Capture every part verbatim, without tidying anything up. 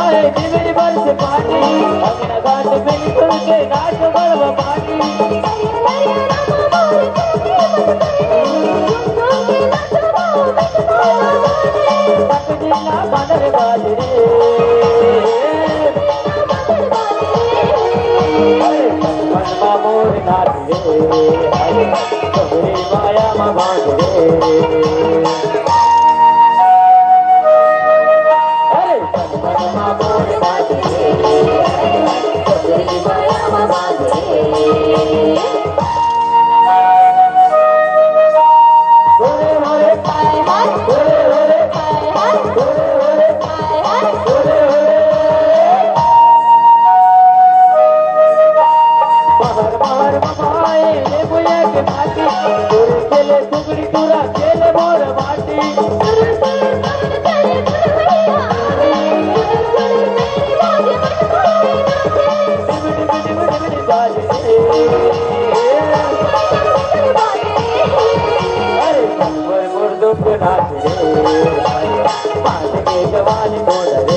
अरे जीवन बरस पानी, अंगना घाट मिलजुल के नाच गरबा पानी। पगड़ी ना बादर बाज रे। अरे मन मन मा मोर नाच रे। अरे तोहरी माया मा बाज रे। अरे मन मन मा मोर नाच रे। अरे तोहरी माया मा बाज रे। अरे मोर मोर दुख नाच रे, बाज के जवानी मोर रे।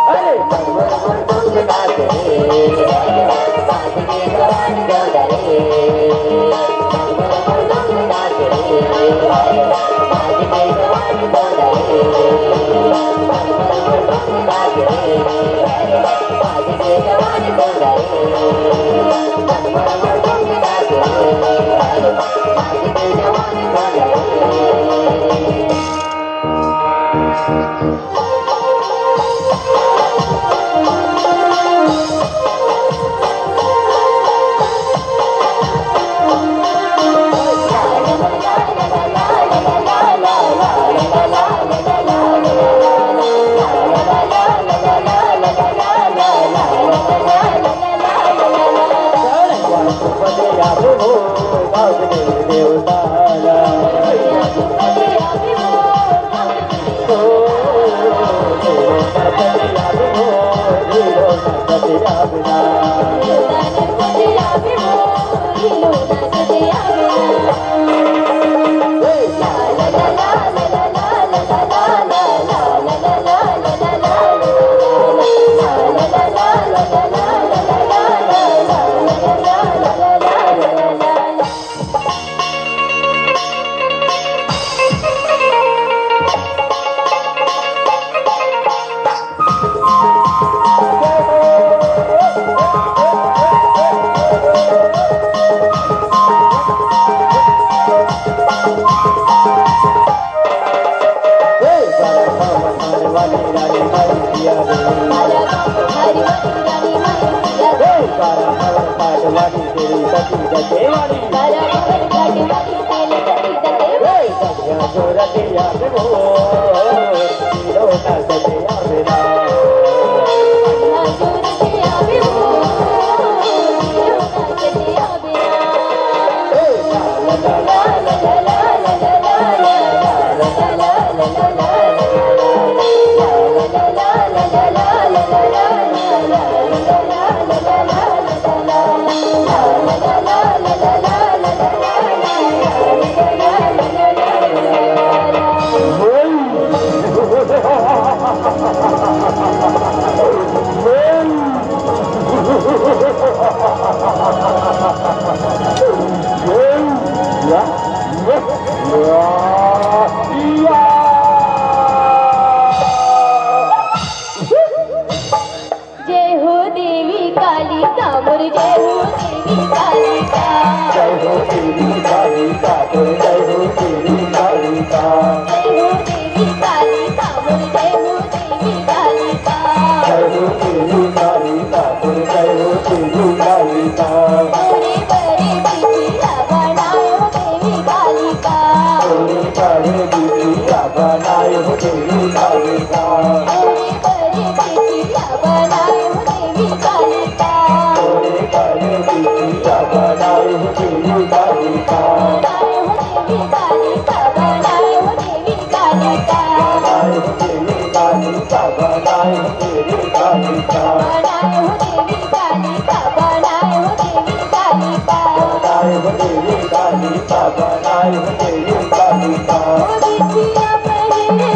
अरे मोर मोर दुख नाच रे, बाज के जवानी मोर रे। जय हो देवी कालिका मोर, जय हो देवी कालिका। जय हो देवी कालिका मोर, जय हो देवी कालिका। जय हो देवी कालिका मोर, जय हो देवी कालिका। जय हो देवी कालिका मोर, जय हो देवी कालिका। तोरे बरे बिटिया बनायो देवी कालिका। तोरे बरे बिटिया बनायो देवी कालिका। तोरे बरे बिटिया बनायो देवी कालिका। तोरे बरे बिटिया बनायो देवी कालिका। बनायो देवी कालिका, बनायो देवी कालिका। बनायो देवी कालिका, बनायो देवी कालिका। बनायो देवी कालिका, बनायो देवी कालिका। बनायो देवी कालिका, बनायो देवी कालिका। ओ बिटिया पहिरे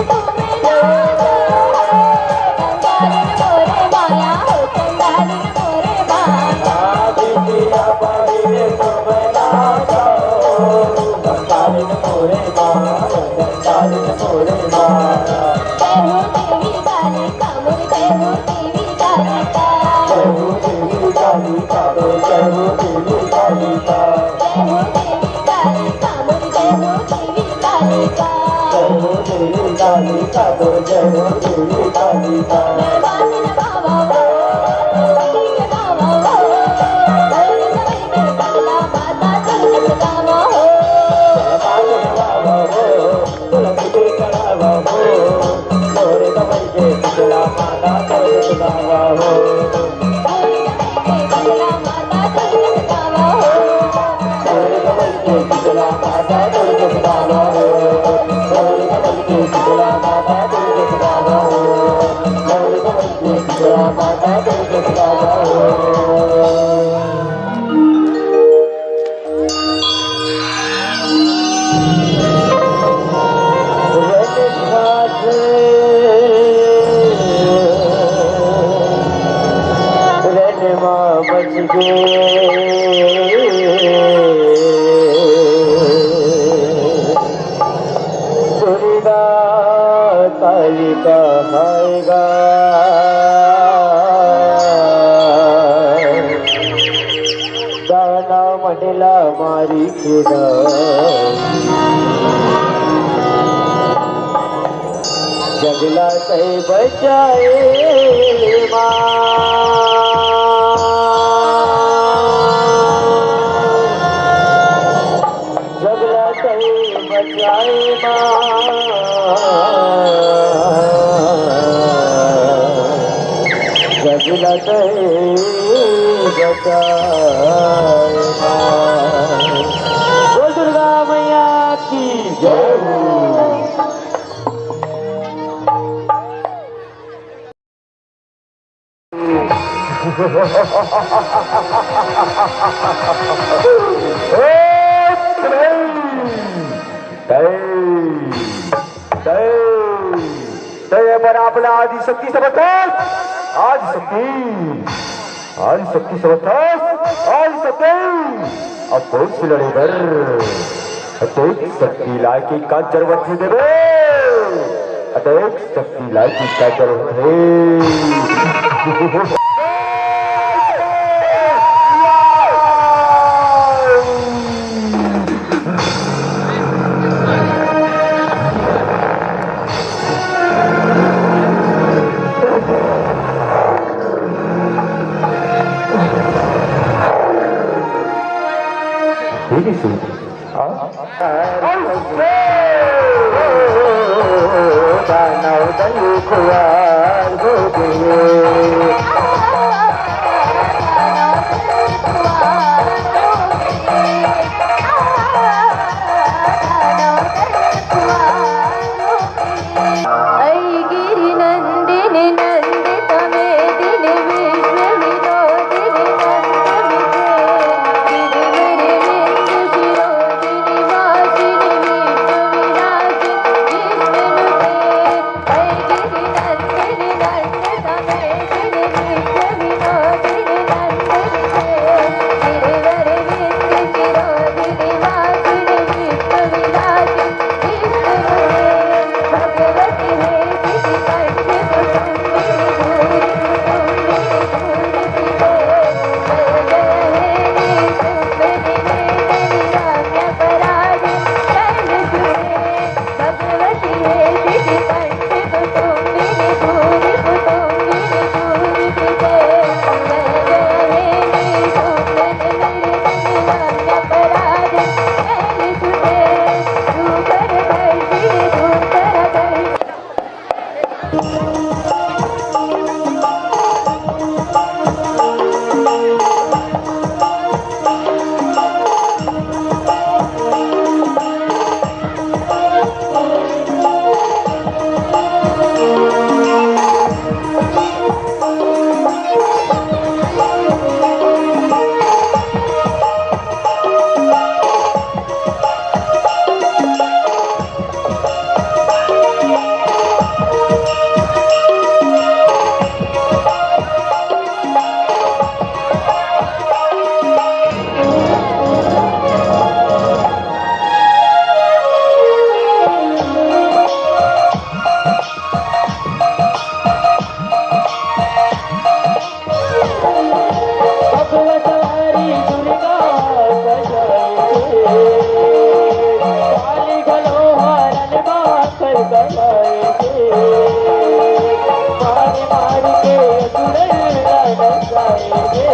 जय हो देवी कालिका मोर, जय हो देवी कालिका। जय हो देवी कालिका मोर, जय हो देवी कालिका। जय हो देवी कालिका मोर, जय हो देवी कालिका। जय हो देवी कालिका मोर, जय हो देवी कालिका। दुर्गा काली कहायगा, दाना मन ला मारी के दा। जगला तै बचाए माँ। जगला तै बचाए माँ। जगला तै बचाए माँ। बोल दुर्गा मैया की जय। तय, तय, तय, तय बर आपला आदिशक्ति समर्थन, आदिशक्ति। आदिशक्ति समर्थन, आदिशक्ति। अब कौन से लड़े बर? अतेक शक्ति लाय के का जरूरत हे देवे? अतेक शक्ति लाय के का जरूरत हे? मार मार के असुरन ला नचाए रे।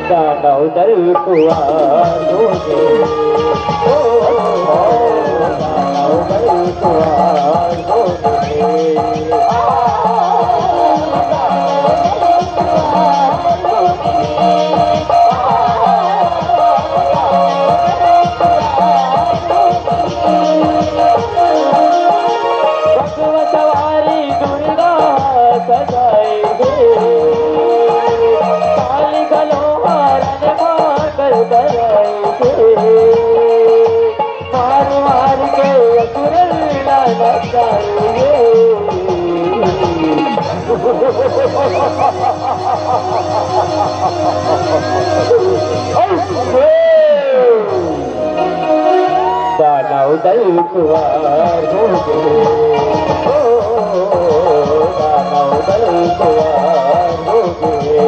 दानव दल कुआर होगे। ओ, दानव दल कुआर होगे। बसवा सवारी दुर्गा सजाए हे, काली घलो हरण मांगल कराए हे, मार मार के असुरन ला नचाए हे। दानव दल कुआर होगे, ओ, दानव दल कुआर होगे।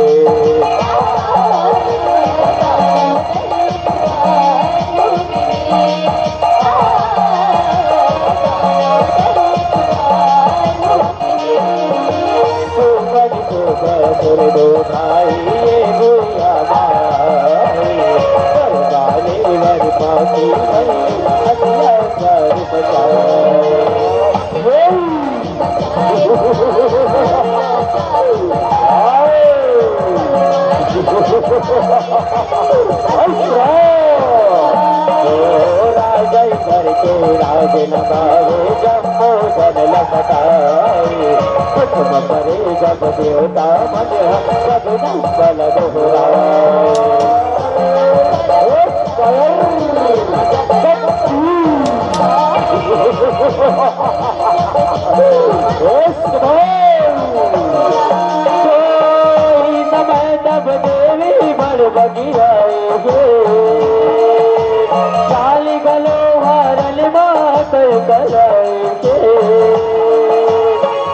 सुमन को बसुर दो भाई ये भैया भाई, बरसाने वर पासी मई, अगला सर बचाओ। राजा इधर के राज नगावे, जम्बो जन लपटाए। कुसुम परे जब देवता मन, सब नंबल दोहराए। ओ कयर शक्ति। ओ सुभान। सोई समय तब देवी बड़ बगियाए हे। काली घलो हरन मातल कराए हे।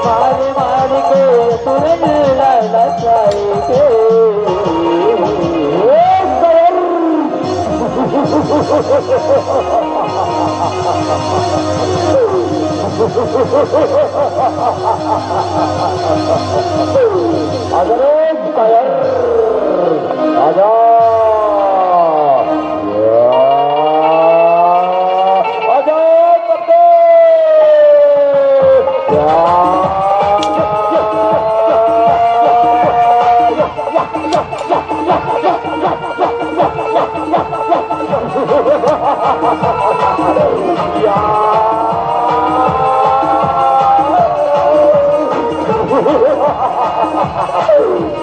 मार मार के तुरन ललचाए हे। ओ कयर। अजरे कयर, आजा। आजा पकड़।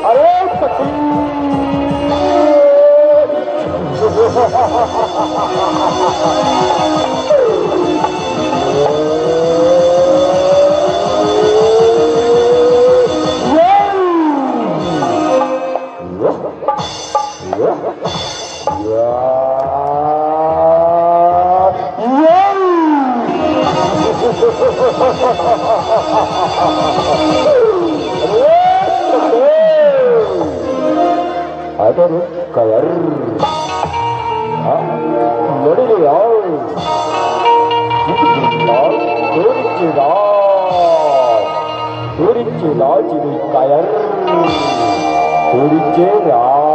अरे फकीर। अरे कयर। हाँ, लड़ी ले आओ। और दूर के राज, दूर के राज रे कयर, दूर के राज।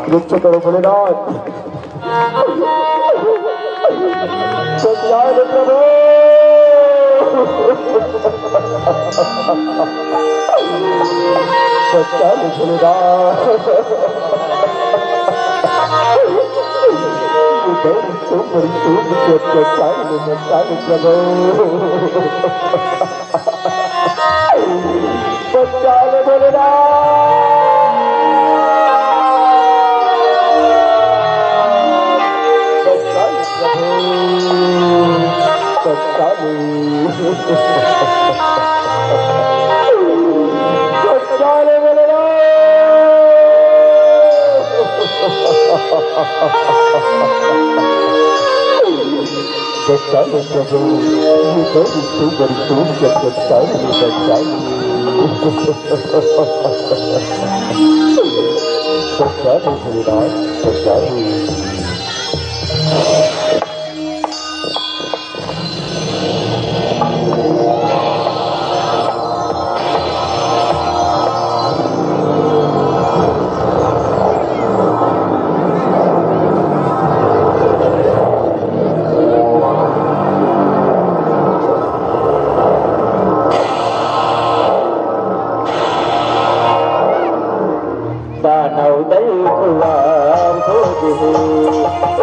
रक्षा करो भोलेनाथ। बचा ले प्रभु, बचा ले भोलेनाथ। उधर से मरी सूझ के बचा ले, बचा ले प्रभु। बचा ले भोलेनाथ। बचा ले प्रभु, ये दर्द तो बड़ी दूर से बचा ले, बचा ले। बचा ले भोलेनाथ, बचा ले। दानव दल कुआर हो गे हे, ओ,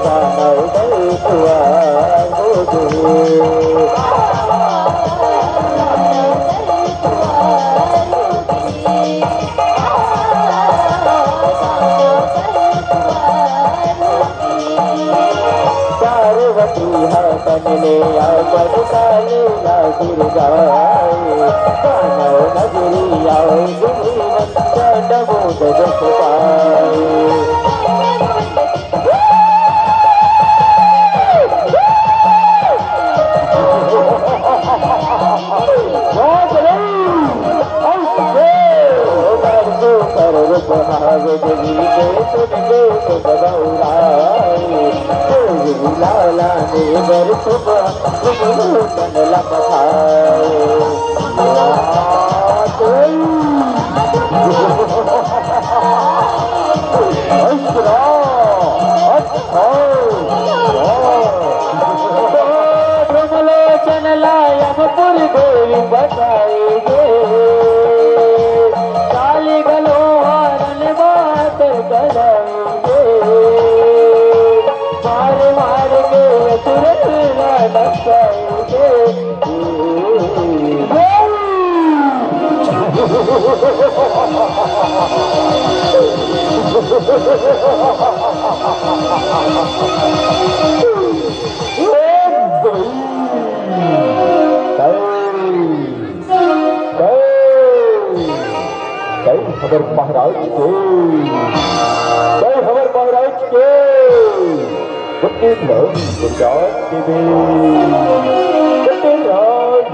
दानव दल कुआर हो गे हे। पार्वती ह बन ले अपन काले ला गिर जाए। दानव नगरी आए दुनिया डबो डबो पाए। ब्रह्मलोचन ला यमपुर देवी बसाए गे। काली घलो हरन बात कराए गे। मार मार के असुर ला नचाए गे। जय हमर महाराज के, जय हमर महाराज के। बटेलाल प्रसाद के दे, बटेलाल।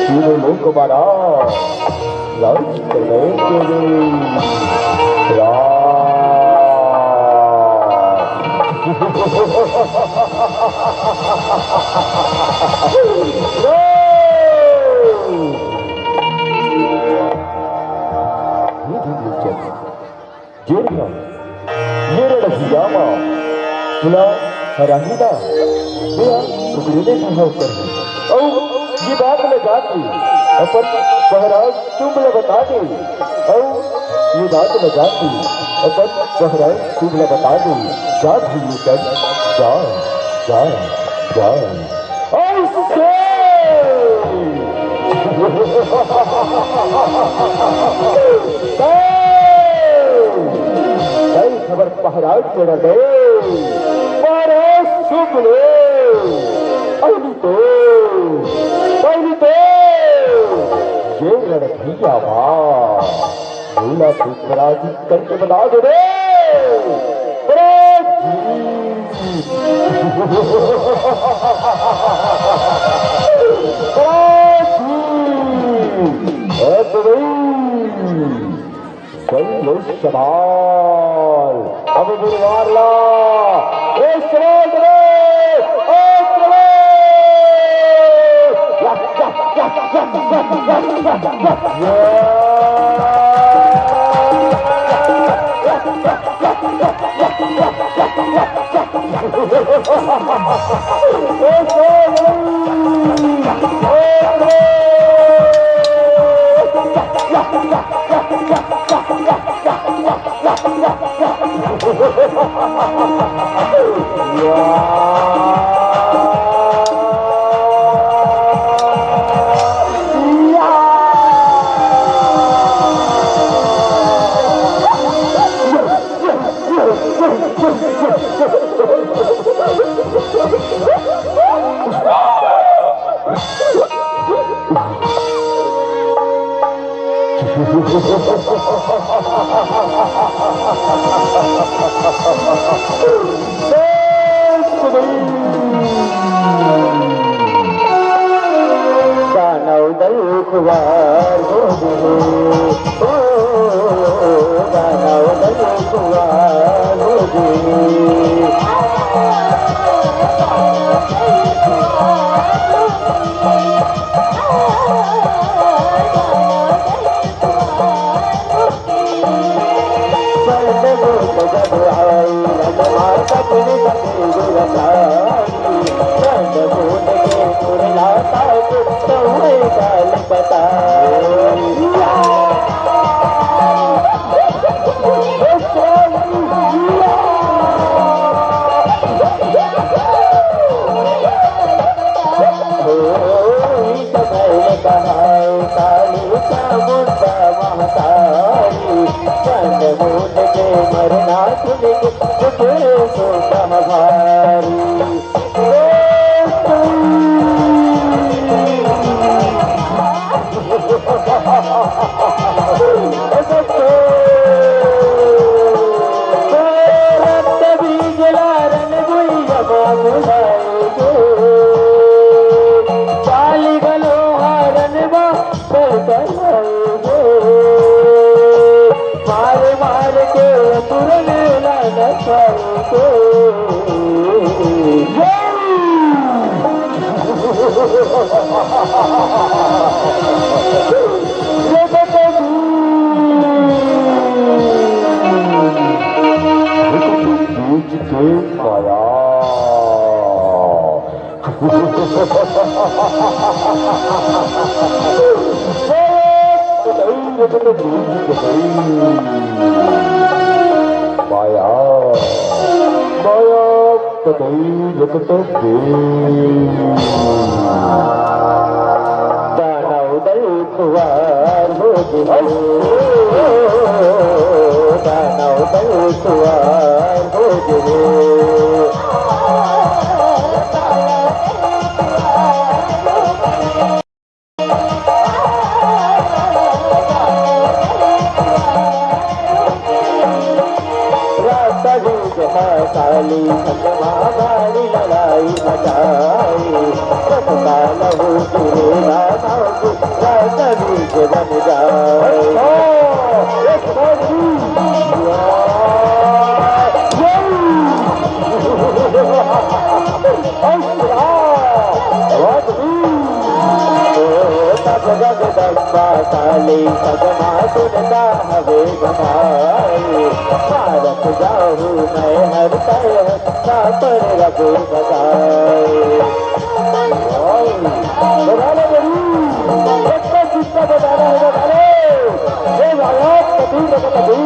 तीनों लोक महाराज राज करने के लिए राज। ये भी दिलचस्प। जेन ह ये रणभूमि म तुला हराही ना, तेहा कुकरी ले बिहाव करही। अउ ये बात ल जाके अपन महाराज तुम ल बता दे, अउ ये बात ल जाके अपन महाराज तुम ल बता दे, जा भूमि कर, जा, जा, जा। ऐसे! जय! जय खबर पहराए तेरा दे। महाराज सुन ले। अली तो, अली तो। ये लड़की आवाज। भोला को पराजित करके बता दे रे। पराजित। पराजित। ए तो भाई। चल लो शबाल। अब गुरुवार ला। ए शबाल रे। ए शबाल। या, या, या। दानव दल खुवार हो गए, ओ, दानव दल खुवार हो गए। मारे मारे के तुरने लानत पाई के। ये तो तू। ये तो तू बीच के पाया। माया, माया कतई रखत दे। दानव दल खुवार हो गए, दानव दल खुवार हो गए। रास्ता बीच है काली खंडवा, भारी लड़ाई मचाई। सबका लहू पीले राधा की, रास्ता बीच बन जाए। जगदम्बा काली सगमा सुनता हवे गवाई। भारत जाहू मैं हर तय, सापर रबे बताए। बता ले मेरी, कितना कितना बताना है, बता ले। हे भाया, कभी न कभी।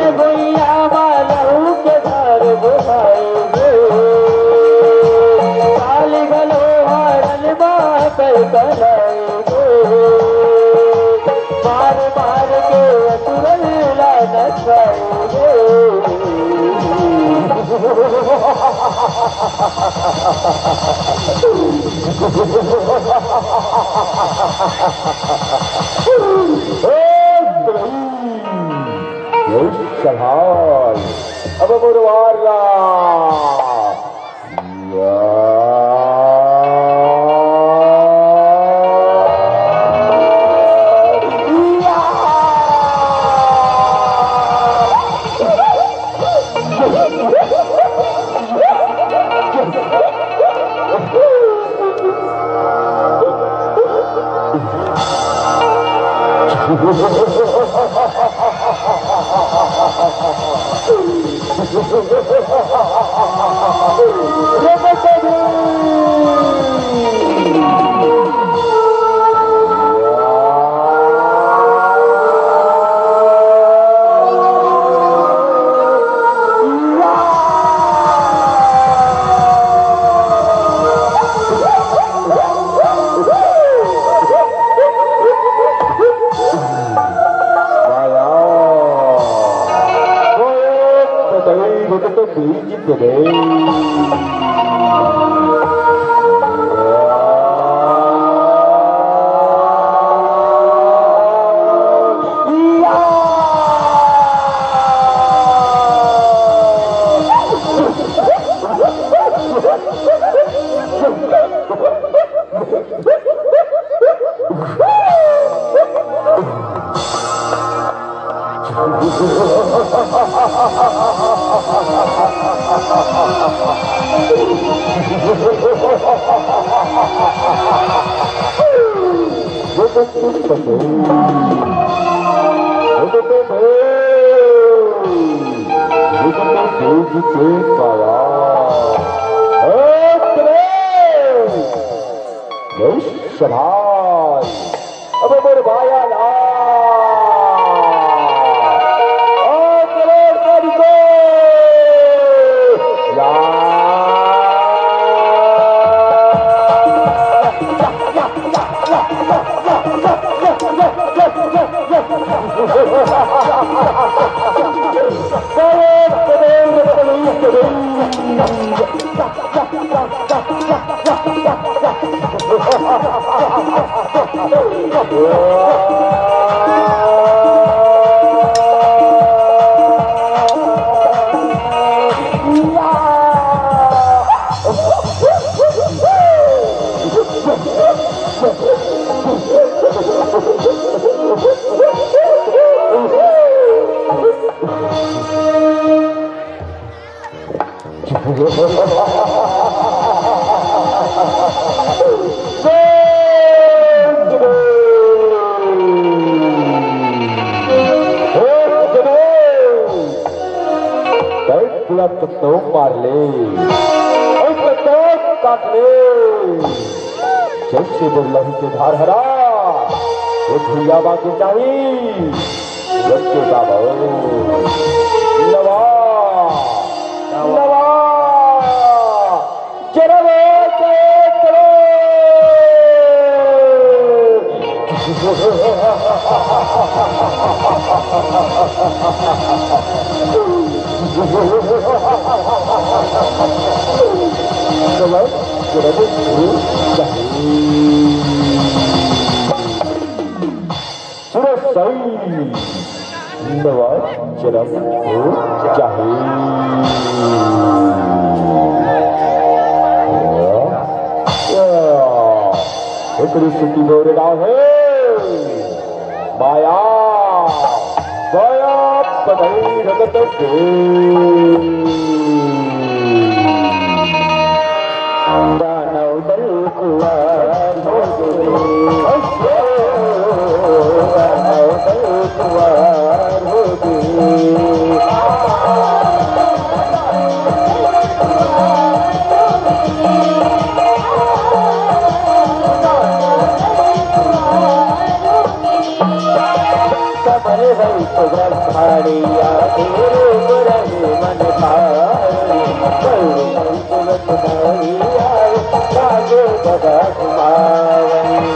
भैया मालू के घर बुलाए। काली गलो हारन बात कलाए। मार मार के असुर लीला नचाए। ए, चढ़ाई। अब मोर वार ला। जीत गए। शाबाश। अब मोर भाया ला। ओ करोड़ तारीखो। या। करोड़, करोड़, करोड़। तो मार ले, अउ तो काट ले। जइसे बोलही के धार हरा, वो भुइया बाके चाही। रखे बाबा, नवा, नवा, जरा वो के करो। नवा, जरा वो के चाही। पूरा सही नवा जन्म हो चाहे। एकरी सुखी मोर गाँव है। माया, दया, पतई रगत के। दानव दल कुवार हो गे। दानव दल कुवार हो गे। कमल वैष्णव खाड़िया तेरे गुरु मन पाए। गौर वैष्णव तुम्हारी आए, लागे बड़ा घुमावई।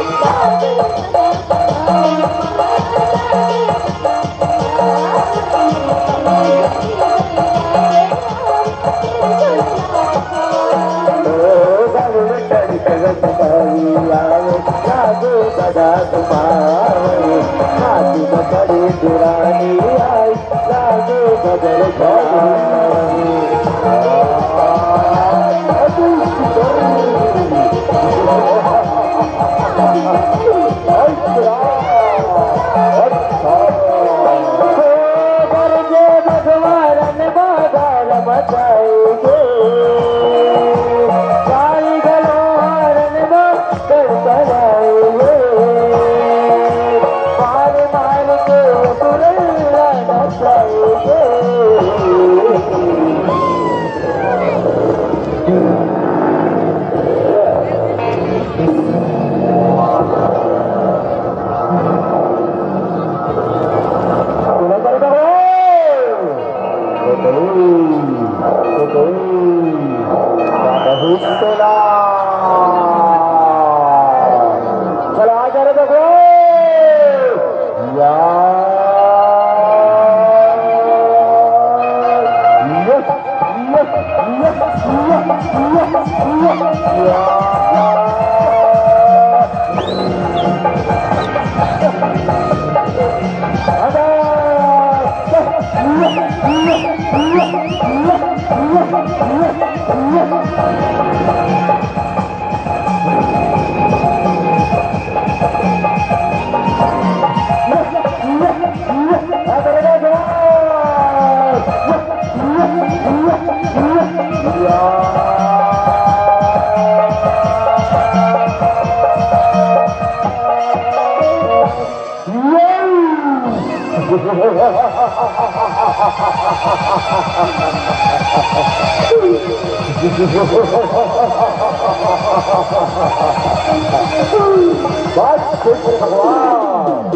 बात ठीक है भगवान।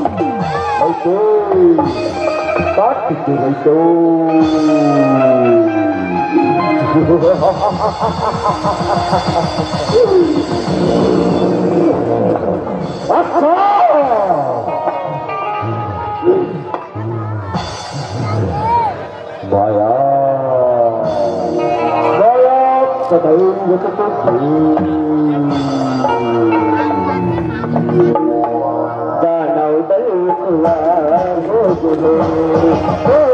ओके। बात ठीक है भाई तो। अच्छा। माया, माया सदैव सतुभ्यं। दानव दल कुंवार हो गए, ओ,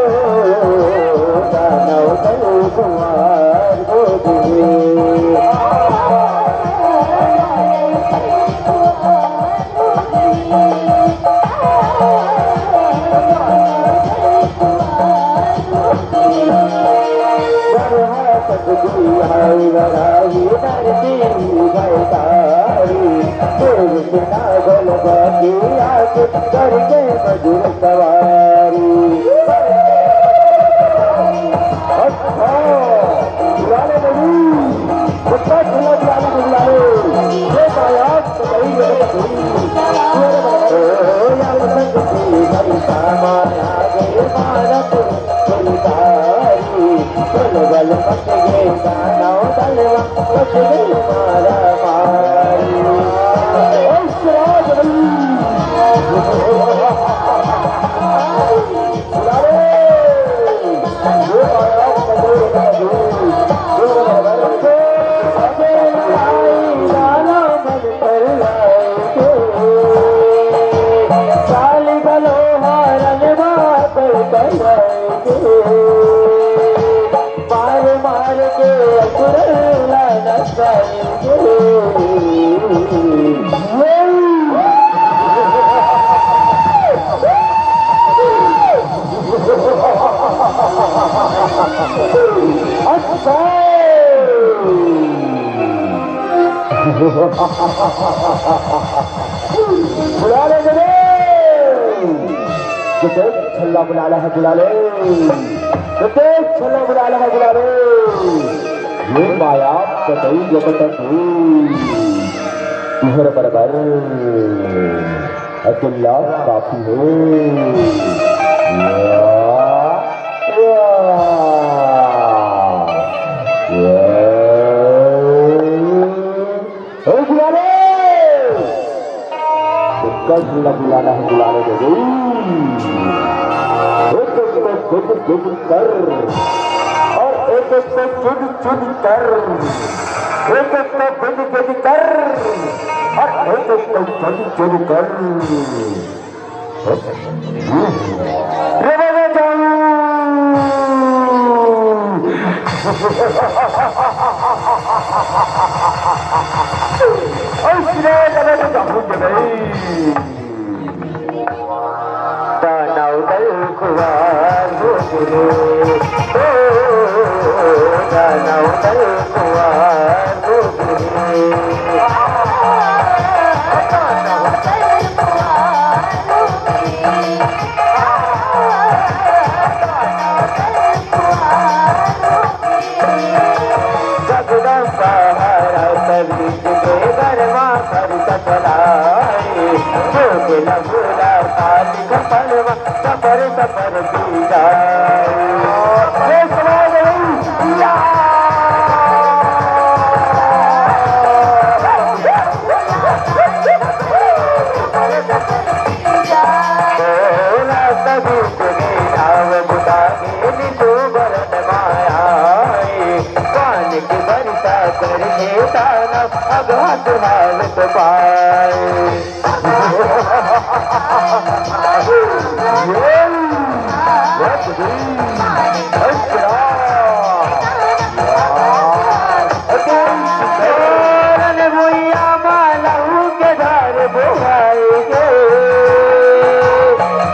दानव दल कुंवार हो गए। बुला ले जरे। जते छल्ला बुला ले है, बुला ले। जते छल्ला बुला ले है, बुला ले। ये माया कतई जगत तू। तुहर बरबर। अकेला काफी हो। या, या, या। ए बुलाने। कस लग बुलाना है, बुलाने दे गई। एक एक को खुद खुद कर और एक एक को चुन चुन कर। एक एक को बिन बिन कर और एक एक को चुन चुन कर। रे बाबा जाऊ। और सिरे गले तो जाऊ के नहीं। दानव दल खुवार हो गए, ओ, दानव दल खुवार हो गए। जगदम्बा हर तरीक के बरमा कर सकलाई, जो के लबुला काली खपलवा सफर सफर की जाए। ये समाज नहीं, या। भोला सभी तेरी नाव बुता के निशु बरन माया। पानी की बरसा करके घाट हालत पाए। ये, ये, अंतरा। तोरन भुइयां म लहू के धार बोहाए गे।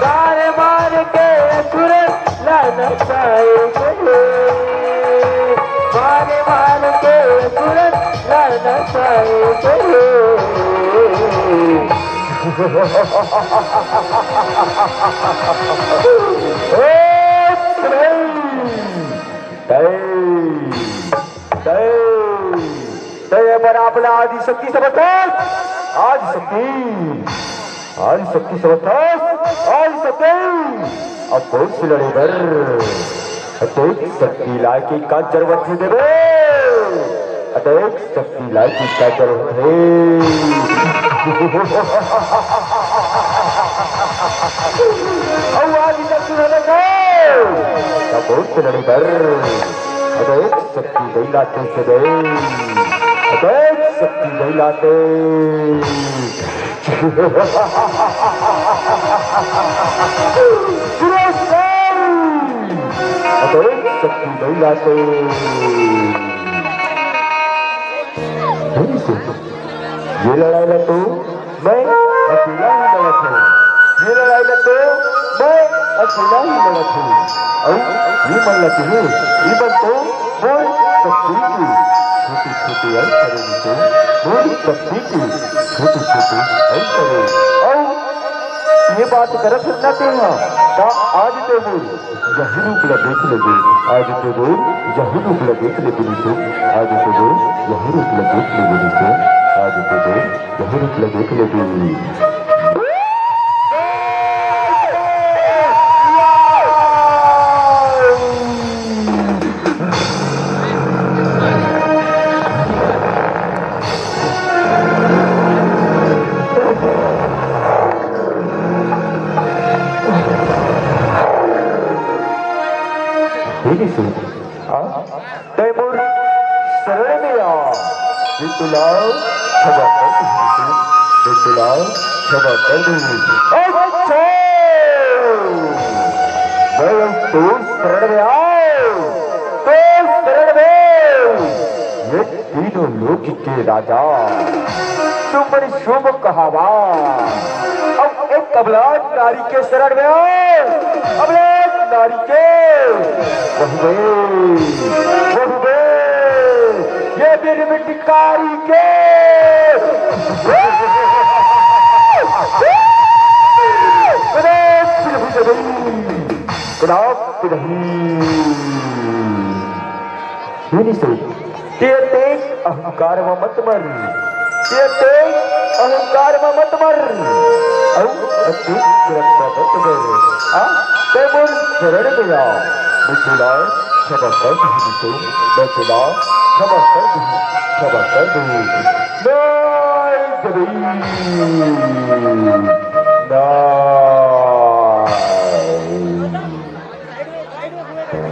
तार मार के असुरन ला नचाए गे। मार मार के असुरन ला नचाए गे। ओ, तय, तय, तय, तय, ये बर आप ला आदि शक्ति समर्थन, आदि शक्ति, आदि शक्ति समर्थन, आदि शक्ति। अब कोन से लड़े बर? अतेक शक्ति लाय के का जरूरत हे देवे? अतेक शक्ति लाय के का जरूरत हे? अउ आदि शक्ति हे देवे। तब कोन से लड़े बर? अतेक शक्ति दई लाते से दे। अतेक शक्ति दई लाते। अतेक शक्ति दई लाते। ये लड़ाई ला तो मैं अकेला ही लड़त हूँ। ये लड़ाई ला तो मैं अकेला ही लड़त हूँ। अउ ये मन ला कहे, ये मन तो मोर शक्ति के छोटे छोटे अंश हरे, तो मोर शक्ति के छोटे छोटे अंश हरे। अउ ये बात करत हस ना तेहा, त आज तो मोर यही रूप ला देख लेबे, आज तो मोर यही रूप ला देख लेबे निशु, आज तो मोर यही रूप ला देख लेबे निशु, आज तो मोर यही रूप ला देख लेबे। हे निशु, आ, तैं मोर शरण में आ। बिटुला, क्षमा कर दे, बिटुला, क्षमा कर दे। अच्छा, मैं अब तोर शरण में आए, तोर शरण में। ये तीनों लोक के राजा, तुमन शुभ कहावा। अब एक अबला नारी के शरण में आए, अबला नारी के। वह बे, वह बे, ये बिरमिटकारी के। कदापि नहीं, कदापि नहीं। हे निशु, तें अतेक अहंकार म मत मर, तें अतेक अहंकार म मत मर, अउ अतेक शरण म मत मर। आ, तैं मोर शरण में आ। बिटुला, क्षमा कर दे निशु, बिटुला, क्षमा कर दे, क्षमा कर दे। नाय देबे, नाय।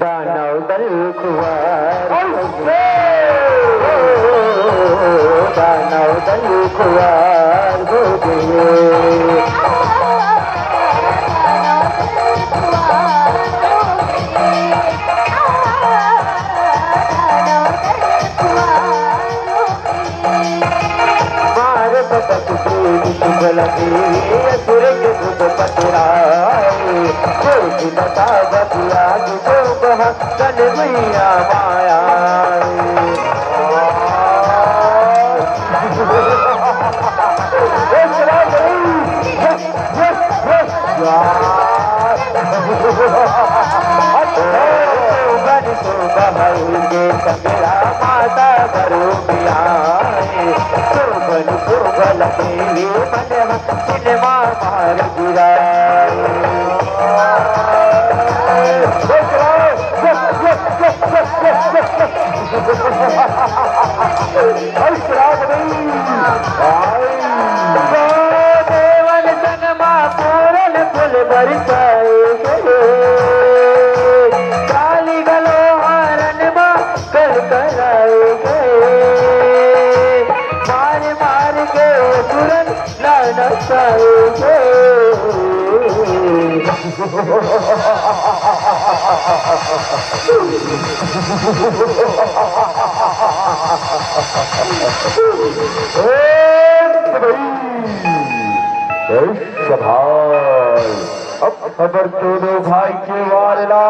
दानव दल खुवार हो गे, दानव दल खुवार हो गे। मार पटक देवी शुक्ल देवी असुर के रूप पतराए। जोग बता बबुआ की जोग हंगन मैया माया। शोभन शोभा के सगरा माता बरूपिया, शोभन शोभल देवी मन सिनेमा मार गिराए। देवन संग मा पूरन फूल बरसाए गे, काली घलो हरन मा करकराए गे। ए भाई, ए शाबाश। अब हमर दोनों भाई के वार ला।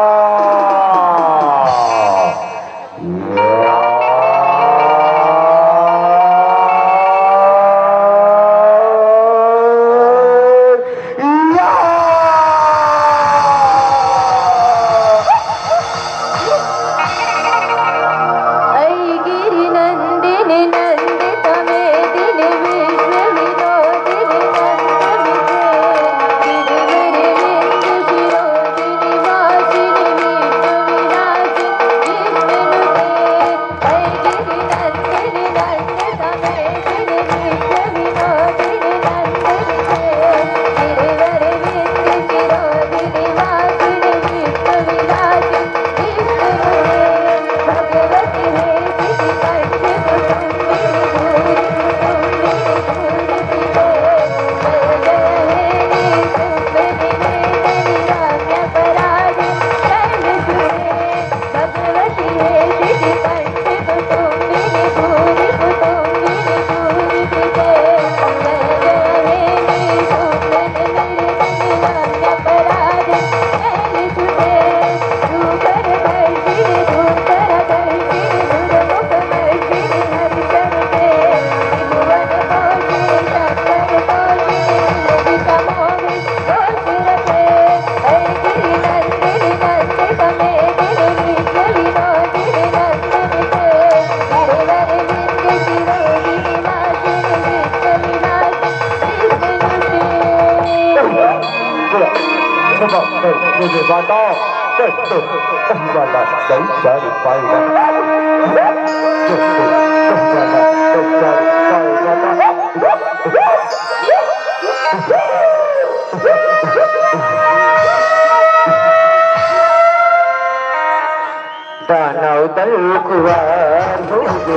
दानव दल कुवार हो गे,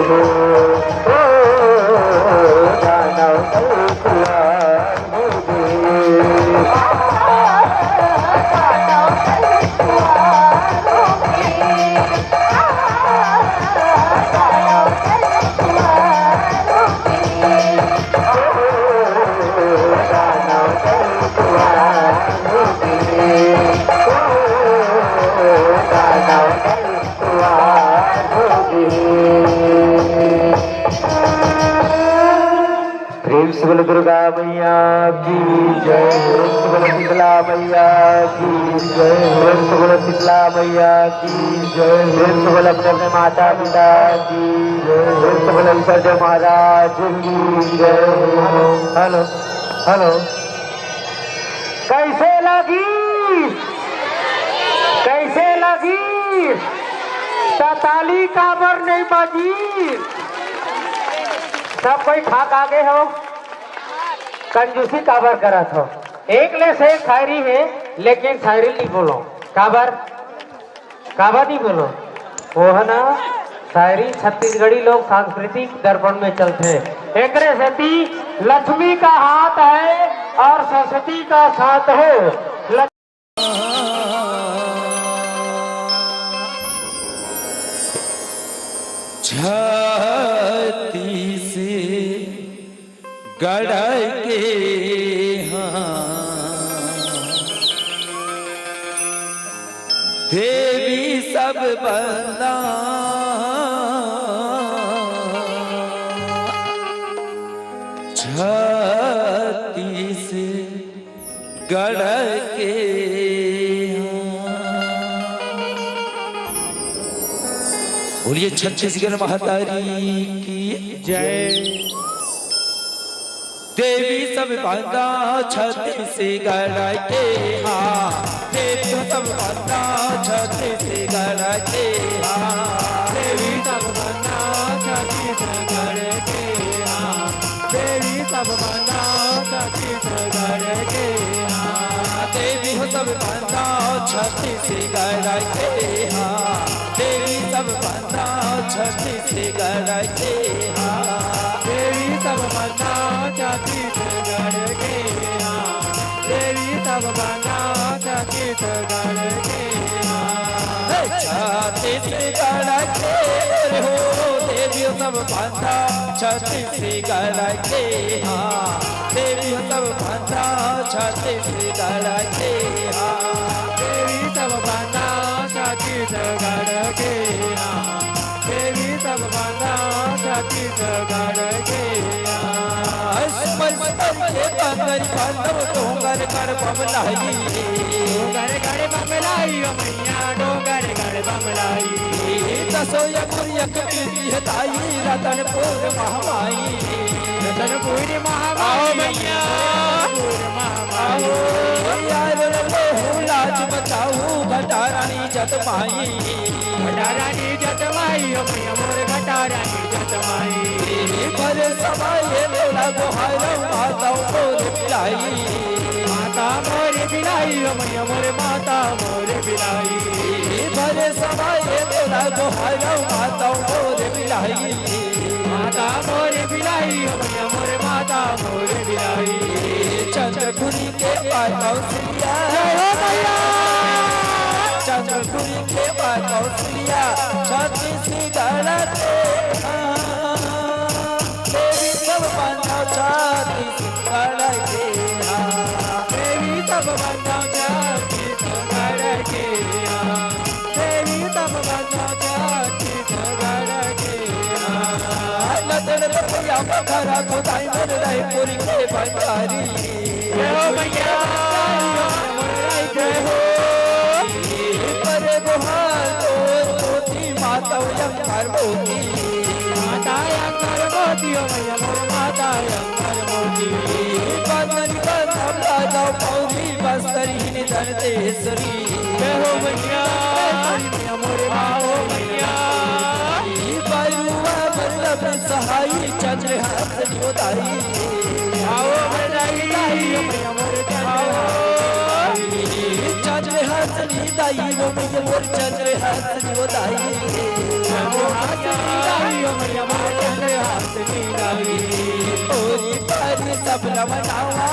ओ दानव दल कुवार हो गे। प्रेम से बोलो दुर्गा मैया की जय। प्रेम से बोलो शीतला मैया की जय। प्रेम से बोलो शीतला मैया की जय। प्रेम से बोलो अपने अपने माता पिता की जय। प्रेम से बोलो ईश्वर देव महाराज की जय। Hello, hello. कैसे लगी? कैसे लगी? त ताली काबर नहीं बाजी? सब कोई खा खा गे हो, कंजूसी काबर करत हो? एक ले से एक शायरी हे, लेकिन शायरी नहीं बोलो। काबर? काबर नहीं बोलो? वो है ना, शायरी छत्तीसगढ़ी लोक सांस्कृतिक दर्पण में चलथे। एकरे सेती लक्ष्मी का हाथ है और सरस्वती का साथ है। ल- छत्तीसगढ़ के हाँ देवी सब बंदा छत्तीस गढ़ के। बोलिए छत्तीसगढ़ महतारी की जय। देवी सब बंदा छत्तीसगढ़ के हाँ। देवी सब बंदा छत्तीसगढ़ के हाँ। देवी सब बंदा छत्तीसगढ़ के हाँ। देवी सब बंदा छत्तीसगढ़ के हाँ। देवी हो सब बंदा छत्तीसगढ़ के हाँ। देवी सब बंदा छत्तीसगढ़ के हाँ। देवी सब बंदा छत्तीसगढ़ के हाँ। देवी सब बंदा छत्तीस छत्तीसगढ़ के रे हो, देवी सब बांधा छत्तीसगढ़ के हाँ, देवी सब बांधा छत्तीसगढ़ के हाँ, देवी सब बांधा छत्तीसगढ़ के हाँ, देवी सब बांधा छत्तीसगढ़ के हाँ। बस्तर के बंदर बंदर डोंगरगढ़ बमलाई, डोंगरगढ़ बमलाई ओ मैया, डोंगरगढ़ बमलाई। दसो यमुरियक पीती है ताई रतनपुर महामाई, रतनपुर महामाई आओ मैया। रतनपुर महामाई। आओ यार रे, लोहू लाज बचाऊ, घटारानी जतमाई। घटारानी जतमाई ओ मैया मोर, घटारानी जतमाई। भरे सभा ये तोला गोहारम, माता मोर बिलाई। माता मोर बिलाई ओ मैया मोर, माता मोर बिलाई। भरे सभा ये तोला गोहारम, माता मोर बिलाई। माता मोर बिलाई ओ मैया मोर, माता मोर बिलाई। चंद्रपुरी के पार कौशल्या। जय हो मैया। चंद्रपुरी के पार कौशल्या। छत्तीसगढ़ के हाँ, देवी सब बांधा छत्तीसगढ़ के हाँ, देवी सब बांधा छत्तीसगढ़ के हाँ, देवी सब बांधा छत्तीसगढ़ के हाँ। नदन बखरा बखरा खुदाई मन रायपुर के भंडारी। जय हो मैया, जय हो। पर गोहार तोर मोती माता अंकर मोती। माता अंकर मोती ओ मैया मोर, माता अंकर मोती। बंदन बंदन राजा पौरी बस्तर ही निधन तेसरी। जय हो मैया, मोर आओ मैया। बरुआ बल्लभ सहाई चंद्रहास निवताई। आओ बधाई, दाई ओ मैया मोर चंद्रहास। चंद्रहास नी दाई ओ मैया मोर चंद्रहास नी ओ दाई। आओ हास नी दाई ओ मैया मोर चंद्रहास नी दाई। ओरी पारी सब नमनावा।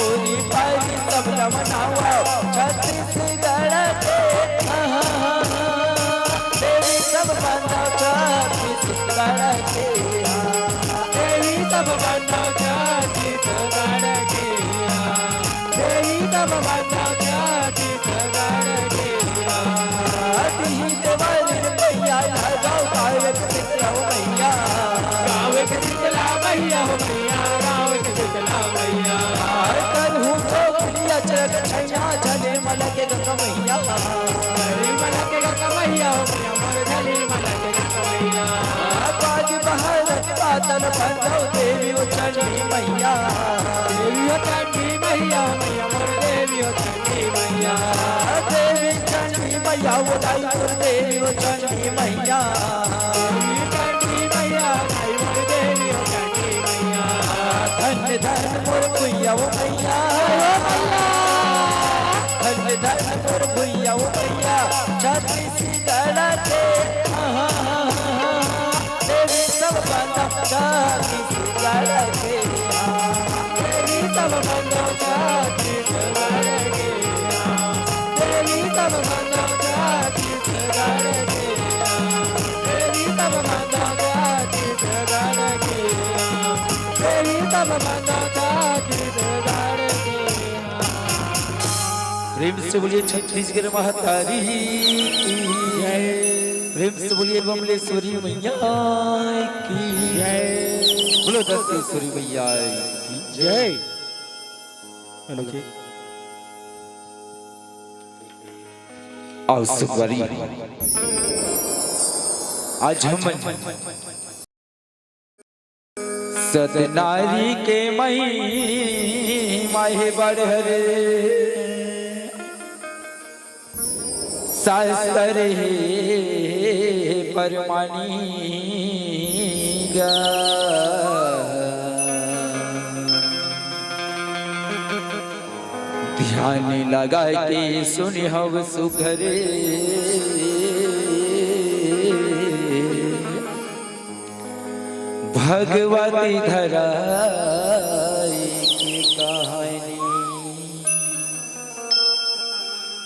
ओरी पारी सब नमनावा। छत्तीसगढ़ के हाँ, हाँ, हाँ, हाँ। देवी सब बांधा छत्तीसगढ़ के हाँ। देवी सब बांधा छत्तीसगढ़ के हाँ। देवी सब बांधा छत्तीसगढ़ के हाँ। दिही देवारी भैया ना जाओ गावे के शीतला मैया। गावे के शीतला मैया हो मैया, गावे के शीतला मैया। करहु ठोकरी अचरक छैया झले मलके गंगा मैया। झले मलके गंगा मैया हो मैया, मोर झले मलके गंगा मैया। बाज बहारत बादल बंधव देवी ओ चंडी मैया। देवी ओ चंडी मैया, मैया मोर देवी ओ चंडी मैया। देवी चंडी मैया ओ दाई मोर देवी ओ चंडी मैया। देवी चंडी मैया, दाई मोर देवी ओ चंडी मैया। धन्य धन्य मोर भुइया ओ मैया। धन्य धन्य मोर भुइया ओ मैया। छत्तीसगढ़ के हाँ, हाँ, हाँ, हाँ, हाँ। देवी सब बांधा छत्तीसगढ़ के हाँ। देवी सब बांधा छत्तीसगढ़ के हाँ। देवी सब बांधा छत्तीसगढ़ के हाँ। देवी सब बांधा छत्तीसगढ़ के हाँ। देवी सब बांधा छत्तीसगढ़ के हाँ। प्रेम से बोलिए छत्तीसगढ़ महतारी की जय। प्रेम से बोलिए बमलेश्वरी मैया की जय। बोलो दंतेश्वरी मैया की जय। हेलो जी। आओ सुखवारी, आज हम सतनारी के महिमा हे बड़ हरे। शास्त्र हे परमानी गा। ध्यान लगा के सुनि हव सुखरे। भगवती धराई के कहानी।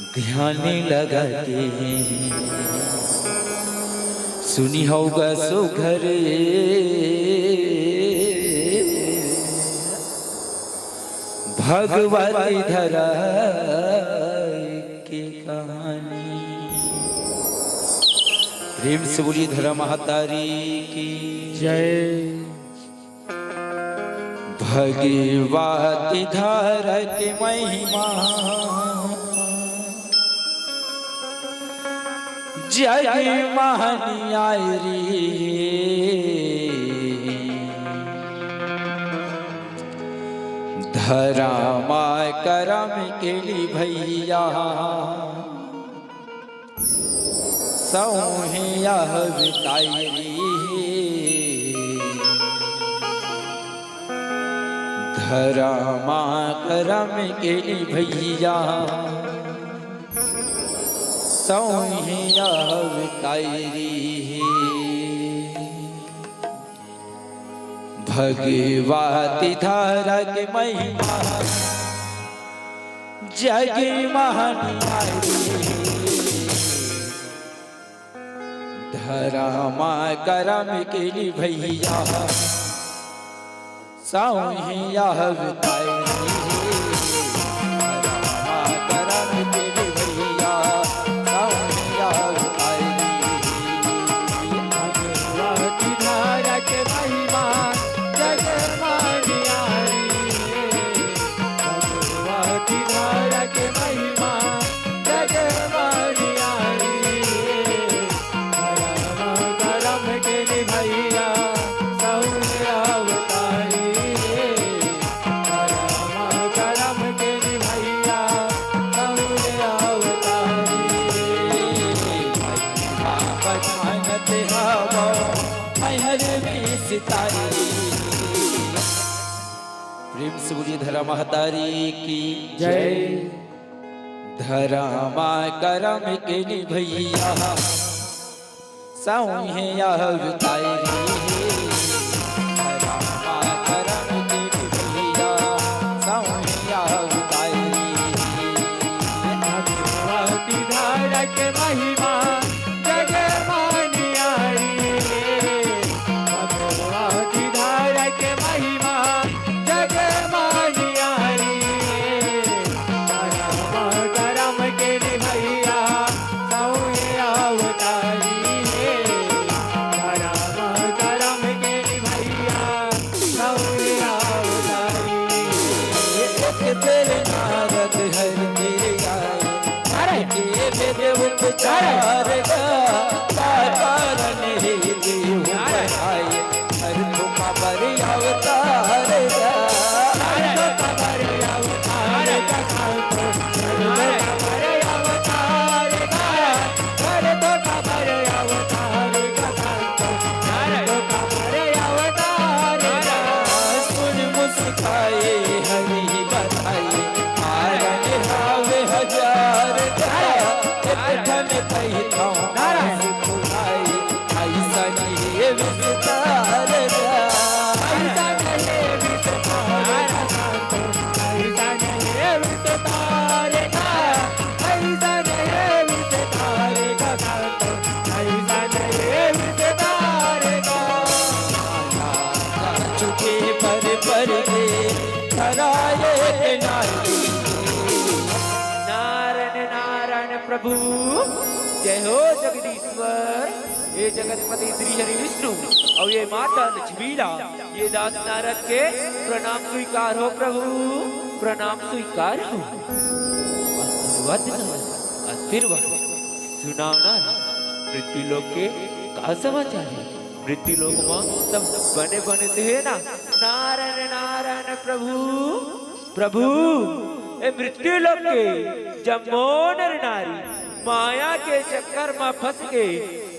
ध्यान लगा के सुनी होगा सुघर भगवती धरा के कहानी। प्रेम से बोलिए धरा महतारी की जय। भगवती धरा के महिमा जग मानियारी। धरम करम के लिए भैया सौंहे यह बिताई। धरम करम के लिए भैया सौंहे यह बिताई। भगवती धरा के महिमा जग मानियारी। धरम करम के लिए भैया सौंहे यह बिताई। धरम करम के लिए भैया सौंहे यह बिताई। भगवती धरा के महिमा जग मानियारी। भगवती धरा के महिमा जग मानियारी। धरम करम के लिए भैया सौंहे अवतारी। धरम करम के लिए भैया सौंहे अवतारी। महिमा बखानत हवो मैहर में सितारी। प्रेम से बोलिए धरा महतारी की जय। धरम करम के लिए भैया सौंहे यह बिताई। धरम करम के लिए भैया सौंहे यह बिताई। भगवती धरा के महिमा जग मानियारी। भगवती धरा के महिमा जग मानियारी। धरम करम के लिए भैया सौंहे अवतारी। धरम करम के लिए भैया सौंहे अवतारी। एक तेरे नारद हर तेरे आए, अरे के वेद उपचार का कारण हे देव बढ़ाए। हर धोखा पर अवतार का। हर धोखा पर अवतार का। हर धोखा पर अवतार का। हर धोखा पर अवतार का। हर धोखा पर अवतार का। सुन मुस्काए हरि बधाई। कारण हावे हजार का। एक ठन कही था नारायण। अइसन हे विस्तार गा। अइसन हे विस्तार गा। अइसन हे विस्तार गा। अइसन हे विस्तार गा। अइसन हे विस्तार गा। चुके पर पर के कराए नारी। नारायण नारायण प्रभु। जय हो जगदीश्वर। ये जगतपति श्री हरि विष्णु अउ ये माता लक्ष्मी ला ये दास नारद के प्रणाम स्वीकार हो प्रभु, प्रणाम स्वीकार हो। आशीर्वाद नारद, आशीर्वाद। सुनाव नारद, मृत्यु लोक के का समाचार हे? मृत्यु लोक मा सब बने बने तो हे ना? नारायण नारायण प्रभु। प्रभु, ए मृत्यु लोक के जम्मो नर नारी माया के चक्कर म फंस के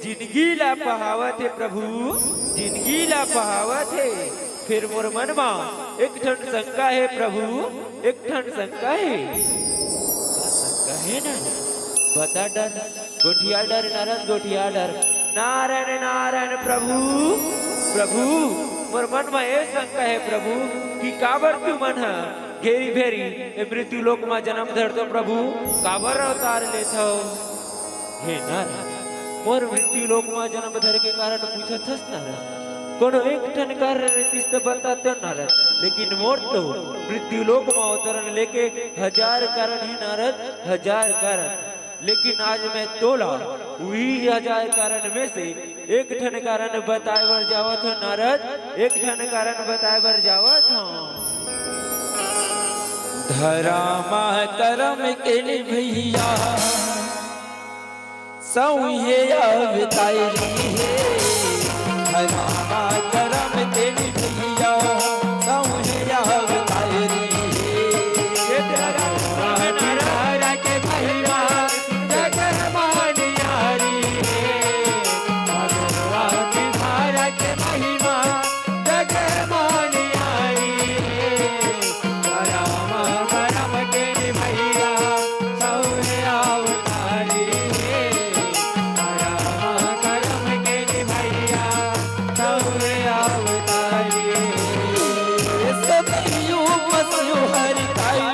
जिंदगी ला पहावत हे प्रभु, जिंदगी ला पहावत हे। फेर मोर मन म एक ठन शंका हे प्रभु, एक ठन शंका हे। का शंका हे ना? बता डर, गोठिया डर, नारद गोठिया डर। नारायण, नारायण प्रभु, प्रभु, मोर मन म ए शंका हे प्रभु कि काबर तुमन ह घेरी भेरी ए मृत्यु लोक म जन्म धरथव प्रभु, काबर अवतार लेथव? हे नारद, मोर मृत्यु लोक म जन्म धरे के कारण पूछत हस नारद? कोनो एक ठन कारण रहितिस त बतातेंव नारद, लेकिन मोर तो मृत्यु लोक म अवतरण लेके हजार कारण हे नारद, हजार कारण। लेकिन आज मैं तोला उही हजार कारण में से एक ठन कारण बताए बर जावत हंव नारद, एक ठन कारण बताए बर जावत हंव। धरामा करम के निभैया, सौंहे अवतारी हे। धरामा करम के निभैया, सौंहे अवतारी हे। ये तेरा राम नाम है नारद। के महिमा जग मानियारी हे। भगवा की धारा के महिमा जग मानियारी हे। राम करम के निभैया सौंहे अवतारी हे। राम करम के निभैया सौंहे अवतारी हे। सतयुग शिव हरि ताई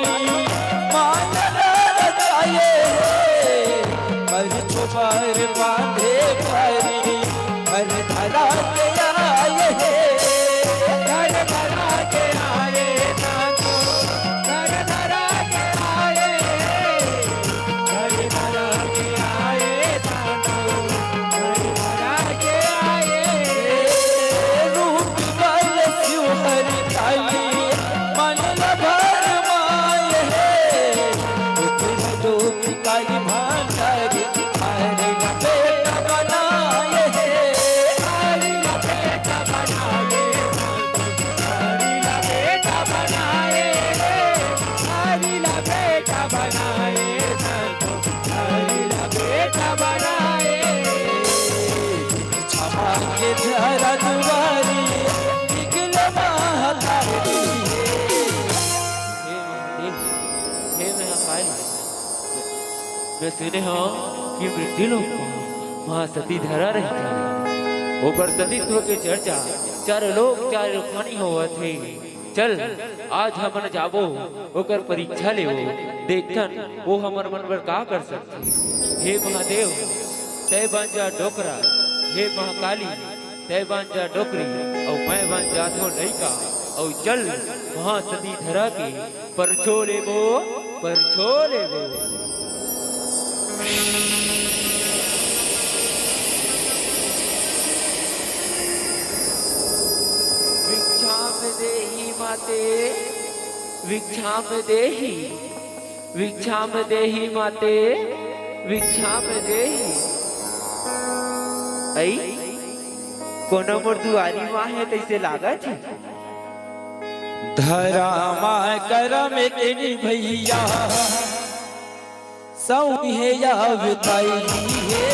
मानव रचाए हे। पर छुपर बांधे परी, पर धरा के आए हे। पर धरा के आए साधु, पर धरा के आए, पर धरा के आए साधु, पर धरा के आए। रूप बल शिव हरि ताई, मन ल भरमाए हे। उतम ज्योति काली भांडारी, हरि ल बेटा बनाए हे। हरि ल बेटा बनाए, हरि ल बेटा बनाए, हरि ल बेटा बनाए, हरि ल बेटा बनाए। क्षमा के धरा दुआरी, निकल महतारी। हे महादेव, हे महाकाली, मैं सुने हंव कि मृत्यु लोक म महासती धरा रहिथे। ओकर सतीत्व के चर्चा चारों लोक चारों खानी होवत हे। चल, आज हमन जाबो, ओकर परीक्षा लेबो, देखथन वो हमर मन बर का कर सकथे। हे महादेव, तैं बन जा डोकरा, हे महाकाली, तैं बन जा डोकरी, अउ मैं बन जाथों लइका, अउ चल महासती धरा के परछो लेबो, परछो लेबो। भिक्षाम देहि माते, भिक्षाम देहि, भिक्षाम देहि माते, भिक्षाम देहि। अई, कोनो मोर दुआरी म हे तइसे लागत हे। धरामा करम के निभैया, सौंहे अवतारी हे।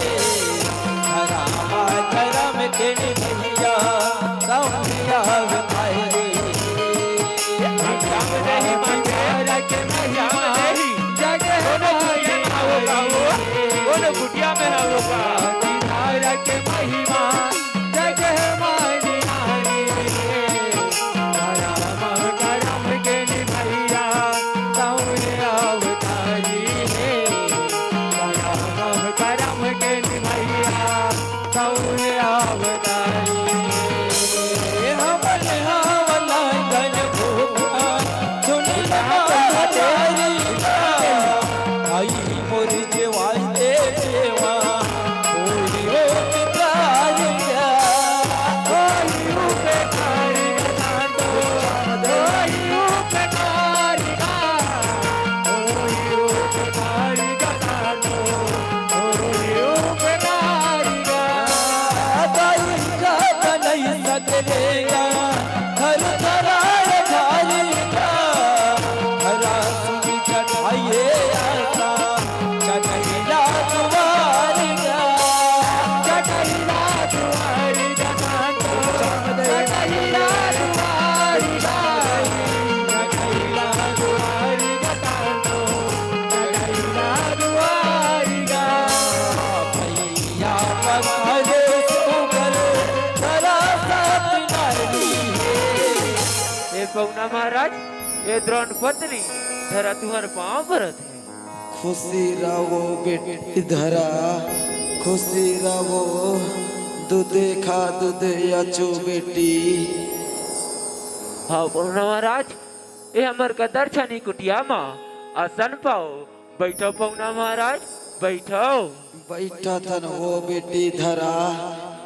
धरामा करम के निभैया, सौंहे अवतारी हे। भिक्षाम देहि माते, भिक्षाम देहि। जग कोनो कुटिया में हवो का हो? कोनो कुटिया में हवो का? धारा के महिमा जग मानियारी हे। राम करम के निभैया सौंहे अवतारी हे। राम करम के निभैया सौंहे अवतारी हे। हमन हवन तन भूखा, सुन ले महतारी का। आई मोर जेवाल दे जेवा, होई उपकार का। होई उपकार का, होई उपकार का। होई उपकार का, होई उपकार का। दाई का बनई सकलेगा, घर करार धारी का। हरा सुनी चढ़ाइए आसा, चढ़ैला दुआरिया, चढ़ैला दुआरिया, चढ़ैला दुआरिया, चढ़ैला दुआरिया, चढ़ैला दुआरिया। भैया पकड़े सुगर धरा साथ नारी हे। हे पौना महाराज, ये द्रोण पत्र धरा तुंहर पाँव परत हे। खुशी रहो बेटी धरा, खुशी रहो, दूधे खा दूधे अचो बेटी। हाँ पहुना महाराज, ए हमर कदर छनी कुटिया मा आसन पाओ। बइठव पहुना महाराज, बइठव। बइठत हन वो बेटी धरा,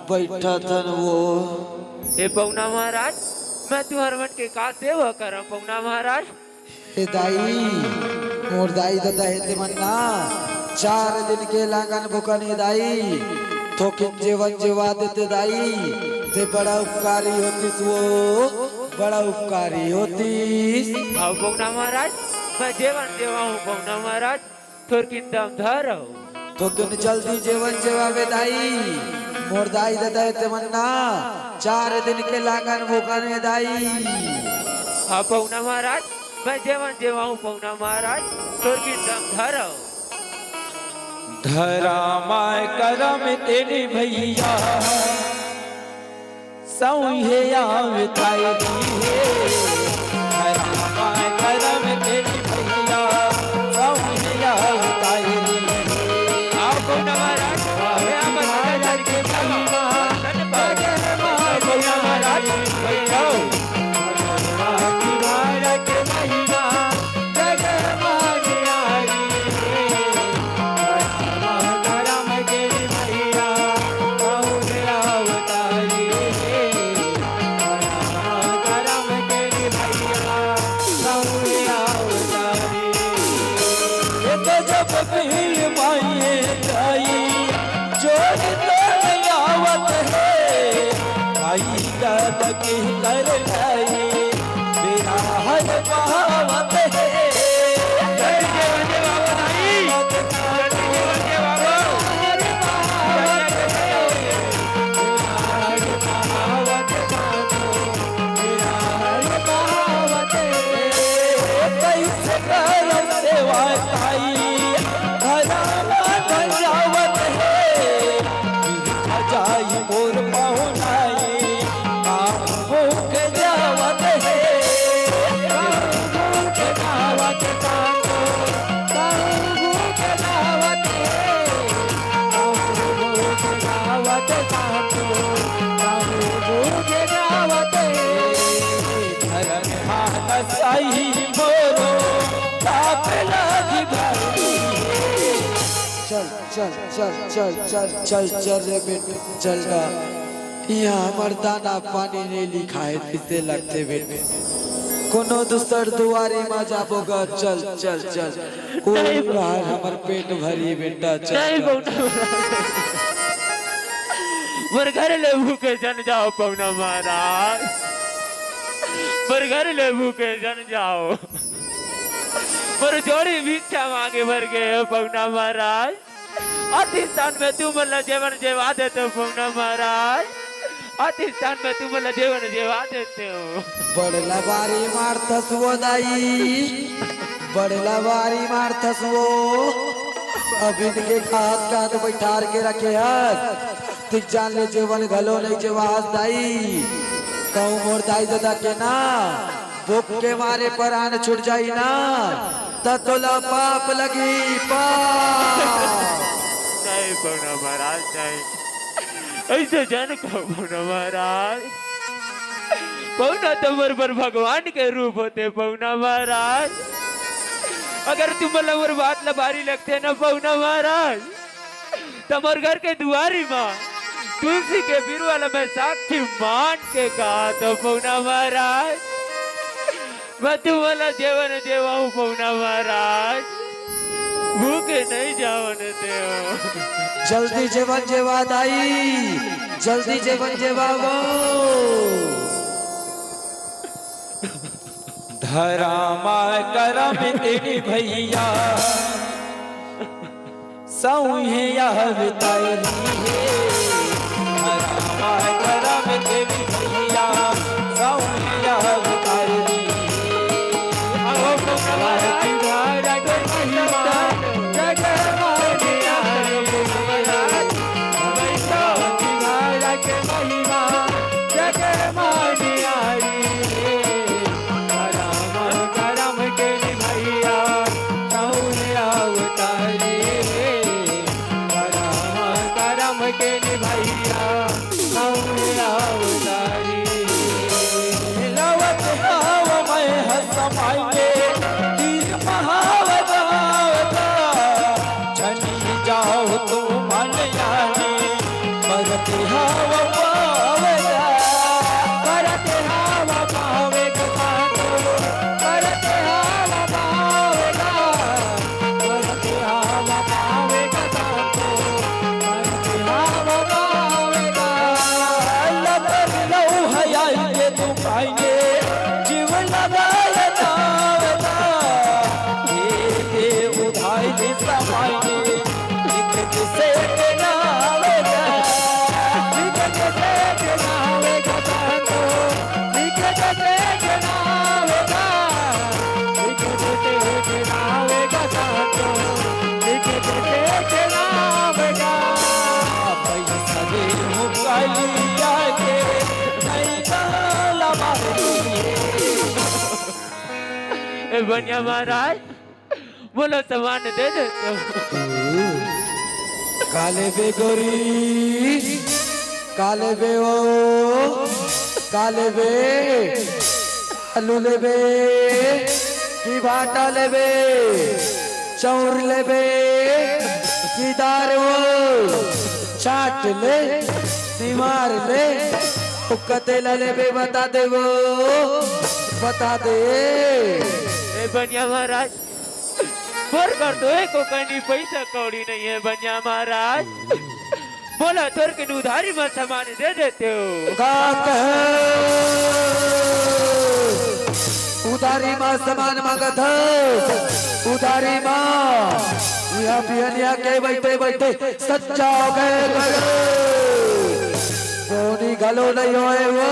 बइठत हन वो। हे पहुना महाराज, मैं तुंहर मन के का सेवा करंव पहुना महाराज? हे दाई, मोर दाई ददा हे ते मन ना, चार दिन के लांगन भूखन हे दाई, थोकिन जेवन जेवा देते दाई, ते बड़ा उपकारी होतिस वो, बड़ा उपकारी होतिस। हाँ पहुना महाराज, मैं जेवन जेवा हूँ पहुना महाराज, थोरकिन दम धरव। थोकिन जल्दी जेवन जेवा बे दाई, मोर दाई ददा हे ते मन ना, चार दिन के लांगन भूखन हे दाई। हाँ पहुना महाराज, मैं जेवन जेवा हूँ पहुना महाराज, थोरकिन दम धरव। धरा माय करम तेरी भैया, सौंहे आवताई री हे। धरा माय करम तेरी भैया, सौंहे आवताई री हे। आओ पहुना महाराज, हे हमर महाराज के महिमा, धन पाओ। पहुना महाराज, बइठव। चल, चल, चल, चल, चल, चल, चल, चल रे बेटा, चल गा। इहाँ हमर दाना पानी नइ लिखाए, तइसे लगथे बेटा। कोनो दूसर दुआरी मा जाबो गा, चल, चल, चल। ओ नहीं। हमर पेट भरी बेटा, चल, नहीं चल, पहुना चल। महाराज। मोर घर ले भूखे झन जाव पहुना महाराज, मोर घर ले भूखे झन जाव। मोर जोड़ी भिक्षा मांगे बर गे हे पहुना महाराज। अति स्थान में तुमन ला जेवन जेवा देतेंव पहुना महाराज, अति स्थान में तुमन ला जेवन जेवा देतेंव। बड़ लबारी मारथस वो दाई, बड़ लबारी मारथस वो। अब इनके काहत काहत बइठार के रखे हस, तिक जान ले जेवन घलो नइ जेवाहस दाई। कहूँ मोर दाई ददा के ना भूख के मारे परान छूट जाही ना, त तोला पाप लगही, पाप। नहीं पहुना महाराज, नहीं। अइसे झन कहव पहुना महाराज। पहुना तो मोर बर भगवान के रूप होथे पहुना महाराज। अगर तुमन ला मोर बात ला भारी लगथे ना पहुना महाराज, त मोर घर के दुआरी मा तुलसी के बिरुवा ला मैं साक्षी मान के कहत हँव पहुना महाराज, मैं तुमन ला जेवन जेवाहूँ पहुना महाराज, भूखे नइ जावन देवँव। जल्दी जेवन जेवा दाई, जल्दी जेवन जेवा वो। धरा माय करम तेरी भैया, सौंहे यह बिताई हे। धरा माय करम तेरी भैया, सौंहे यह बिताई हे। अहो तुम्हारा के महिमा जग मानिया रे। तुम्हारा के महिमा जग मानिया रे। करम करम के के निभैया, हमें अवतारी। लवत हव मैं ह समाइए, तीर महावतावता। छनी जाओ तू मन यानी, परत हव पावता। परत हव पावे गता तो, परत हव पावता। ए बनिया महाराज, मोला सामान दे देते हो। काले बे गोरी, काले बे ओ, काले बे आलू लेबे कि भाटा लेबे, चौर लेबे कि दार ओ, चाट ले, निमार ले, ओ कतेला लेबे बता दे वो, बता दे। ए बनिया महाराज, मोर कर तो एको कनी पैसा कौड़ी नहीं है बनिया महाराज। मोला तोर के उधारी म सामान दे देते हो। का कहे? उधारी म सामान मांगत हो, उधारी म। यहाँ बिहनिया के बैठे बैठे सच्चा हो गए गुरु। बोनी घलो नहीं होए वो,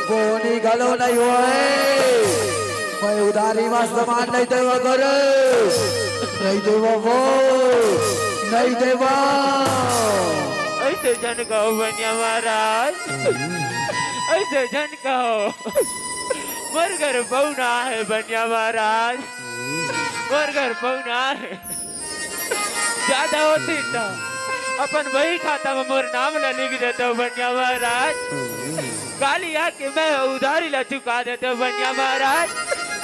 बोनी घलो नहीं होए। मैं उधारी म सामान नहीं देवा गुरु, नहीं देवा वो, नहीं देवा। ऐसे जन कहो बनिया महाराज, ऐसे जन कहो। मोर घर पहुना है बनिया महाराज, मोर घर पहुना है। ज्यादा होती तो अपन वही खाता में मोर नाम ला लिख देते हो बनिया महाराज। काली आके मैं उधारी ला चुका देते हो बनिया महाराज,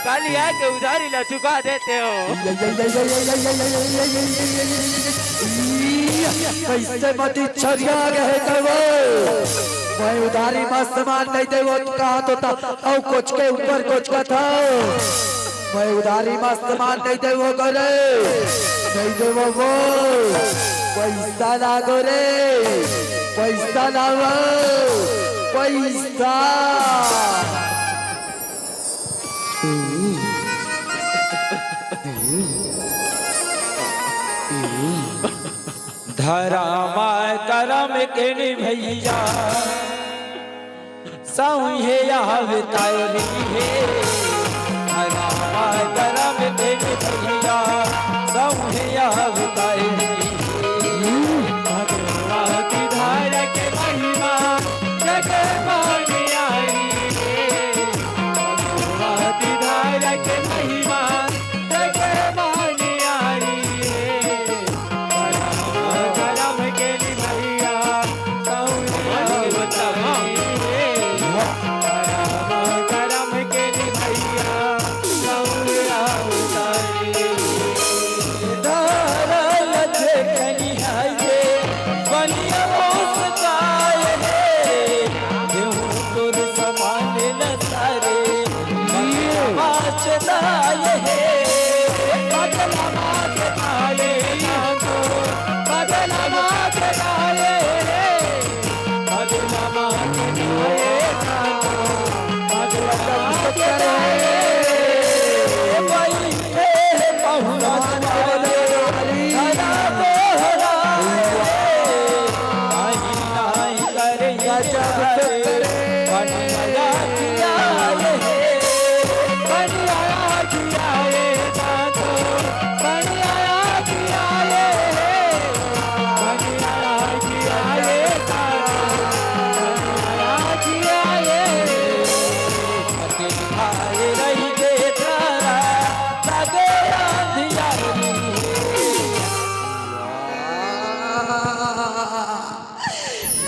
काली आके उधारी ला चुका देते हो। कैसे मती छरिया गए कहो, मैं उधारी म सामान नहीं देवो कहा तो था, औ कोचके ऊपर कोचका था। मैं उधारी म सामान नहीं देवो करे, नहीं देवो वो। पैसा लागो रे, पैसा लावो, पैसा। धरम करम के निभैया, सौंहे अवतारी हे। धरम करम के निभैया, सौंहे अवतारी हे। भगवती धारा के महिमा जग में न्यारी हे। भगवती धारा के महिमा जग में न्यारी हे।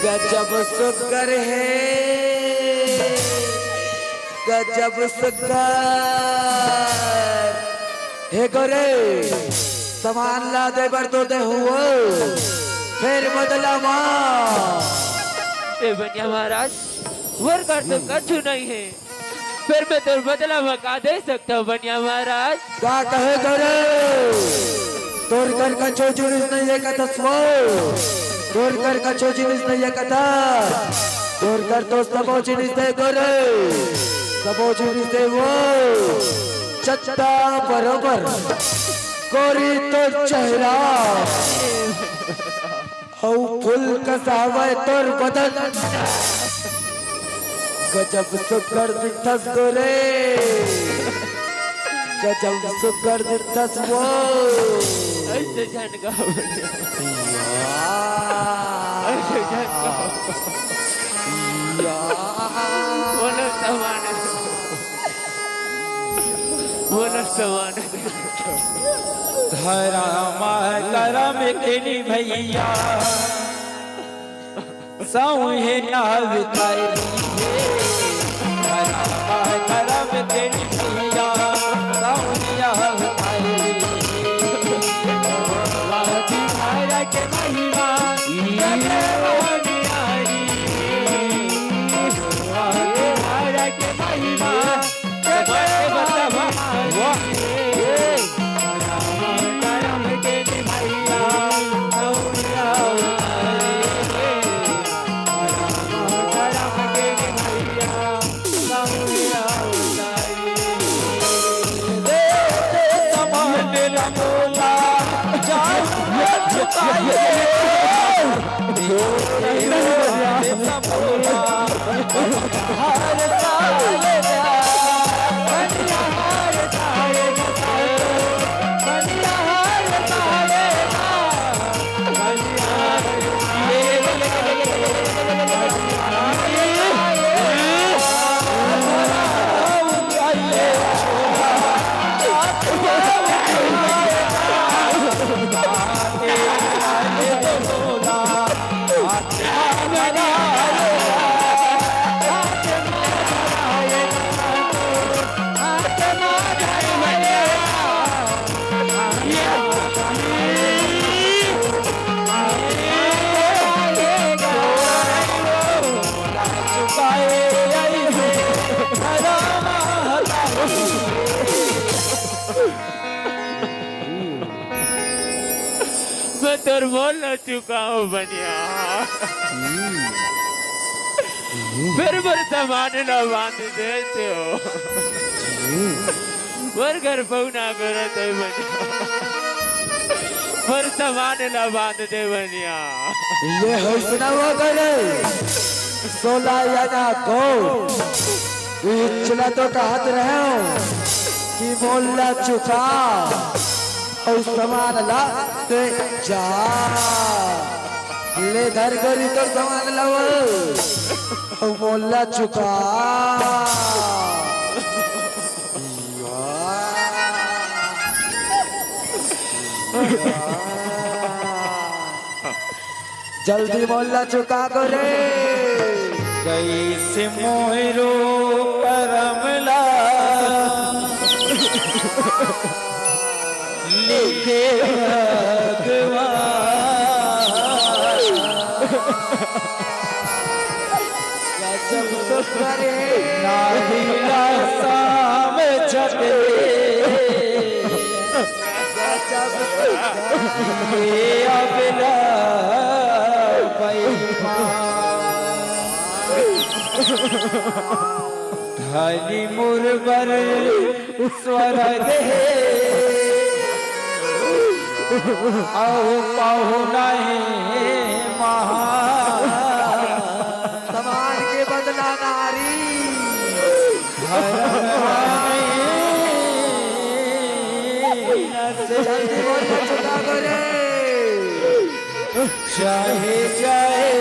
गजब सुग्घर हे, गजब सुग्घर। हे गोरे, समान ला दे बर तो दे हुओ, फेर बदला मा। ए बनिया महाराज, मोर कर तो कछु नहीं हे। फेर मैं तोर बदला म का दे सकथंव बनिया महाराज? का कहे गोरे? तोर कर कछु जिनिस नइ हे कथस वो? तोर कर कछु जिनिस नइ हे कथा? तोर कर तो सबो जिनिस हे गोरे, सबो जिनिस हे वो। चत्ता बरोबर गोरी तोर चेहरा। अउ फूल कस हावय तोर बदन। गजब सुग्घर दिखथस गोरे, गजब सुग्घर दिखथस वो। अइसे झन गा। अइसे झन गा। बोलो समान। बोलो समान। धरम करम के निभइया, सौंहे नाव तारी हे। धरम करम के निभइया, सौंहे नाव तारी हे। बाजी मारा के महिमा, जगवा निहारी हे। बाजी मारा के महिमा, मैं तोर मोल ल चुकाहूं बनिया। फेर मोर समान ल बांध देते हो। मोर घर पहुना करत हे बनिया। मोर समान ल बांध दे बनिया। ये हौसला हुआ करे। सोला आना को इचला तो कहत रहेंव कि मोल ल चुका अउ समान ला दे जा। ले धर गोरी तोर समान ला वो, अउ मोल ल चुका। जल्दी मोल ल चुका गोरे। कइसे मोरो करम ला लिखे भगवान। गजब सुंदर हे। नारी ला समझत हे। गजब सुंदर। ये अबला बेईमान। धनी मोर बर स्वर्ग हे, अउ पहुना हे महान। समान के बदला नारी। धरम हे न से जल्दी बोल, चुका करे। चाहे जाए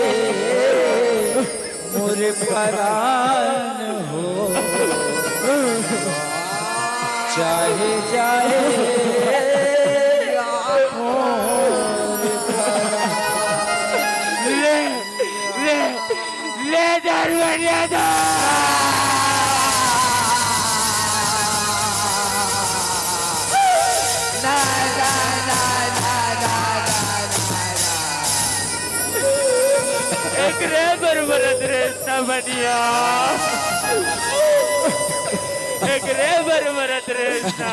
मोर परान हो, चाहे जाए मोर परान। ले, ले। बढ़िया दो। एकरे बर मरत रेहेस ना बनिया, एकरे बर मरत रेहेस ना।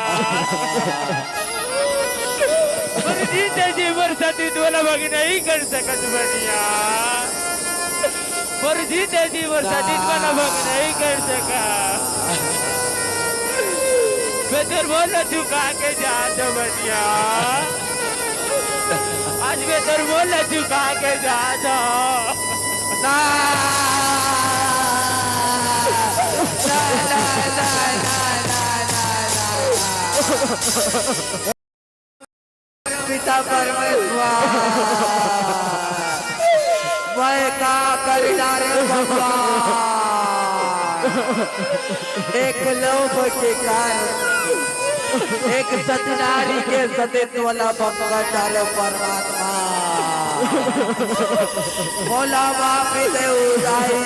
मोर जीते जी मोर साथी तोला भग नहीं कर सकत बनिया। मोर जीते जी मोर साथी तोला भग नहीं कर सका। मैं तोर मोल चुका के जात हूँ बनिया। आज मैं तोर मोल चुका के जात हूँ। ना, ना, ना। पिता परमेश्वर, मैं का करी डारे भगवान, एक लोभ के कारण एक सतनारी के सतीत्व ला बंका डारे परमात्मा, मोला माफी दे उदाई।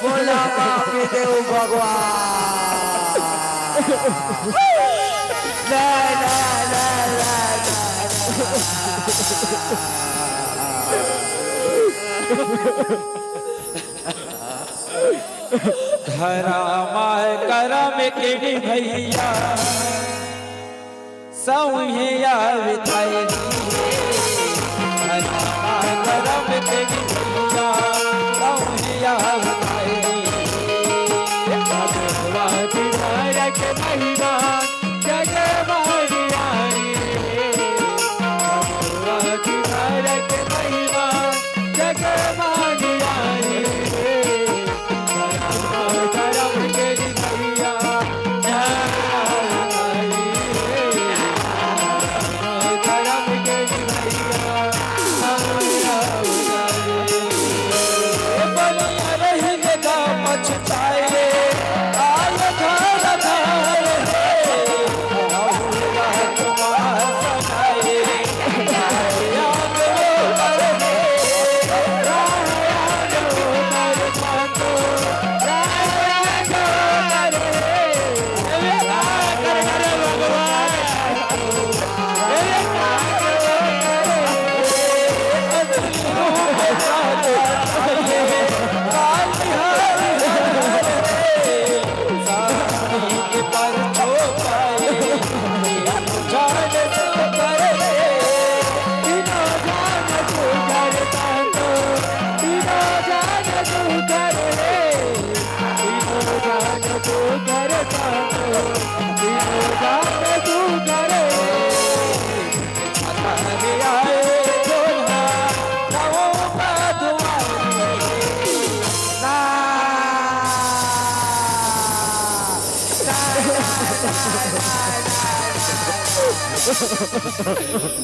मोला माफी देव भगवान। ले, ले, ले। धरम करम के निभैया सौंहे अवतारी, धरम करम के निभैया सौंहे अवतारी। भगवान तुम्हारा के महिमा जग मानियारी, भगवान तुम्हारा के महिमा जग मानियारी।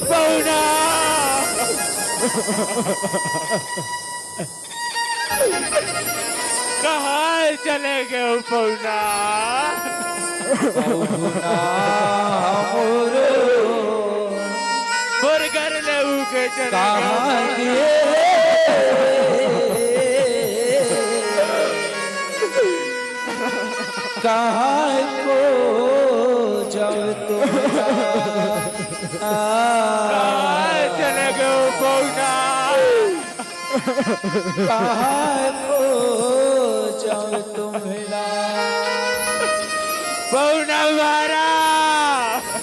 पहुना। कहाँ चले गए हो पहुना? पहुना मोरो। मोर घर ले उके चले गए। कहाँ गए? कहाँ को जब तुम कहाँ चले गए हो पहुना? कहाँ को जाऊं तुम्हला? पहुना मारा।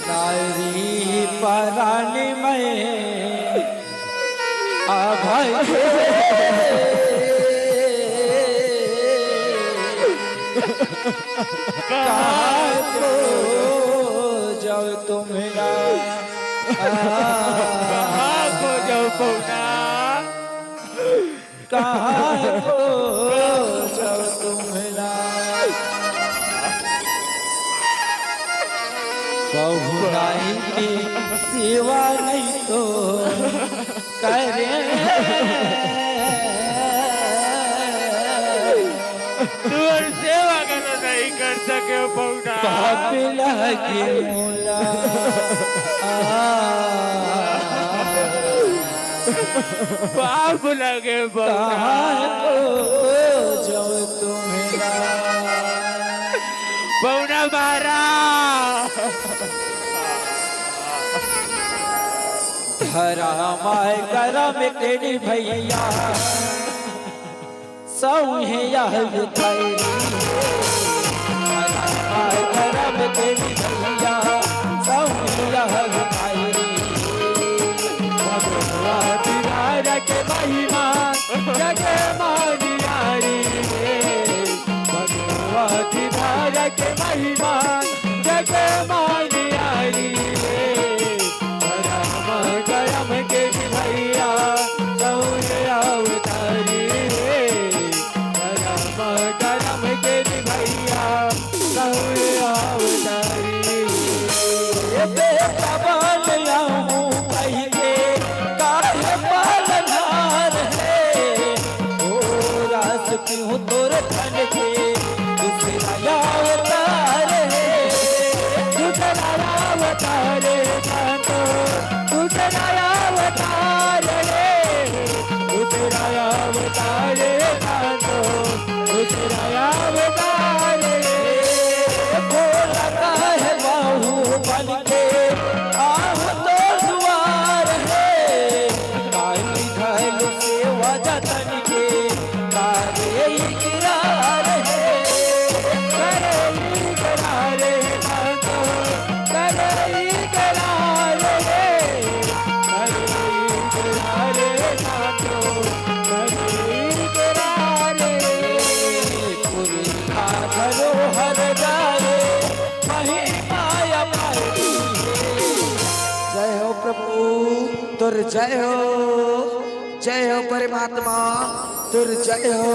नारी परानी में अभय। कहाँ को जाऊं तुम्हला? कहाँ को जाऊं पहुना? कहाँ को जाऊं तुम्हला? पहुनाई की सेवा नहीं तो करे। तुम्हारी सेवा का तो नहीं कर सके पहुना। पाप लागे मोला। आ। पाप लगे बउना। कहाँ को जब तुम्हें ना। बउना मारा। धरा माय करम के निभैया। सौंहे यह विधाई रे, हमार करम के निभैया, सौंहे यह विधाई रे। भगवा दीदार के महिमा जग मानियारी रे, भगवा दीदार के महिमा जग मानियारी रे। करम करम के निभैया, सौंहे अवतारी रे। करम करम के निभैया, सौंहे अवतारी रे। बेटा बन आऊं कहि के, काहे पालनहार है। ओ रास क्यों तोर तन के, दूसरा अवतार है। दूसरा अवतार है, दूसरा अवतार है। दूसरा अवतार है, दूसरा अवतार है। भोला काहे बाहु बन के, आहूं तोर दुआर है। काली घायल सेवा जतन के, करे इकरार है, करे इकरार है, साधो, करे इकरार है, करे इकरार है, साधो, करे इकरार है। पुरखा धरोहर जाए, महिमा अपार। जय हो प्रभु, तोर जय हो। जय हो परमात्मा, तोर जय हो।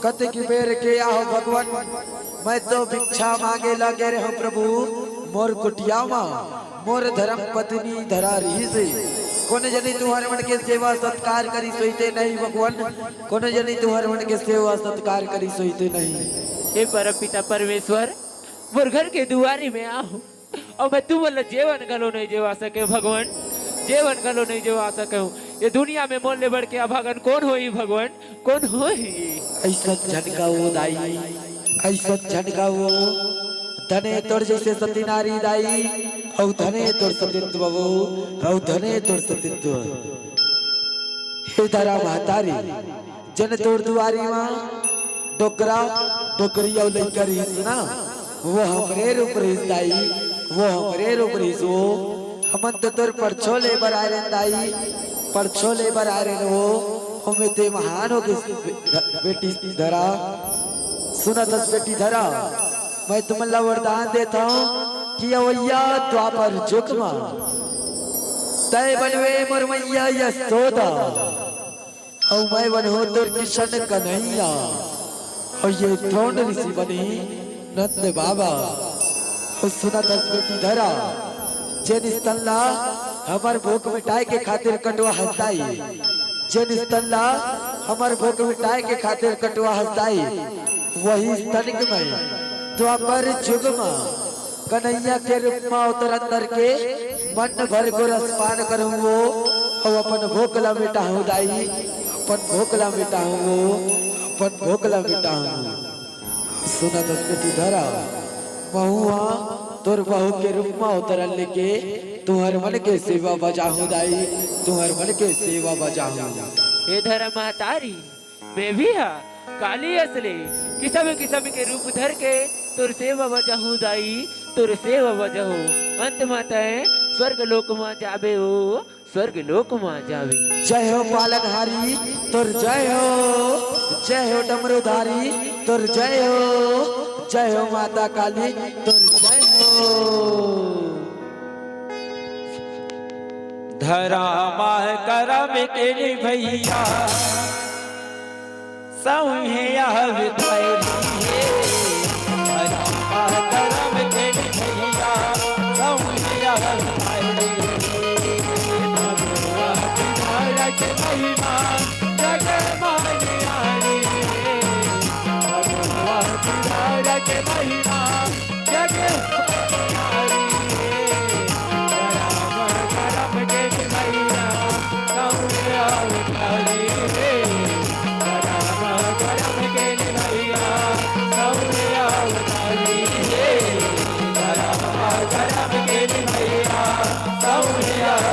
कतेक बेर के आहो भगवान, मैं तो भिक्षा मांगे लगे रहो प्रभु, मोर कुटिया मा मोर धर्म पत्नी धरा रहिसे। कोनो जनी तुंहर मन के सेवा सत्कार करिस होही ते नहीं भगवान, कोनो जनी तुंहर मन के सेवा सत्कार करिस होही ते नहीं। हे परम पिता परमेश्वर, मोर घर के दुआरी में आहो। अउ मैं तुमन ल जेवन घलो नइ जेवा सकेंव भगवान, जेवन घलो नइ जेवा सकेंव। ये दुनिया में मोर ले बढ़ के अभागन कोन होही भगवान, कोन होही? अइसन झन कहो दाई, अइसन झन कहो। धने तोर जइसे सती नारी दाई, अउ धने तोर सतीत्व वो, अउ धने तोर सतीत्व। हे धरा महतारी, जेन तोर दुआरी मा डोकरा, डोकरी अउ लइका रहिस ना, वो हमरे रूप रहिस दाई, वो हमरे रूप रहिस वो। हमन तो तोर परछो ले बर आए रेन दाई, परछो ले बर आए रेन वो। ओमे ते महान हो गे बेटी धरा। सुनत हस बेटी धरा, मैं तुमन ला वरदान देत हंव कि अवइया द्वापर जुग मा तैं बनबे मोर मइया यशोदा। अउ मैं बनहूं तोर किशन कन्हैया, अउ ये द्रोण ऋषि बनही नंद बाबा। अउ सुनत हस बेटी धरा, जेन स्तन ला हमर भूख मिटाए के खातिर कटवा हस दाई, जेन स्तन ला हमर भूख मिटाए के खातिर कटवा हस दाई, वही स्तन के मैं द्वापर जुग मा कन्हैया के रूप मा अवतरन धर के मन भर गोरस पान करहूं वो, अउ अपन भूख ला मिटाहूं दाई, अपन भूख ला मिटाहूं वो, अपन भूख ला मिटाहूं। सुनत हस बेटी धरा, महूं हा तोर बहू के रूप मा अवतरन लेके तुंहर मन के सेवा बजाहूं दाई, तुंहर मन के सेवा बजाहूं। हे धरा महतारी, मैं भी हा काली असले किसम किसम के रूप धर के तोर सेवा बजाहूं दाई, तोर सेवा बजाहूं। अंत मा तैं स्वर्ग लोक मा जाबे ओ, स्वर्ग लोक मा जाबे। जय हो पालनहारी, तोर जय हो। जय हो डमरूधारी, तोर जय हो। जय हो माता काली, तोर जय हो। धरा माय करम के निभैया, सौंहे यह विधाई रे। धरा माय करम के निभैया, सौंहे यह विधाई रे। भगवा दीदार के महिमा जग मानियारी रे। भगवा दीदार के महिमा जग मानियारी रे। करम करम के निभैया, सौंहे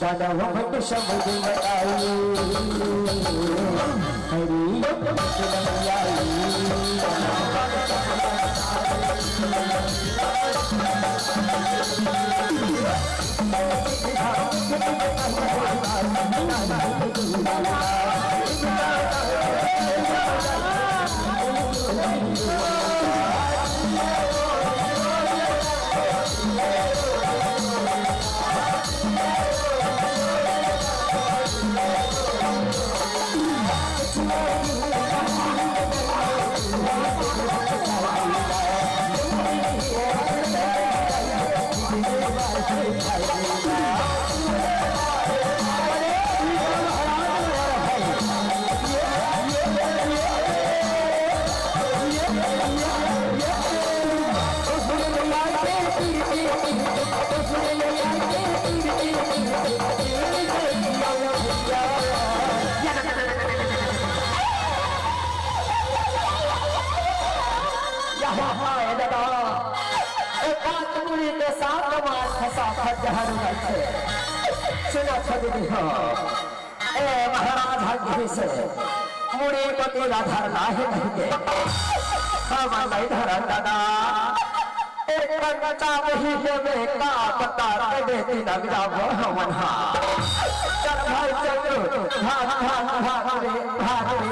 दादा वो भक्त शब्द बताई। हरी ए बात मुड़ी के साथ मार खसा खत जहर उगल छे। सुना छे दीदी हो, ए महाराज हर से मुड़ी को तेरा धरना है कह के। हम नहीं धरन दादा। बता वही देवे का पता रे बेटी लग जाबो हमन हा। चल भाई चल रे, भाग, भाग, भाग रे, भाग रे।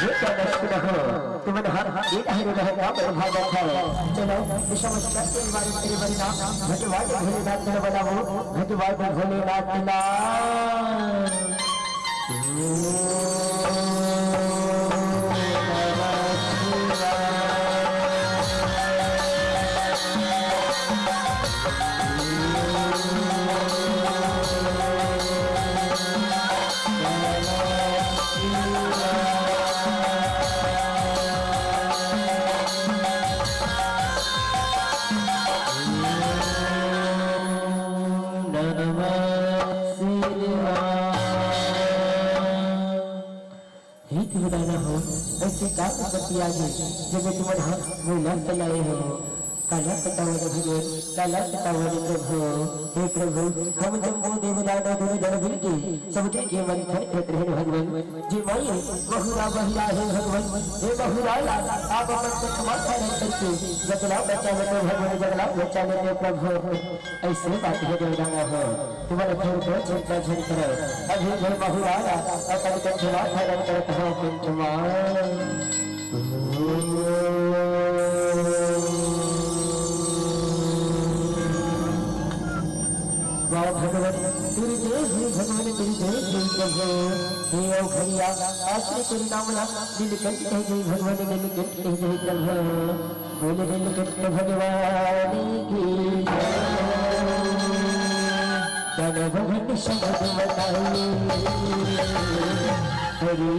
ये क्या नष्ट न हो? तुमन हर एक ही रहे का बल भागत है। चलो, ये समस्या के बारे तेरे बड़ी नाम भगवान भोलेनाथ ने बनाओ, भगवान भोलेनाथ ना। नमः शिवाय। हे देवदाना हो, ऐसे का विपत्ति आ गे, जब तुमन हा मोला तलाए हो? काला बतावो रे भगवान, काला बतावो रे प्रभु। हे प्रभु, हम जम्मो देवदाना दुनो जन मिलके समुद्र के मंथन करत रहेन भगवान। जे माई बहुरा बहिरा हे भगवान, हे बहुरा ला, आप अपन चंद्रमा धारण करके जगला बचा लेते भगवान, जगला बचा लेते प्रभु। ऐसे बात हे देवदाना हो, तुम्हारे घर को चिंता झन करो। अभी मैं बहुराया अपन कंठमा धारण करत हो कंठमा। वाह भगवान, तेरी जय हो भगवान, तेरी जय हो प्रभु। हे ओ भैया, आज तेरे नाम ना नीलकंठ कह जय भगवान, नीलकंठ कह जय प्रभु। बोल नीलकंठ भगवान की जय। तन भवन शब्द बताई। हरि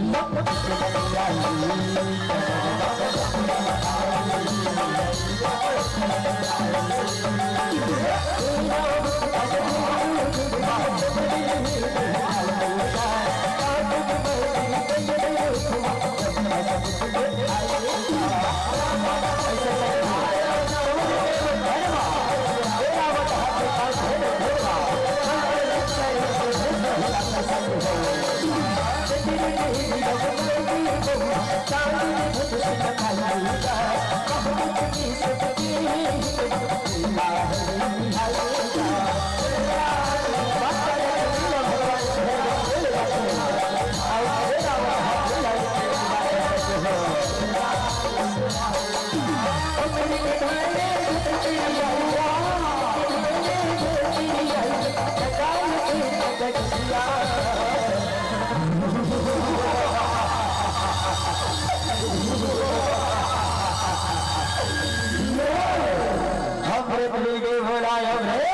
अमृत पी के बोला, अमृत।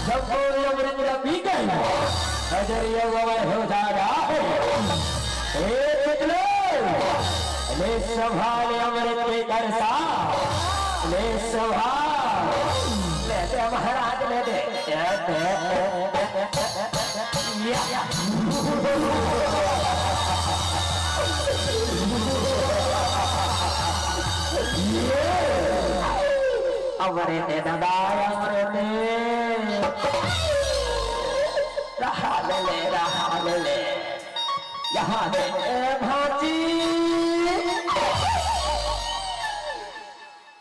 जब कोई अमृत न पी गई, नजरिया गवाह हो जा रहा है। ए चितलो, ले संभाल अमृत के करसा, ले संभाल। ले दे महाराज, ले दे। ए, ए, ए, ए, ए, ए, ए, या। अमृत दे दादा, अमृत दे। रहा ले ले, रहा ले ले। यहाँ दे, ए भांजी।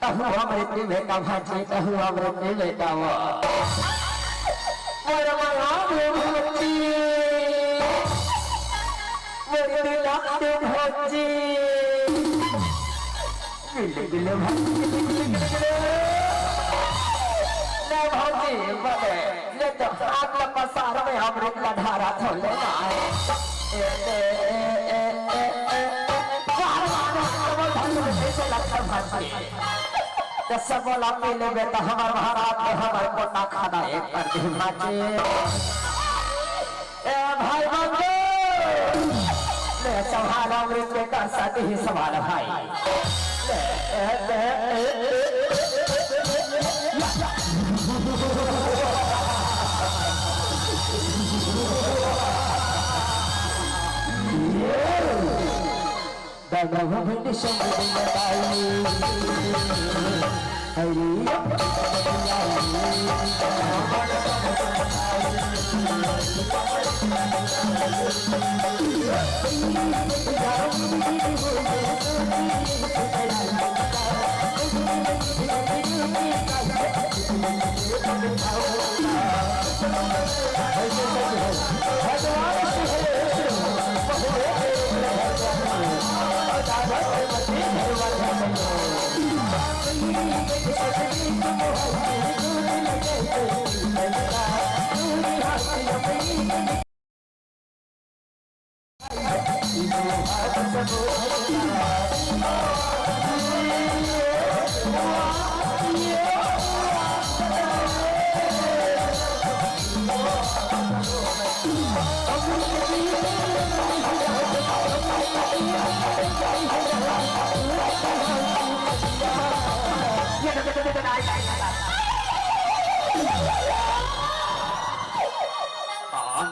तहु अमृत में का भांजी, तहु अमृत में का वो। मोर मया दे भांजी। मोर दिला दे भांजी। गिले गिले भांजी, गिले गिले गिले। ले भांजी, बने, ले तो हाथ ला पसार में अमृत ला ढारा थो ले ना। ए, ए, ए, ए, ए, ए, ए। वाह, वाह, वाह, वाह, वाह, भांजी, कैसे लगता भांजी? जैसे बोला पी लेबे तो हमार महाराज ने हमार कोटा खाना एक कर दी भांजी। ए भाई बंधु, ले संभाल अमृत के कर सती ही संभाल भाई। ले, ए, ए, ए, ए, ए, ए, या, या। दादा भवन शंकर बताई। हरि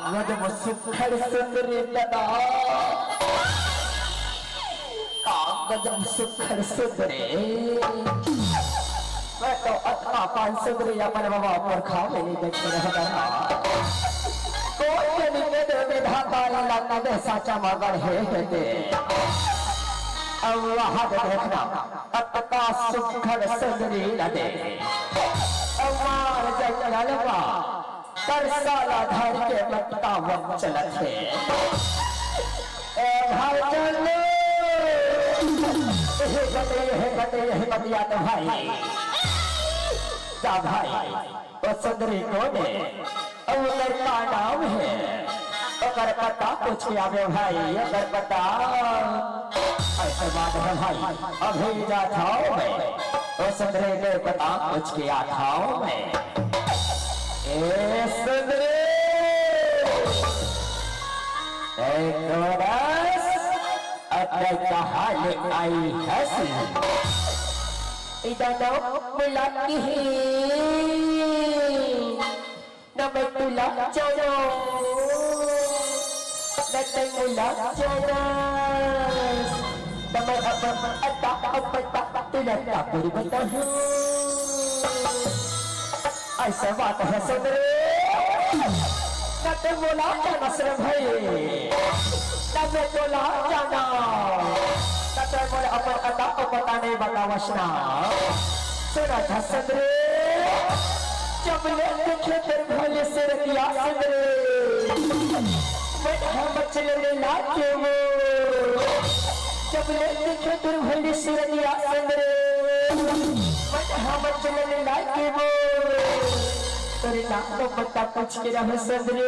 गजब सुघर सुंदरी दादा। का गजब सुघर सुंदरी। मैं तो अतना पान सुंदरी अपन बाबा पुरखा में नहीं देखे रहता। कोई नहीं दे दे विधाता, ला दे साचा मगर हे हे दे। अब वहाँ देखना, अतका सुघर सुंदरी ला दे। अब मार जंगल मा तरसाला धर के बतकावत चलत हे। ए भाई चलो, यही बतिया, यही बतिया, यही बतिया तो भाई। जा भाई, वो सुंदरी कोन हे? अउ ओकर का नाम हे? ओकर पता पूछ के आबे भाई, ओकर पता। ऐसे बात हे भाई, अभी जात हौं मैं, वो सुंदरी के पता पूछ के आत हौं मैं। ए सुंदरी, ए कोरस, अतका कहाँ ले आई हस? इधर तो मुलाकी ही। न मैं तुला जानो, न तै मुला जाना, न मैं अपन अता अपन ता तुला तापुर बताहूँ। ऐसा बात हे सुंदरी, न तै मुला जाना सुंदरी भाई, न मैं तुला जाना, न तै मुला अपन अता अपन ता नहीं बतावस ना। सुनत हस सुंदरी, जब ले देखे तोर भोले सुरतिया सुंदरी, मन ह मचल ले लागे वो। जब ले देखे तोर भोले सुरतिया सुंदरी, मन ह मचल ले लागे वो। तोर नाम पता पूछ के रहो सुंदरी,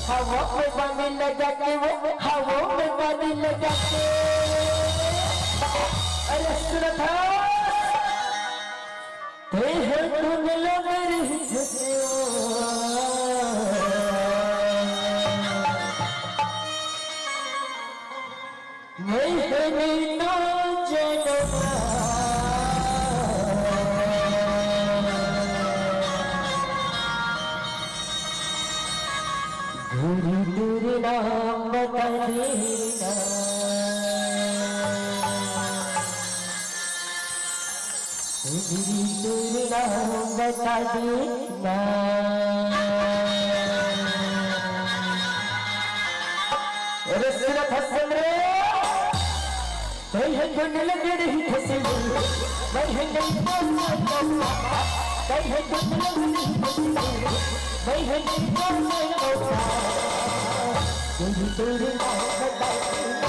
हवा में बानी लगा के वो, हवा में बानी लगा के। अरे सुनत हस, हे हे टुनला मेरी छतिया, मैं हे मीना जनवा। दूरी दूरी नाम बता देना। दूरी दूरी नाम बता देना। अरे सुनत हस सुंदरी, कहीं है गुण लगे रही फसली, मैं है नहीं बोलना चाहता। कहीं है गुण लगे रही फसली, मैं है नहीं बोलना चाहता। दूरी दूरी नाम बता देना।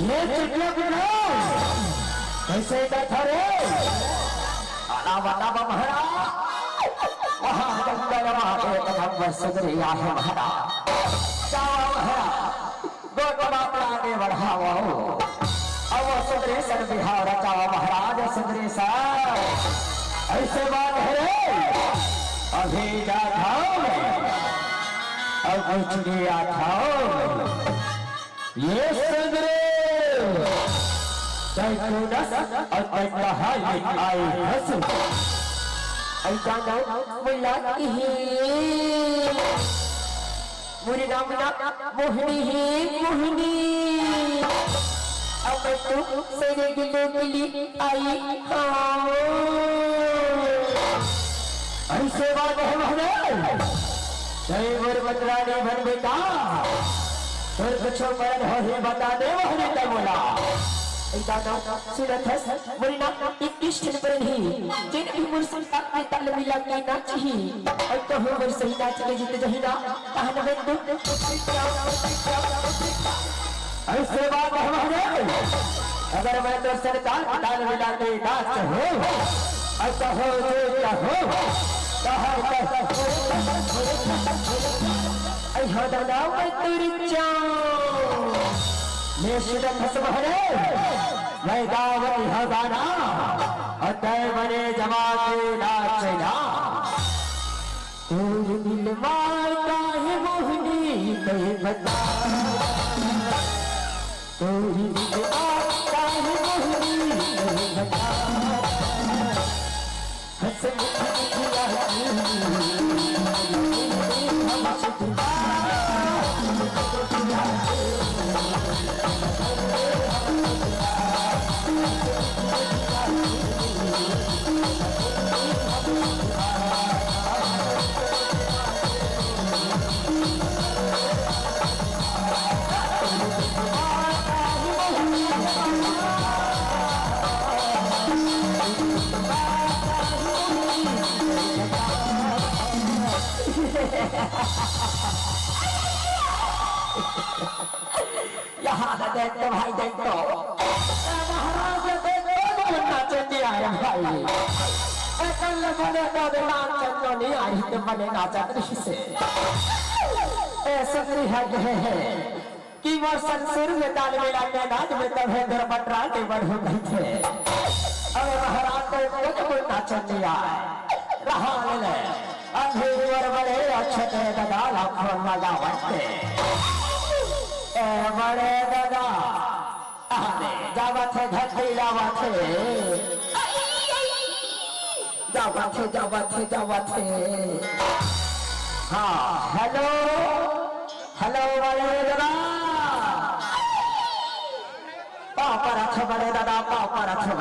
ये चुटिया बुझाओ, कैसे बैठा रे? आला वाला बा महाराज, वहाँ जंगल वहाँ एक नंबर सुंदरी आहे महाराज। जाओ महाराज, गोट बात आगे बढ़ाओ। अब वो सुंदरी सन बिहार जाओ महाराज, सुंदरी सन। ऐसे बात है रे, अभी जात हँव मैं, अउ कुछ नहीं आता हूँ। ये संग रे, तैं कोन अस अउ तैं कहाँ ले आए हस? अउ जानो मुला इही। मोर नाम ना मोहिनी हे, मोहिनी। अउ मैं तो सैर गिलो गिली आई हँव। ऐसे बात है मोहरे, तैं मोर बतरा नइ बन बेटा, तोर कुछो मरन होही बता दे मोहरे तैं मोला। ए दादा, सुनत हस, मोर ना एक ठन बरन हे, जेन भी मोर संग ताल मिला के नाचही, अउ कहूँ मोर सही नाच के जीत जही ना, तहन मैं तो ऐसे बात है मोहरे, अगर मैं तोर संग ताल मिला के नाचहूँ, अउ कहूँ जीत जहूँ, तहन मैं, अइ हो दादा मैं तोर चाँव। ले सुनत हस मोहरे, मैं गावत हँव गाना, अउ तैं बने जमा के नाचना। तोर दिल मा काहे मोहिनी तैं बता, तोर दिल मा काहे मोहिनी तैं बता। यहाँ तो देख तो भाई, देख तो। ए महाराज, देख तो, बने नाचत नइ आय भाई। ए कल बने तो नाचत नइ आय, तो बने नाचत रहिसे। ए सुंदरी है, है, है। कि मोर संग सुर में ताल मिला के नाच में तभे घर बटरा के बढ़ू कहिथे। अबे महाराज तो एको झन नाचत नइ आय। रहा ले ले। अभी मोर बड़े अच्छे ते ददा ला फोन लगावत हे। ए बड़े ददा। अरे, जावत हे घंटी लावत हे। जावत हे, जावत हे, जावत हे। हाँ, हेलो, हेलो, बड़े ददा। पाँव परत हँव बड़े ददा, पाँव परत हँव।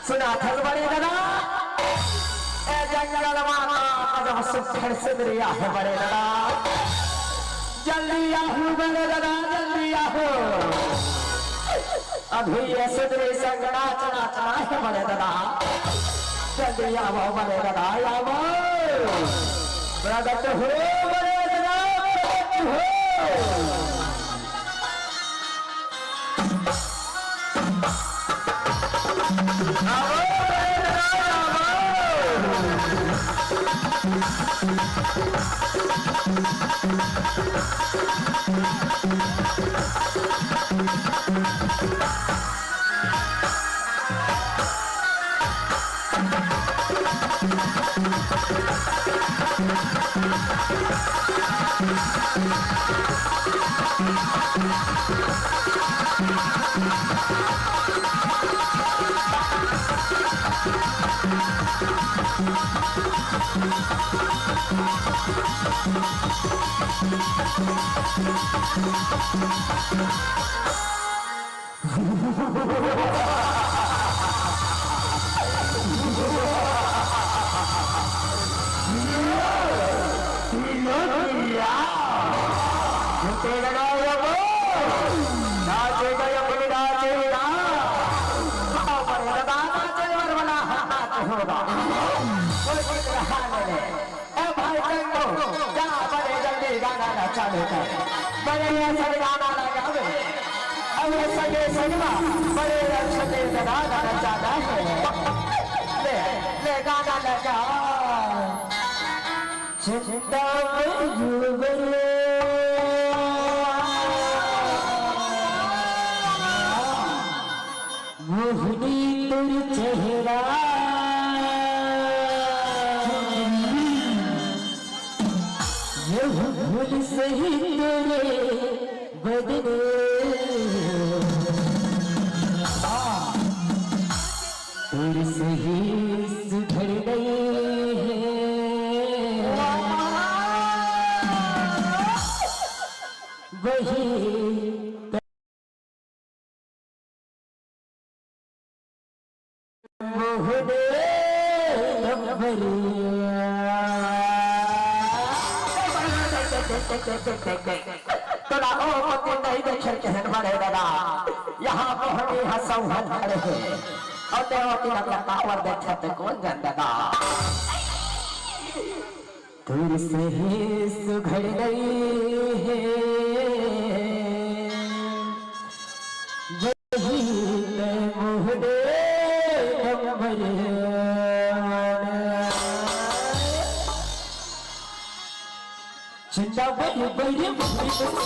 सुनत हस बड़े ददा, ए जंगल माता का जब सुघर सुंदरी आहे बड़े ददा, जल्दी आहू बड़े ददा, जल्दी आहू। अभी ये सुंदरी संग नाच नाचना हे बड़े ददा। जल्दी आवव बड़े ददा, आवव। प्रगट हो बड़े ददा, प्रगट हो। आवव बड़े ददा, आवव। ए भाई चंदू, जा बड़े जल्दी गाना ला चालू कर। बड़े ये सब गाना लगा दे। अब ये सगे सगवा बड़े अच्छे से गाना नचाना है। ले, ले गाना लगा। चिंता में डूबे मोहिनी चेहरा, ये भूल सही तेरे बदले, तेरे सही सुधर गई है। वही मोहने नंबरिया। तोला ओ पति नहीं देखे कहन बड़े दादा, यहाँ मोहनी हंसौहन खड़े हैं। और देवती लग कावर देखे ते कौन जन दादा। तुर सही सुघड़ गई है, वही ते मोहने नंबर। चिंता बड़ी बड़ी बड़ी बड़ी।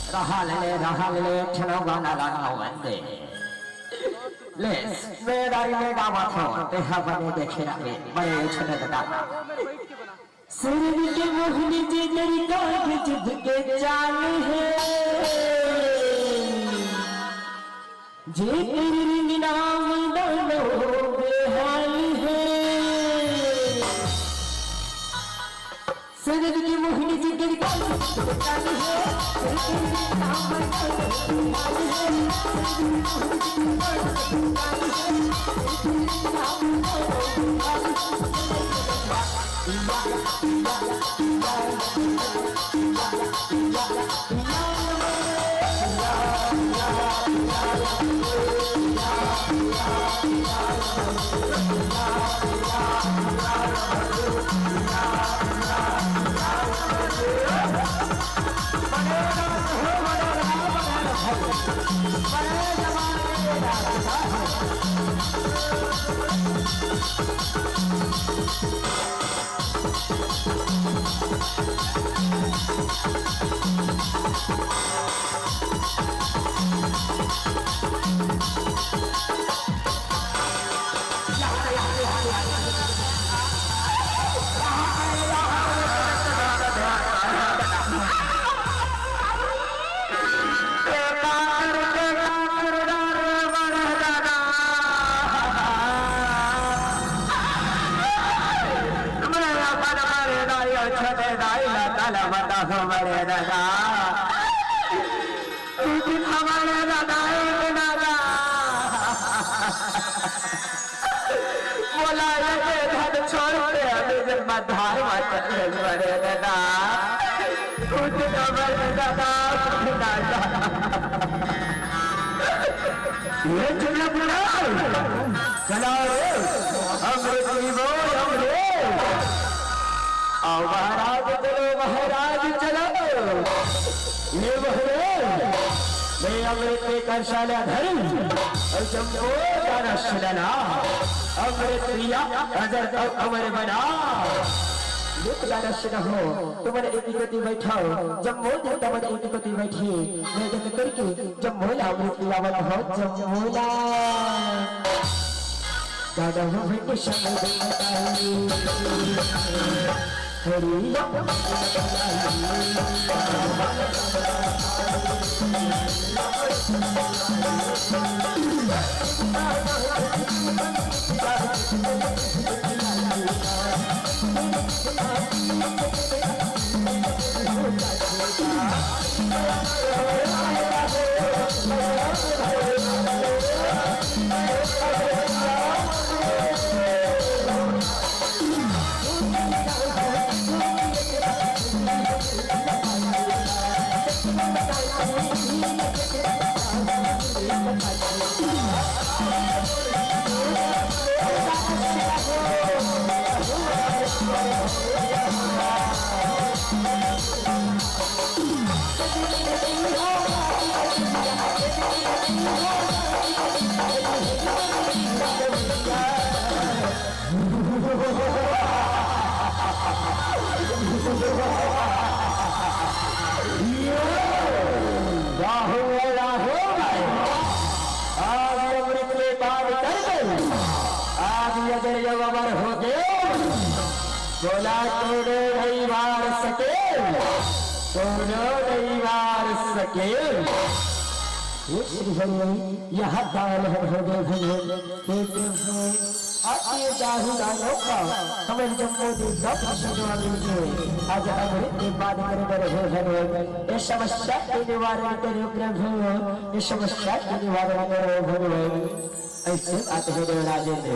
रहा ले, रहा ले, ठनो गाना गाना वंदे। ले, मेदारी में गावा थो, तेहा बने देखे रहे, बड़े उछने दादा। सुरग के मोहनी जे तेरी कागज के चाल है, जे तेरी रंगना में डालो बेहाल है। सुरग के मोहनी जे तेरी कागज के चाल है, जे तेरी रंगना में डालो बेहाल है। बोला ये धन छोड़ के अभी जब मधार मत बड़े दादा। कुछ तो बड़े दादा, कुछ ना दादा। ये चुगला बुला। चलो रे, अमृत पीबो, अमृत। आओ महाराज चलो, महाराज चलो। ये महाराज, मैं अमृत के करशाला धरू, और जम्बो दाना सुनना। अमृत पिया, अजर तो अमर बना। लोक दाना सुन हो, तुमन एक गति बैठाओ, जम्बो देवता मन एक गति बैठे। मैं एक करके जम्बो ला अमृत पियावत हो, जम्बो ला। दादा हो भाई के शब्द बताई। हरि राम। बोला कोनो नइ मार सके, कोनो नइ मार सके। हे श्री हरि, यहाँ दान हर हो गए भगवान। हे प्रभु, आज ये जाहि दानव का हमर जम्मो देवता भगवान मिलके आज अमृत के पान करे बर हे भगवान। ये समस्या के निवारण करो प्रभु, ये समस्या के निवारण करो भगवान। अइसे बात हे देव राजेंद्र,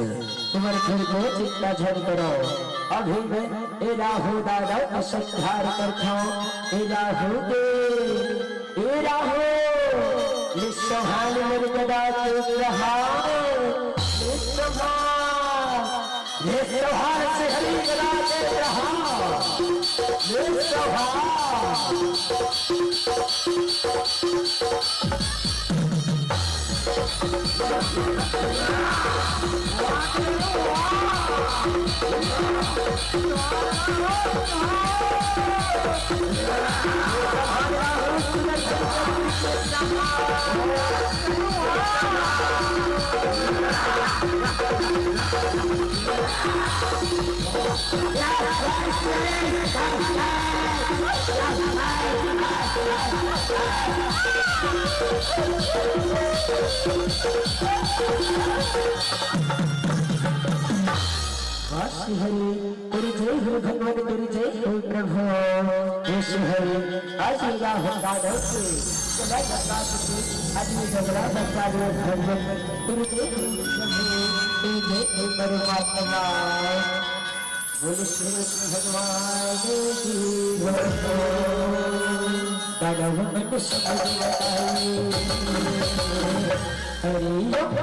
तुमन फिर को चिंता झन करो। अभी मैं ए राहु दानव के संहार करथौं। ए राहु के, ए राहु, निस्सहाय मन कदा चुप रहा। निस्सहाय, निस्सहाय से हरि कदा चुप रहा। निस्सहाय। वाह श्री हरि, तेरी जय हो भगवान, तेरी जय हो प्रभु। हे श्री हरि, आज मेरा होता है कि चला जाता है, आज ये जंगला बचा लिया भगवान, तेरी जय हो प्रभु, तेरी जय हो परमात्मा। बोल श्री कृष्ण भगवान की जय। दानव मन सब बताए। हरि ओम।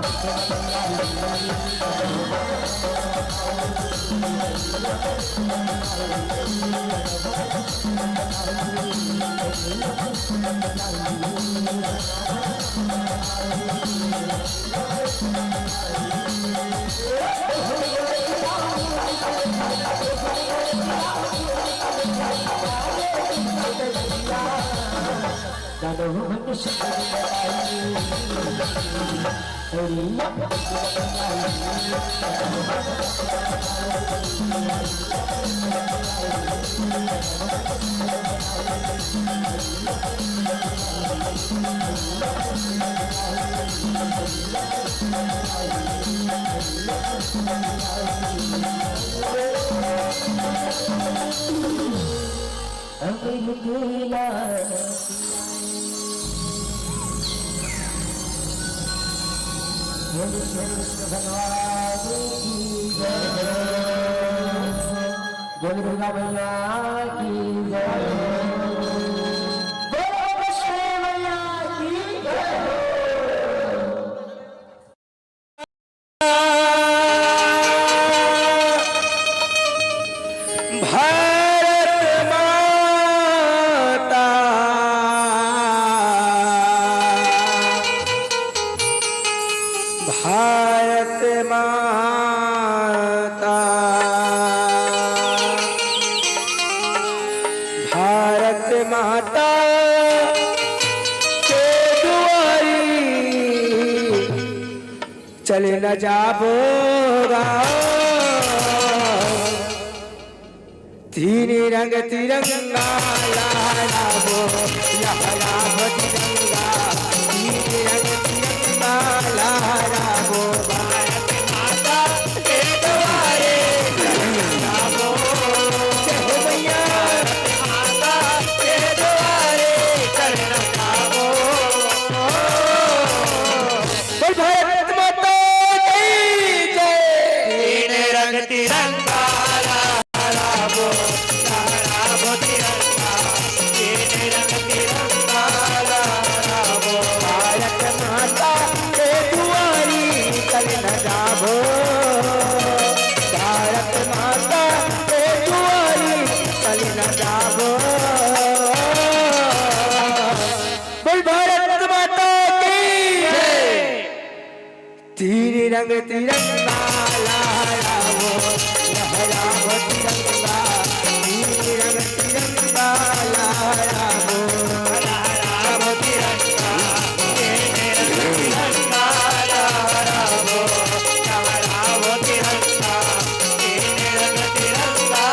बोल श्री कृष्ण भगवान की जय। बोल दुर्गा मैया की जय। बोल वैष्णो मैया की जय। भारत माता, भारत माता, भारत माता के दुआरी चले न जाबो गा। तीन रंग तिरंगा लहराबो, लहराबो तिरंगा। तीन रंग तिरंगा लहराबो, भारत माता के दुआरे चले न जाबो। जय हो मैया। भारत माता के दुआरे चले न जाबो। बोल भारत माता की जय। तीन रंग तिरंगा लहराबो, लहराबो तिरंगा। तीन रंग तिरंगा लहराबो, भारत माता के दुआरी चल न जाबो। भारत माता के दुआरी चल न जाबो। बोल भारत माता की जय। तीन रंग तिरंगा लहराबो, लहराबो तिरंगा। तीन रंग तिरंगा लहराबो, लहराबो तिरंगा। तीन रंग तिरंगा लहराबो, लहराबो तिरंगा। तीन रंग तिरंगा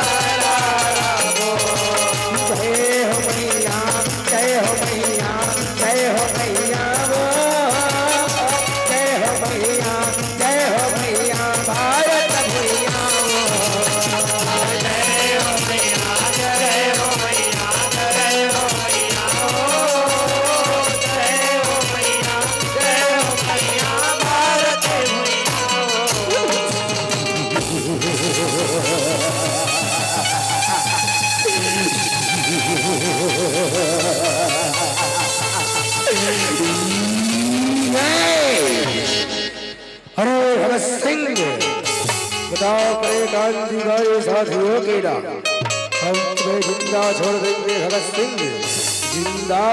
अरे भगत सिंह, बताओ अपने क्रांतिकारी साथियों के ना, हम तुम्हें जिंदा छोड़ देंगे भगत सिंह, जिंदा।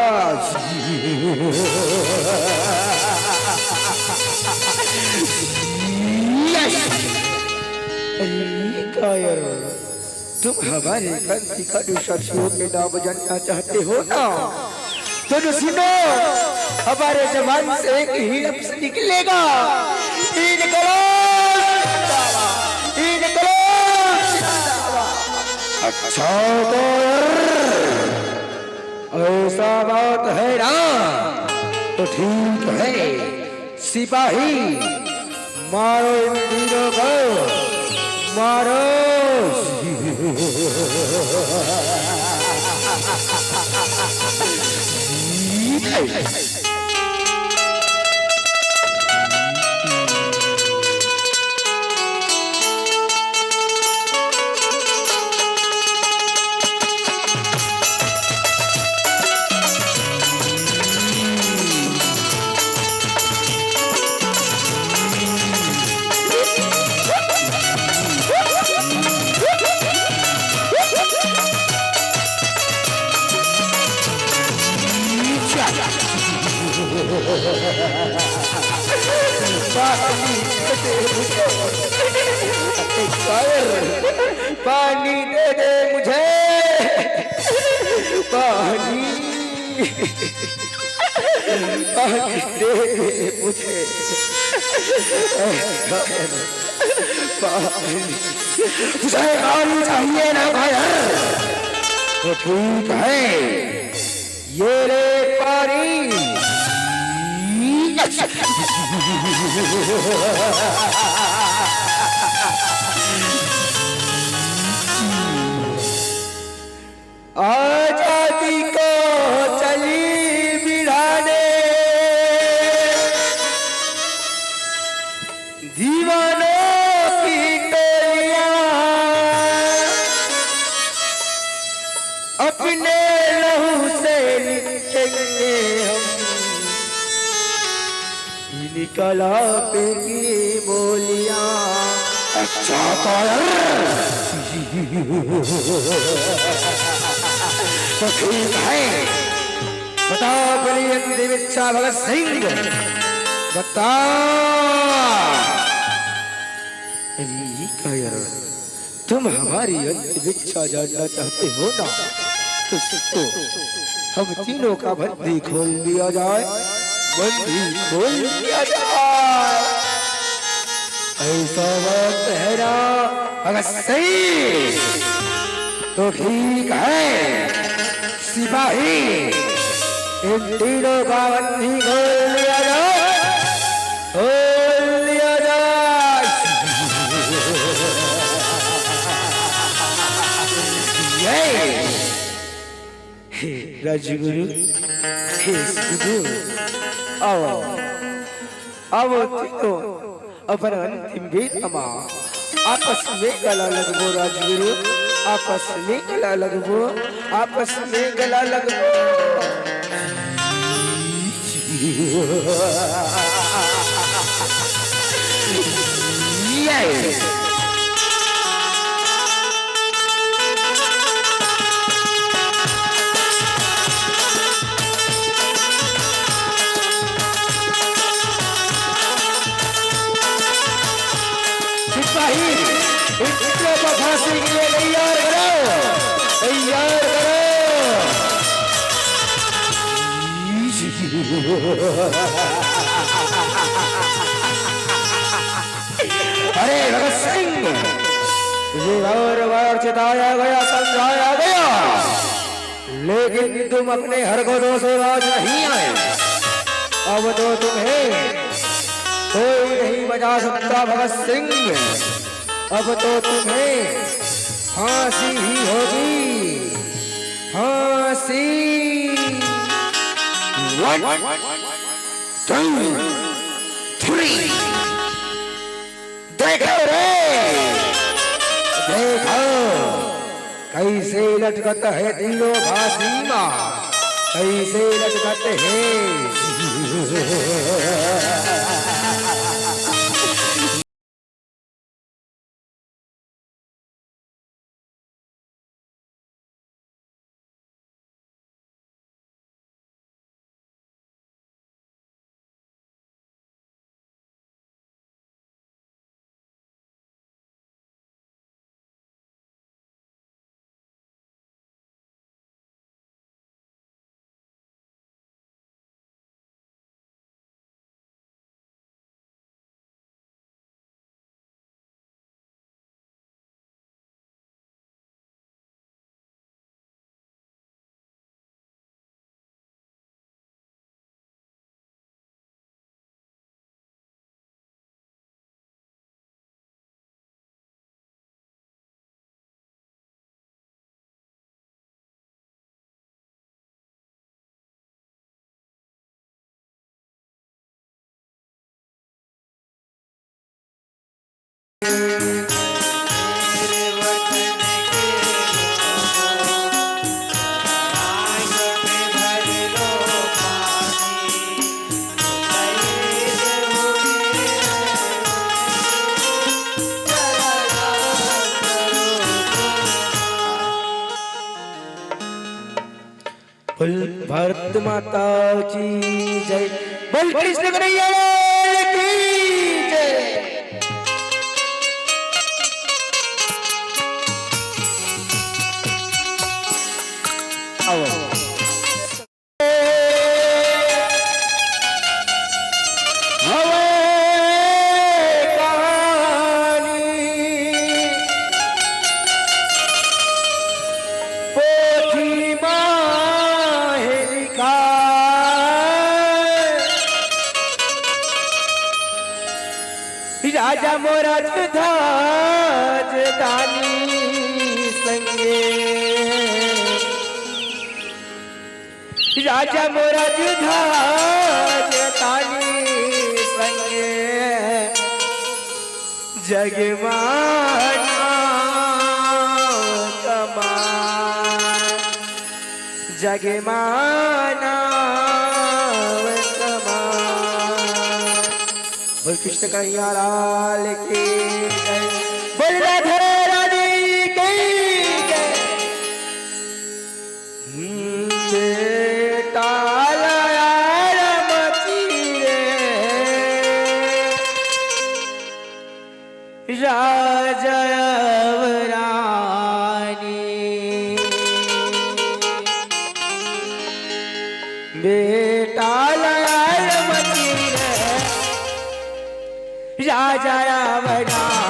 Yes! अरे कायर, तुम हमारे क्रांतिकारी साथियों के नाम जानना चाहते हो ना? तो सुनो, हमारे जबान से एक ही लफ्ज निकलेगा, इनकलाब जिंदाबाद, इनकलाब जिंदाबाद। अच्छा तो यार, ऐसा बात है ना, तो ठीक है। सिपाही, मारो इन तीनों को, मारो। पानी दे दे मुझे, पानी, पानी दे दे मुझे, पानी। तुझे पानी चाहिए ना कायर? तो ठीक है, ये ले पानी। आजादी को चली बिढ़ाने दीवानों की टोलियां अपने लहू से लिखेंगे हम इनकलाब की बोलियां। अच्छा कायर, तो ठीक है, बताओ अपनी अंतिम इच्छा भगत सिंह, बता। अरे कायर, तुम हमारी अंतिम इच्छा जानना चाहते हो ना, तो सुनो, हम तीनों का बंदी खोल दिया जाए, बंदी खोल दिया जाए। ऐसा बात है ना भगत सिंह? तो ठीक है सिपाही, इन तीनों का बंदी खोल दिया जाए, खोल दिया जाए। ये हे राजगुरु, हे सदगुरु, आओ, आओ तीनों अपन अंतिम बेरा मा आपस में गला लगबो राजगुरु, आपस में गला लगबो, आपस में गला लगबो। ये सिपाही, इन तीनों को फांसी के लिए तैयार करो, तैयार करो। अरे भगत सिंह, तुझे बार बार चेताया गया, समझाया गया, लेकिन तुम अपने हरकतों से बाज नहीं आए। अब तो तुम्हें कोई नहीं बचा सकता भगत सिंह, अब तो तुम्हें फांसी ही होगी, फांसी। One, two, three। देखो रे, देखो, कैसे लटकत हे तीनों फांसी मा, कैसे लटकत हे। बोल भारत माता की जय। बोल कृष्ण कन्हैया लाल की जय। आओ। हवे कहानी पोथी मा हे लिखाय, राजा मोराज धाज दानी संगे। राजा मोराज धाज दानी संगे जग मा नाव कमाय, जग मा नाव कमाय। बोल कृष्ण कन्हैया लाल की जय। बोल राधा रानी की जय। हम्म, बेटा लाया रमती रे, राजा अवरानी। बेटा लाल मतीर राजा अवरानी।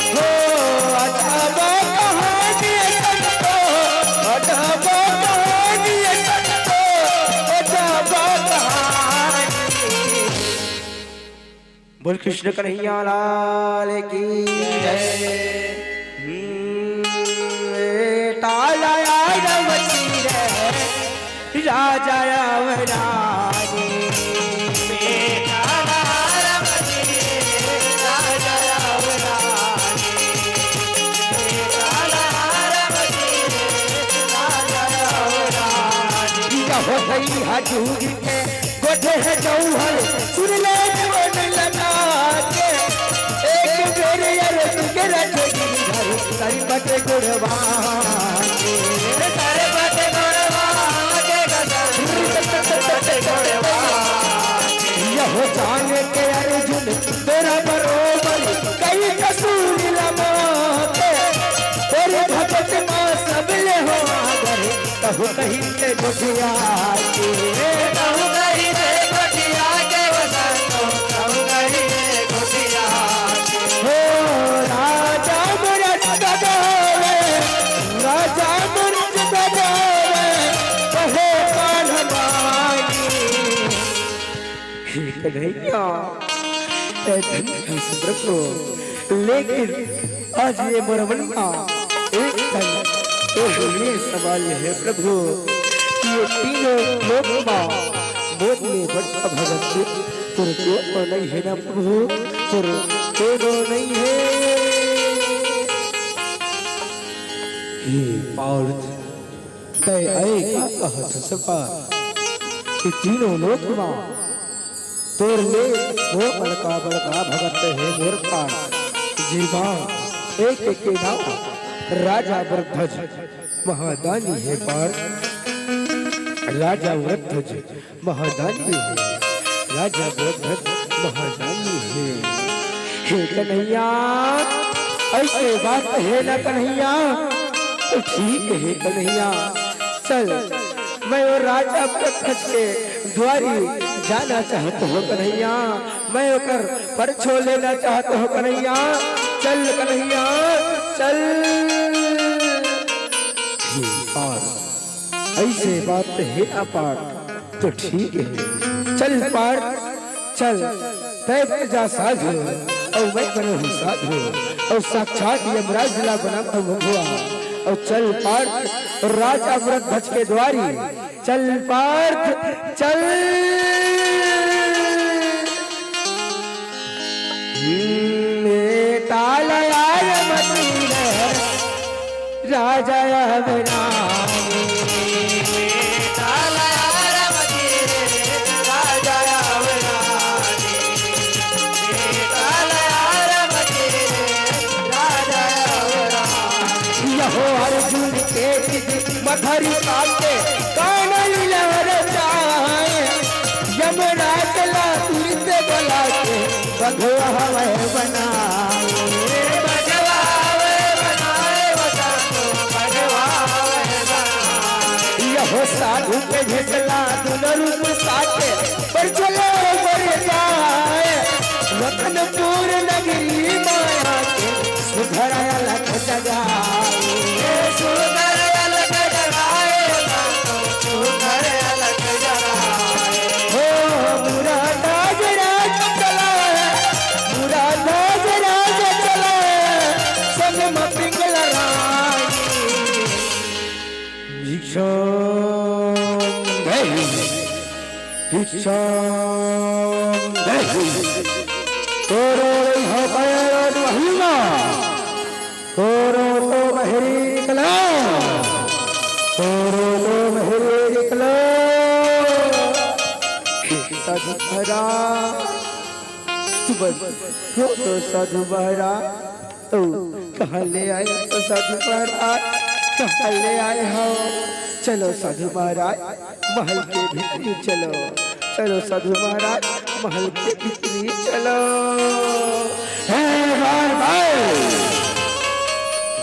हो, अजब कहानी है संतो, अजब कहानी है संतो, अजब कहानी। बोल कृष्ण कन्हैया लाल की जय। हम्म, बेटा लाया रमती रे, राजा अवरानी। बेटा लाया रमती रे, राजा अवरानी। बेटा लाया रमती रे, राजा अवरानी। या हो गई हजूरी के गोठे हे जौहर, सुन ले मन लगा के। एक बेर अर्जुन के रखे गिरधर, सरबत गुणवा के। सरबत गुणवा के गदर, सरबत गुणवा के। यह जान के अर्जुन तोरा बरोबर, कई कसूर लमा के। तोरे भगत मा सब ले हो आदर, कहु कहि के गोठिया के। कहु कहि के गोठिया के वसंतो, कहु कहि के गोठिया के। हो राजा मोर सदावे, राजा मोर सदावे, कहे कान मांगी। हे कन्हैया, ए धन है सुब्रत हो, लेकिन आज ये मोर मन मा एक ठन ये सवाल हे प्रभु, कि ये तीनों लोक मा मोर ले बड़का भगत तोर कोनो नइ हे ना प्रभु, तोर कोनो नइ हे। हे पार्थ, तैं अइका कहत हस पार्थ, कि तीनों लोक मा तोर ले वो बड़का बड़का भगत हे मोर पार्थ। जी हाँ, एक एक के नाम राजा वृद्धध्वज महादानी हे पार्थ, राजा वृद्धध्वज महादानी हे, राजा वृद्धध्वज महादानी हे। हे कन्हैया, अइसे बात हे ना कन्हैया, त ठीक हे कन्हैया, चल, मैं वो राजा वृद्धध्वज के दुवारी जाना चाहत हों कन्हैया, मैं ओकर परछो लेना चाहत हों कन्हैया, चल कन्हैया, चल। हे पार्थ, अइसे बात हे ना पार्थ, त ठीक हे, चल पार्थ, चल, तैं बन जा साधु, अउ मैं बनहूँ साधु। अउ साक्षात यमराज ला बना भगवा। अउ चल पार्थ, राजा मुरध्वज के दुआरी। चल पार्थ, चल। हम्म, ए ताल आय मतीर, राजा अवरानी। ताल आय मतीर, राजा अवरानी। यहो अर्जुन के चित मथरी काटे, कानन लहर जाए। यमराज ला तुरंत बुला के, बघवा हवै बनाए। बघवा हवै बनाए, बता दो, बघवा हवै बनाए। यहो साधु के भेटला दुनो रूप साथे, पर चलो बर जाए। रतनपुर नगरी माया के सुधर अलख जगाए। सुधर अलख जगाए, सुधर अलख जगाए। हो मुरादाज राज चला, मुरादाज राज चला, संग म पिंगल रानी। भिक्षाम देहि, भिक्षाम देहि। तोरो रहिहो पैरो महिमा, तोरो तो बहरी निकला, तोरो तो बहरी निकला। साधु महाराज, तुम को तो साधु महाराज। ओ, कहाँ ले आए हो साधु महाराज, कहाँ ले आए हो? चलो साधु महाराज, महल के भीतरी चलो, चलो साधु महाराज, महल के भीतरी चलो। हे बार बार,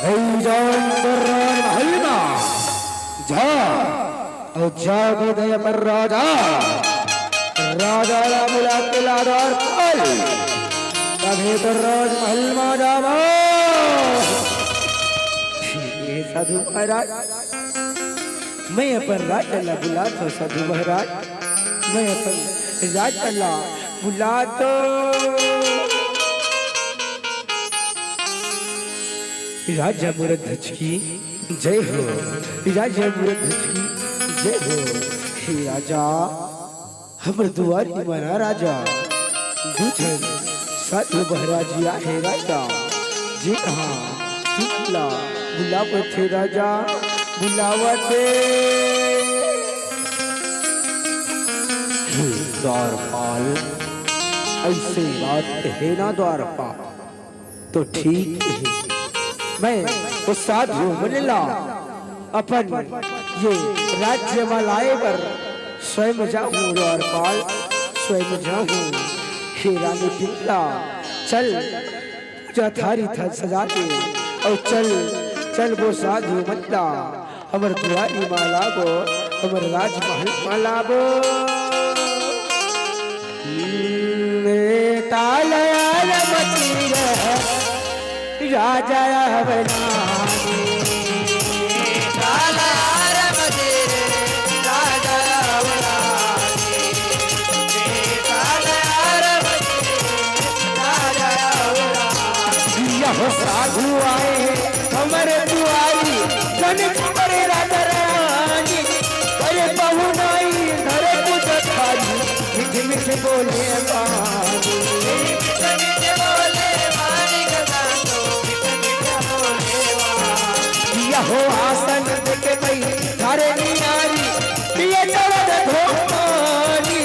भई जान दर्रान महल मा जा। अउ जागो दया पर राजा, राजा ला बुला के ला द्वारपाल, तभे तो राजमहल मा जावा। हे साधु महाराज, मैं अपन राजा ला बुलात हों साधु महाराज, मैं अपन राजा ला बुलात हों। राजा मुरध्वज की जय हो, राजा मुरध्वज की जय हो। हे राजा, हमर दुआरी मा ना राजा, दू झन साधु महाराज जी आहे राजा, जे हा तुमला बुलावत हे राजा, बुलावत हे। हे द्वारपाल, अइसे बात हे ना द्वारपाल। तो ठीक हे, मैं ओ साधु मन ला अपन ये राज्य मा लाए बर स्वयं जाहूँ द्वारपाल, स्वयं जाहूँ। हे रानी बिमला, चल पूजा थारी थाल सजा दे, अउ चल, चल वो साधु मन ला हमर दुआरी मा लाबो, हमर राजमहल मा लाबो। हम्म, ए ताल आय मतीर, राजा अवरानी। ताल आय मतीर, राजा अवरानी। ताल आय मतीर, राजा अवरानी। यहो साधु आए हे हमर दुआरी, जन हमर राजा रानी, अरे पहुनाई धरे पूजा थारी, मीठे मीठे बोले बानी। मीठे मीठे बोले बानी, गदा तो मीठे मीठे बोले बानी। यहो आसन देके मई थारे नियारी, पिए चढ़त धोपानी,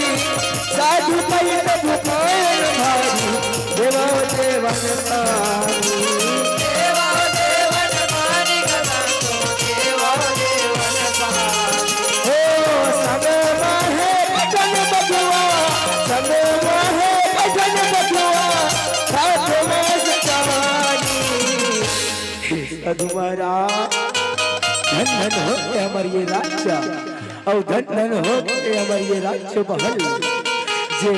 साधु पई तब पायन भारी, देवा देवन पानी। देवा देवन पानी गदा तो, देवा देवन पानी। ओ संग माहे पठन बधुआ, संग माहे पठन बधुआ, साथ में सजवानी। हे साधु महाराज, धन धन हो गए हमर ये राज्य। अउ धन धन हो गए हमर ये राजमहल, जे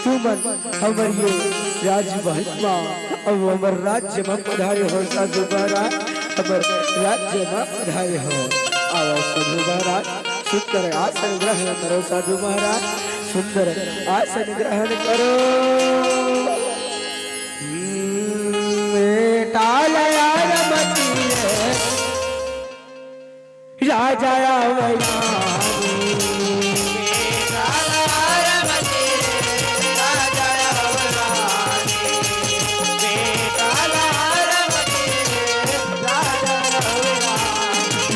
तुमन हमर ये राजमहल मा, अउ हमर राज्य मा पधारे हो साधु महाराज, हमर राज्य मा पधारे हो। आवो साधु महाराज, सुंदर आसन ग्रहण करो साधु महाराज, सुंदर आसन ग्रहण करो। हम्म, ए ताल आरमती रे, राजा आवरानी।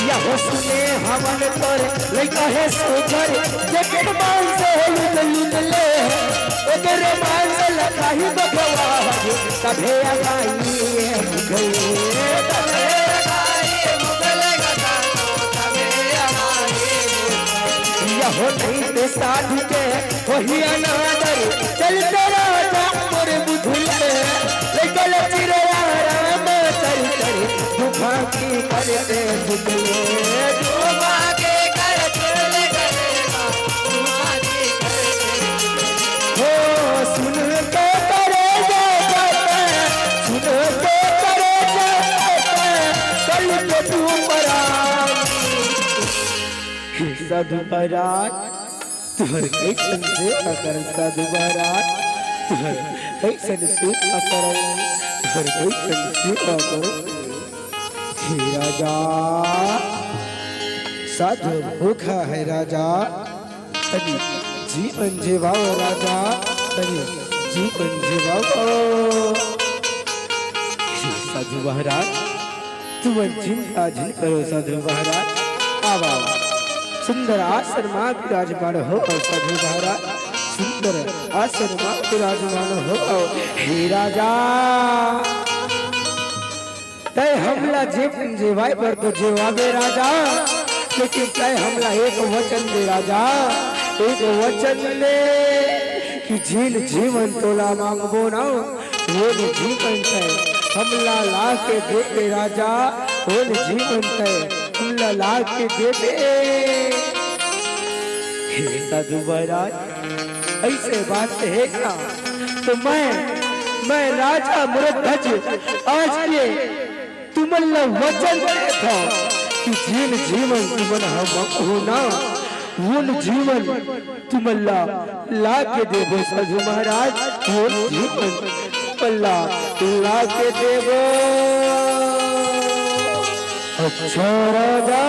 यहो सुने हवन तोर लइका हे सुघर, जेकर मांस हे लुद लुद ले, ओकरे मांस ल खाही बघवा, तभे अमाई मुगले। यहो नहीं ते साधु के होही अनादर, चल तेरा जा मोर बुधुले, लइका ल चिरया राम तरी तरी, दुखा की करते बुधले। हो सुन के करे जय जय, सुन के करे जय जय, कल के तू परान। हे साधु महाराज, तुहर कइसन सेवा करन साधु महाराज, तुहर कइसन सेवा करन, तुहर कइसन सेवा करन। हे राजा, साधु भूखा है राजा, तनी जीवन जीवाओ राजा, तनी जीवन जीवाओ। हे साधु महाराज, तुमन चिंता झिन करो साधु महाराज। आवा, आवा। सुंदर आसन मा विराजमान हो साधु महाराज। सुंदर आसन मा विराजमान हो। हे राजा, तै हमला जीवन जीवाय बर तो जीवाबे राजा, लेकिन तै हमला एक वचन दे राजा, एक वचन दे कि जेन जीवन तोला मांगबो ना, वो जीवन तै हमला ला के दे दे राजा, वो जीवन तै हमला ला के दे दे। हे साधु महाराज, ऐसे बात है ना, तो मैं, मैं राजा मृतध्वज आज ये तुमन ला वचन देत हव कि जेन जीवन तुमन ह मांगहू ना, वोन जीवन तुमन ला ला के देबो साधु महाराज, वोन जीवन तुमन ला ला के देबो। अच्छा राजा,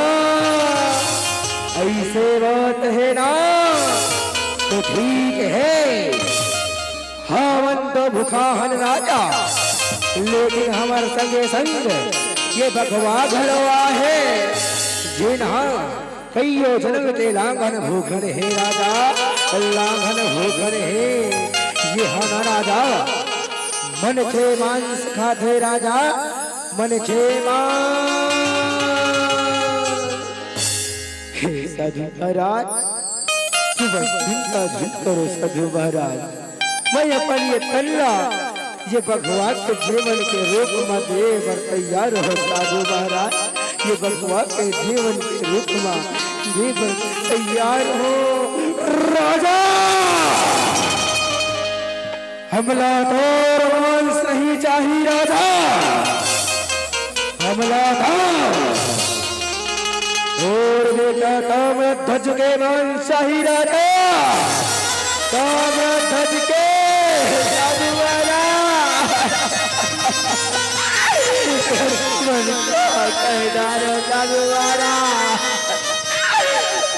ऐसे बात है ना, तो ठीक है। हमन तो भूखा हन राजा, लेकिन हमर संगे संग ये बघवा घलो आहे, जेन ह कइयो जनम के लांघन भूखन हे राजा, लांघन भूखन हे। ये ह ना राजा, मन के मांस खाथे राजा, मन के मांस। हे साधु महाराज, तुमन चिंता झिन करो साधु महाराज, मैं अपन ये तन ला ये बघवा के जीवन के रूप म दे बर तैयार हो साधु महाराज, ये बघवा के जीवन के रूप म दे बर तैयार हो राजा। हमला तोर मांस नहीं चाही राजा, हमला तोर बेटा ताम्रध्वज के मांस चाही राजा, ताम्रध्वज के। साधु महाराज, मन का कहदार साधु महाराज।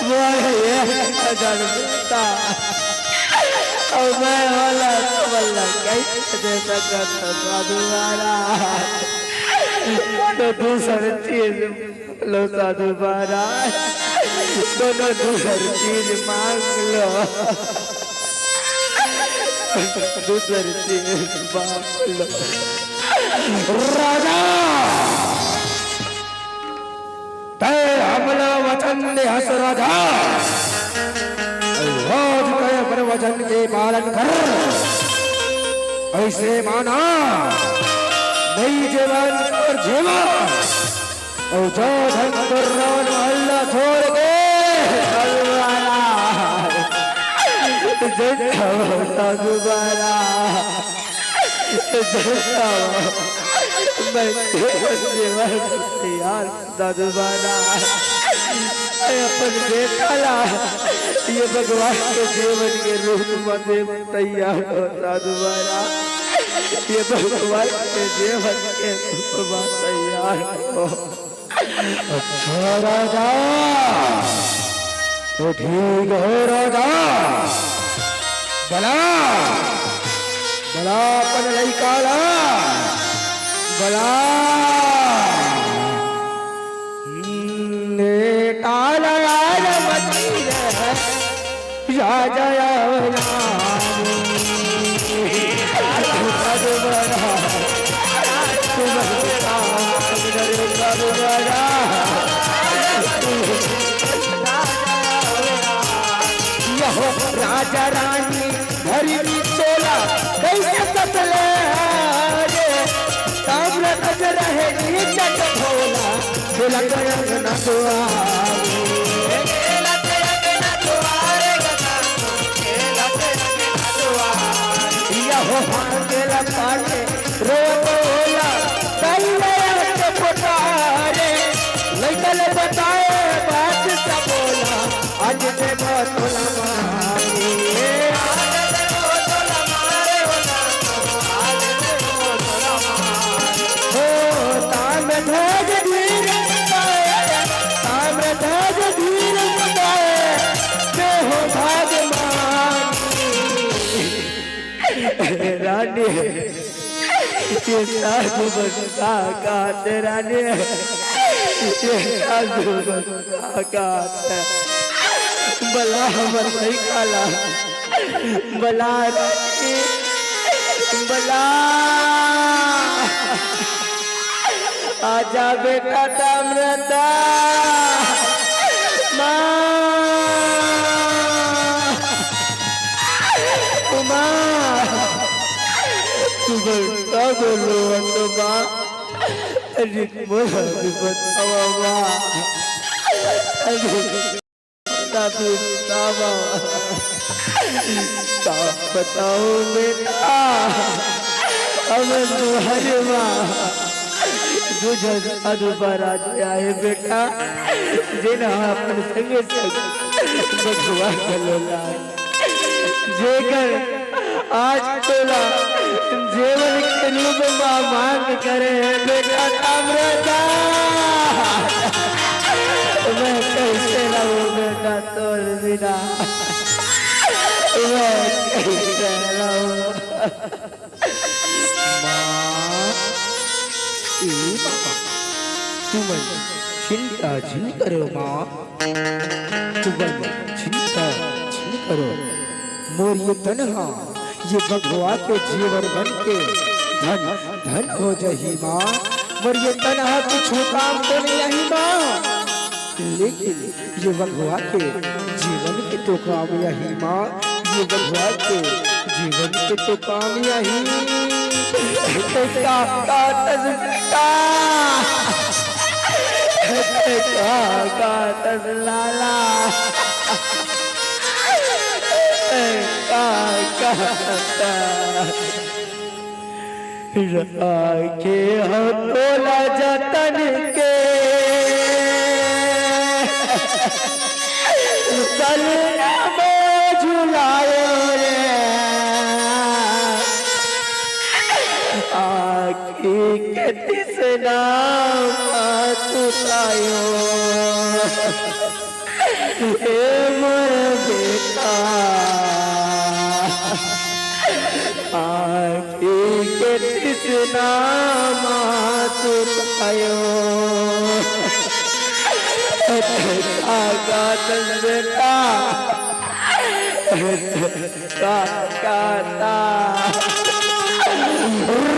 बोल ये सदन पिता। और मैं वाला तो बल्ला कैसे दे सकत हो साधु महाराज? तो दूसर चीज लो साधु महाराज, दोनों दूसर चीज मांग लो, दूसर चीज मांग लो। राजा, तै हमला वचन दे हस राजा, आज तै अपन वचन के पालन कर। ऐसे माना, नहीं जीवन और जीवन, और जो धन दुर्रान महल्ला छोड़ के, जय हो साधु महाराज। मैं जीवन जीवन तैयार साधु महाराज। मैं अपन बेटा ला ये भगवान के जीवन के रूप में दे तैयार हो साधु महाराज। ये भगवान के जीवन के उपमा तैयार हो। अच्छा राजा, तो ठीक हो राजा, बला, बला अपन लइका ला, बला। हम्म, बेटा ला यार मती रे, राजा आवला। यहो राजा रानी धरमी तोला, कइसे सतले रे, ताम्रध्वज रहे नीचट भोला, खेलत अंगना दुआरे। यहो भांगेला पाटे रोत होला, तैया के पुकारे। लइका ले बताए बात सब बोला, आज देबो तोला मारे। हो ताम्रध्वज धीर पाए, ताम्रध्वज धीर पाए, देहो भाग मानी। रानी, ये साधु बंदा का ते रानी, ये साधु बंदा का ते। बला हमर लइका ला, बला रानी, बला। आजा बेटा ताम्रता। माँ, ओ माँ, तू बड़का बोलो तो माँ, अरे बोला भी बतावा माँ, अरे दादी बाबा, का बताओ बेटा, अब तुम्हारे माँ दू झन साधु महाराज आए बेटा, जेन ह अपन संगे संग बघवा घलो लाए। जेकर आज तोला जीवन के रूप मा मांग करे हे बेटा ताम्रता। मैं कइसे रहूं बेटा तोर बिना, मैं कइसे रहूं। माँ, ए बाबा, तुमन चिंता झिन करो माँ, तुमन चिंता झिन करो। मोर ये तन हा, ये बघवा के जीवन बन के धन धन हो जही माँ। मोर ये तन हा कुछु काम तो नइ आही माँ, लेकिन ये बघवा के जीवन के तो काम आही माँ, ये बघवा के जीवन के तो काम आही। ए का, का तस बेटा, ए का, का तस लाला, ए का, का तस। राखे हंव तोला जतन के, पलना में झुलायो रे। आँखी के तिसना मा सुतायो। ए मोर बेटा, आँखी के तिसना मा सुतायो। का, का तस बेटा, का, का तस।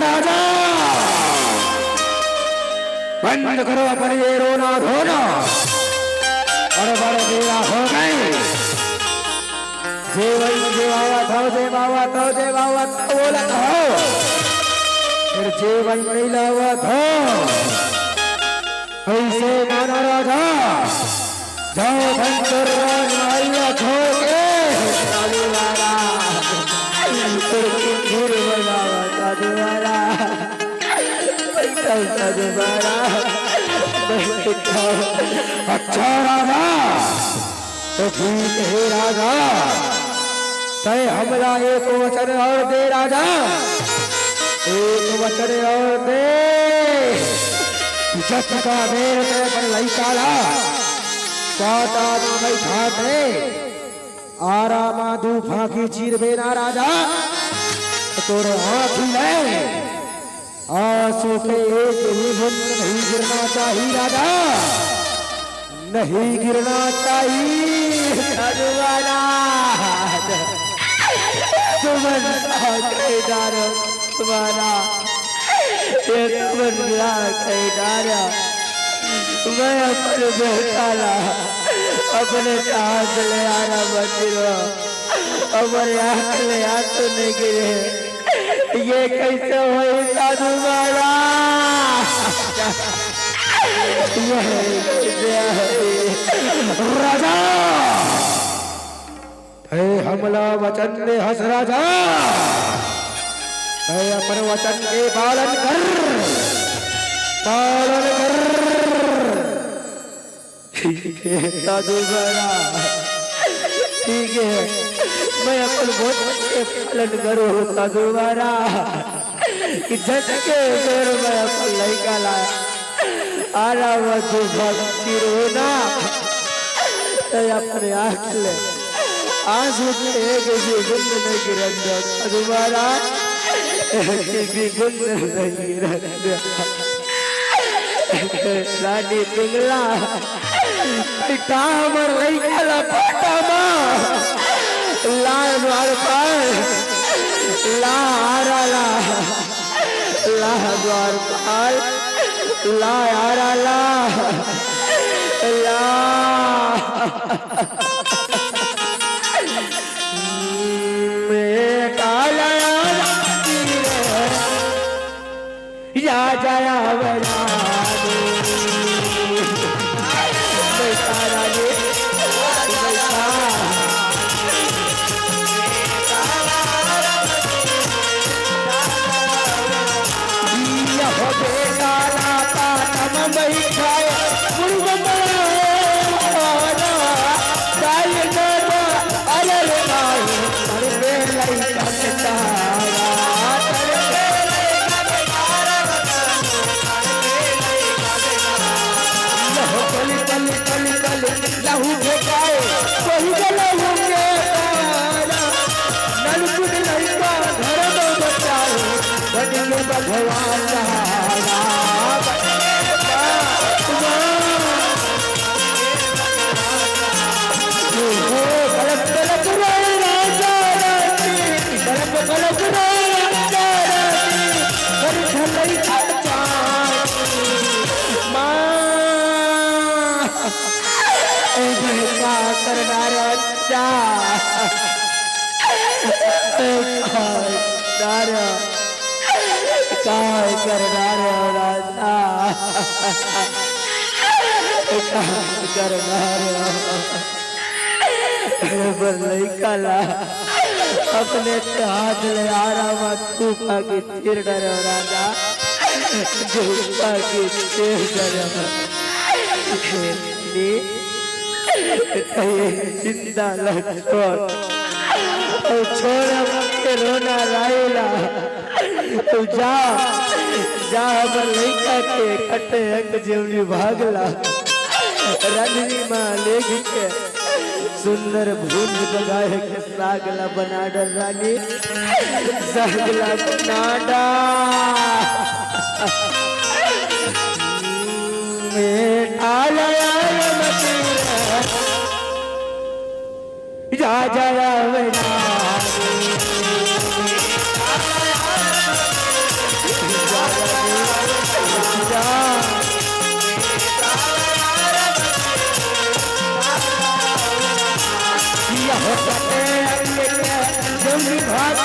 राजा, बंद करो अपन ये रोना धोना, बड़ बड़ बेरा हो गए। जे वही जे आवत हव, जे आवत हव, जे आवत हव, बोलत हव। फेर जे वही नइ लावत हव, अइसे माना राजा, जाओ धनचर राजमहल ला छोड़ के। साधु महाराज, तोर किंजर बजावत साधु महाराज। बैठो साधु महाराज, बैठो। अच्छा राजा, तो ठीक हे राजा, तैं हमला एक वचन अउ दे राजा। एक वचन और दे, जस का बेर ते अपन लइका ला पाटा में बैठा दे, आरा मा दू फांकी चीरबे ना राजा, तोर आँखी ले आंसू के एक भी बूंद नहीं गिरना चाहिए राजा, नहीं गिरना चाहिए। साधु महाराज, तुमन का कई डारो तुम्हारा, ये तुमन का कई डारो। मैं अपन बेटा ला अपने हाथ ले आरा बचिरो, अपन आँख ले आंसू नहीं गिरे। ये कैसे होई साधु महाराज? ये कैसे होई? राजा, तैं हमला वचन दे हस राजा, तैं अपन वचन के पालन कर, पालन कर। ठीक है साधु महाराज, ठीक है, मैं अपन वचन के पालन करूँ साधु महाराज। कि जस के बेर मैं अपन लइका ला आरा मा दू फांकी चीरहूँ ना, ते अपन आँख ले आंसू के एक भी बूंद नहीं गिरन दे साधु महाराज, एक भी बूंद नहीं गिरन दे। रानी पिंगला, बेटा हमर लइका ला पाटा मा, ला द्वारपाल, ला आरा ला, ला द्वारपाल, ला आरा ला, ला। मैं काला या जया वरानी। बैठा रानी, बैठा। यह बेटा राता तम बैठाए, गुरु बंदना, दाई दादा, अलर नाई, तड़पे लइकन तारा, तड़पे लइकन तारा, तड़पे लइकन तारा। लहू कल, कल, कल, कल, लहू फेंकाए, वही के लहू के तारा। नलकुट लइका घर में बचाए, बन के भगवान सहारा। कलप कलप रोए राजा रानी, कलप कलप रोए राजा रानी, कर झलई का चांद। माँ, ए भाई का करना रे बच्चा? ए भाई, ना रे। काय करना रे राजा, काय करना रे। अरे बल्लई काला, अपने हाथ ले आरा मा दू फांकी चीर डरे राजा, दू फांकी चीर डरे। नी, कहीं जिंदा ला छोड़, अउ छोड़ हमके रोना रायला। तू जा, जा हमर लइका के कटे अंग जेवनी भाग ला। रंधनी माँ लेग के सुंदर भूंज बगाए के साग ला बना डर रानी, साग ला बना डर। मैं आला आला मतीरा। जा, जा, जा, जा। यह पते अंग के जंगी भाग,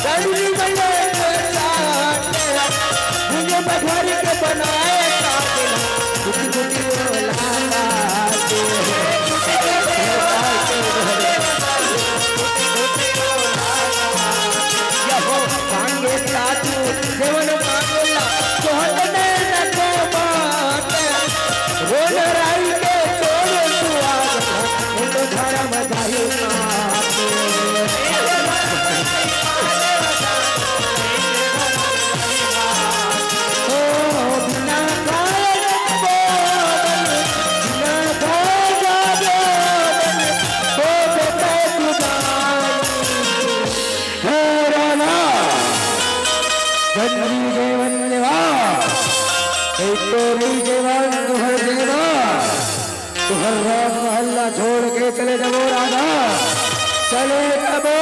गंगी मैया के साथ, मुझे बघारी के बनाए काबिल। कुटी कुटी ओला लागे। यहो मांगे साधु, जेवन मांगला, तोहत नैन के बात। रोन राई के छोड़ तू आ, हिंदू धर्म जाहि मात। करी जेवन लेवा, एक तो नहीं जेवन तुहर जेवा, तुहर राज महल ला छोड़ के चले जाबो राजा, चले जाबो।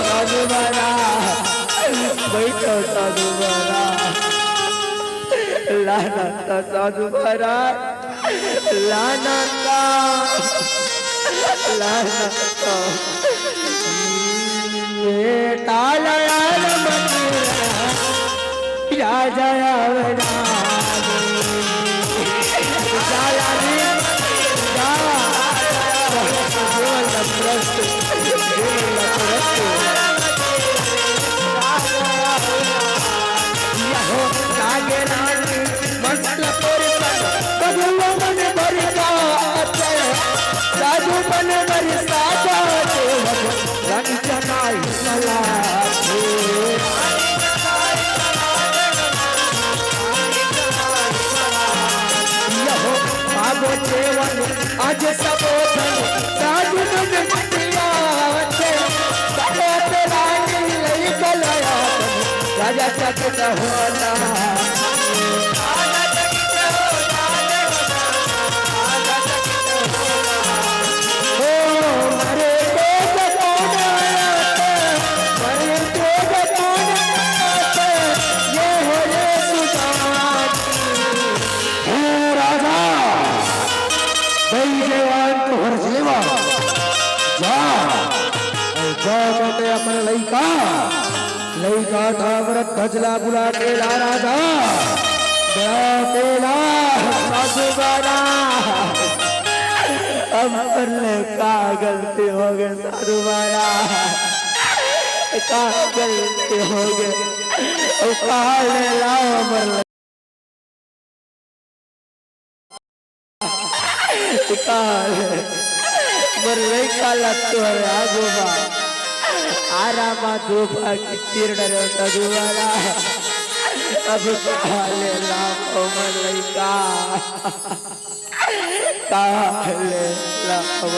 साधु महाराज, बैठो साधु महाराज, लाना था साधु महाराज। लाना का, लाना का। ये ताला यार मंदिर, राजा आवना। जा लाली, जा। जीवन नफरत, जीवन नफरत। यहो नागराज मस्त तोर तन, बबुआ मन बरसात, साधु मन बरसात, रंग जनाई सलाह। यहो पागो जेवन आज सबोधन, साधु मन बरसात, सबोध रानी लई कलया, राजा चकित होना। ओ मरे तेज कोन आते, मरे तेज कोन आते, ये हो ये सुजान। हे राजा, दई जेवन तुहर जेवा। जा, जा बेटे अपन लइका, लइका ताम्रध्वज ला बुला के ला राजा। बड़ा तेला साधु बारा। अब हमर ले का गलती हो गए साधु बारा, का गलती हो गए, अब कहाँ ले लाओ हमर ले? काल मोर लइका ला तोहर आगू मा आरामा धूपा की तीर डरे सगुवाला। अब काले लाओ मोर लइका, काले लाओ,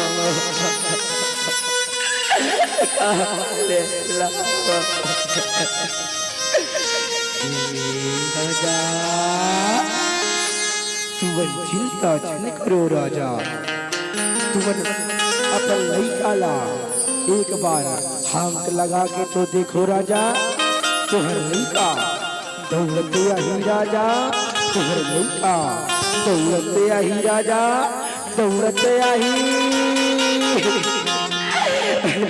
काले लाओ। राजा, तुमन चिंता झन करो राजा, तुमन अपन लइका ला एक बार हांक लगा के तो देखो राजा, तुहर लइका दौड़ते आही राजा, तुहर लइका दौड़ते आही राजा, दौड़ते आही।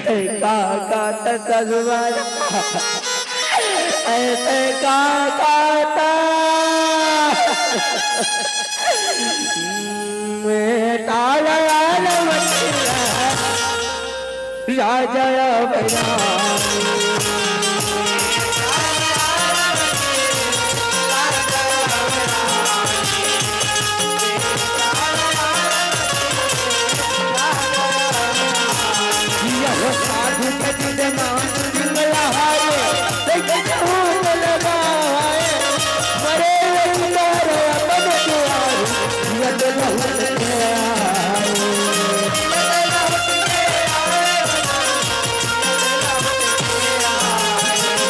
तै का का त ससुराल, ऐसे का का त। मैं ताला वाला बच्चा, राजा बना। यह साधु के दिल मा सिंगला हाय, देख कहूँ लगा हाय, मरे उतार अपन दुआर, यह बहुत प्यार।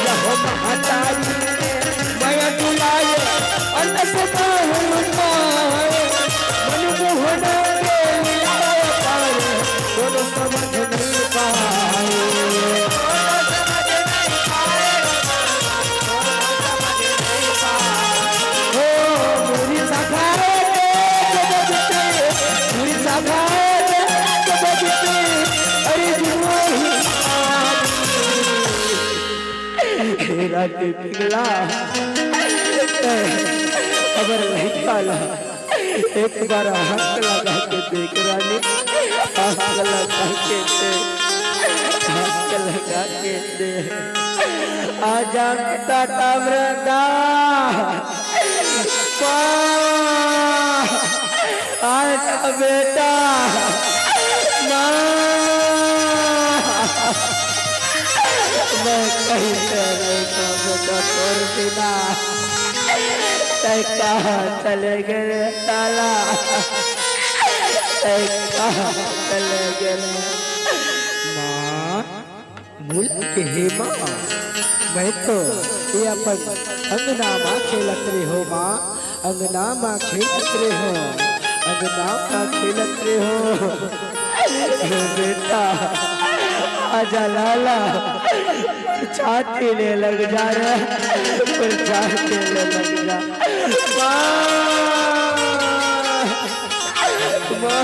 यह महतारी मया दुलाए, अनस बाहुल पाए, मन मोहना के मिलाए पाए, दोनों समझ नहीं पाए। ओ मोरी सखा रे, के बजते, मोरी सखा रे, के बजते, अरे जुआ ही। हे रानी पिघला, हमर लइका ला एक बार हाथ लगा के देख रानी, हाथ लगा के देख, हाथ लगा के देख। आजा बेटा ताम्रदा, माँ, आजा बेटा, माँ। मैं कहीं से नहीं पाऊंगा तोर बिना। तै कहाँ चले गए रे ताला? तै कहाँ चले गए रे? माँ। बोला के हे माँ, मैं तो ये अपन अंगना मा खेलत रहे हो माँ, अंगना मा खेलत रहे हो, अंगना मा खेलत रहे हो। हे बेटा, आजा लाला, छाती ले लग जा रे, पर छाती ले लग जा। माँ, माँ।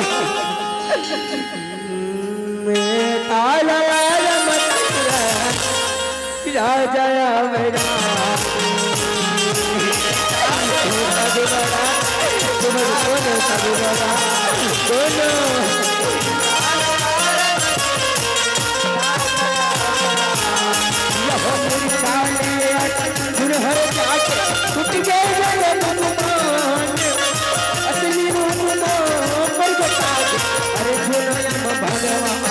मैं ताला वाला मत कर, राजा मेरा। दोनों। यह मेरी चाल है, दुल्हन जाके टूट गए जब गुमान। असली रूप तो प्रगटा दे, अरे झूलन भगवान।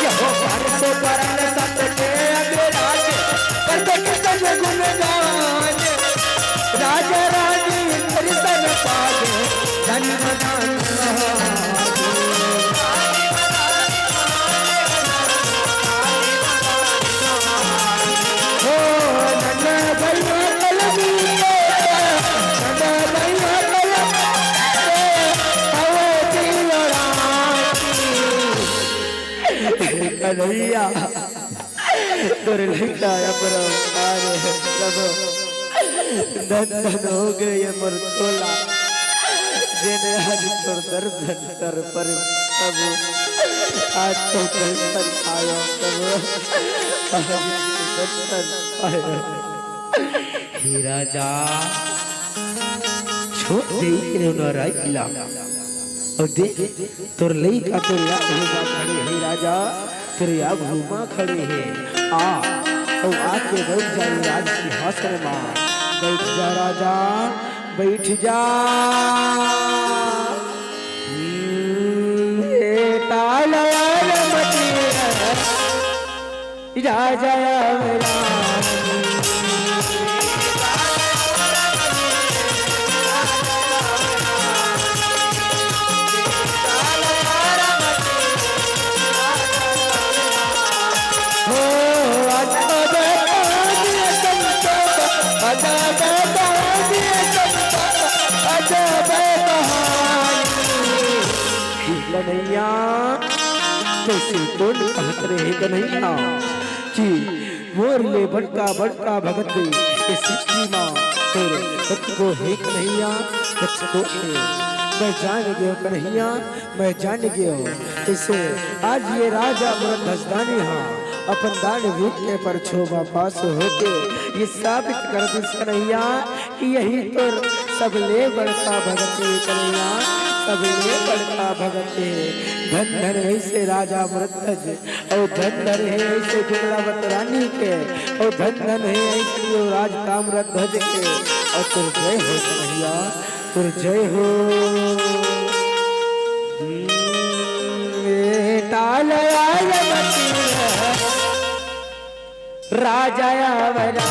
यहो परत परन सत के अग्रराज, करत कितन गुण गान। राजा रानी दर्शन पावे, धन मदान। कन्हैया, तोर लइका अपरंपार हे प्रभु। धन धन हो गे ये मोर तोला, जेने आज तोर दर्शन कर पर प्रभु, आज तो दर्शन आयो प्रभु, आज तो दर्शन आयो। हे राजा, छोड़ दे के नराई ला। अउ देख, तोर लइका तोर आगू मा खड़े हे राजा, तोर आगू मा खड़े हे। आ, अउ आके बइठ जा राज सिंहासन मा। बइठ जा राजा, बइठ जा। हम्म, बेटा लाल मती राजा राम। हो, अजब कहानी संतोष, अजब कहानी संतोष, अजब कहानी। कन्हैया, तइसे कोन कहत रहे कन्हैया कि मोर ले बड़का, बड़का भगत ए सृष्टि मा तोर कतको हे कन्हैया, कतको हे। मैं जान गेंव कन्हैया, मैं जान गेंव। तइसे आज ये राजा मुरत धजदानी हा अपन दान वीर के परछो मा पास होके ये साबित कर दिस कन्हैया कि यही तोर सबले बड़का भगत ए कन्हैया, सबले बड़का भगत ए। धन धन वइसे राजा मुरत धज, अउ धन धन हे अइसे जुगलावंत रानी के, अउ धन धन हे अइसे ओ राज ताम्रध्वज के, अउ तोर जय हो कन्हैया, तोर जय हो। हम्म, बेटा लाल मती राजा आवरा।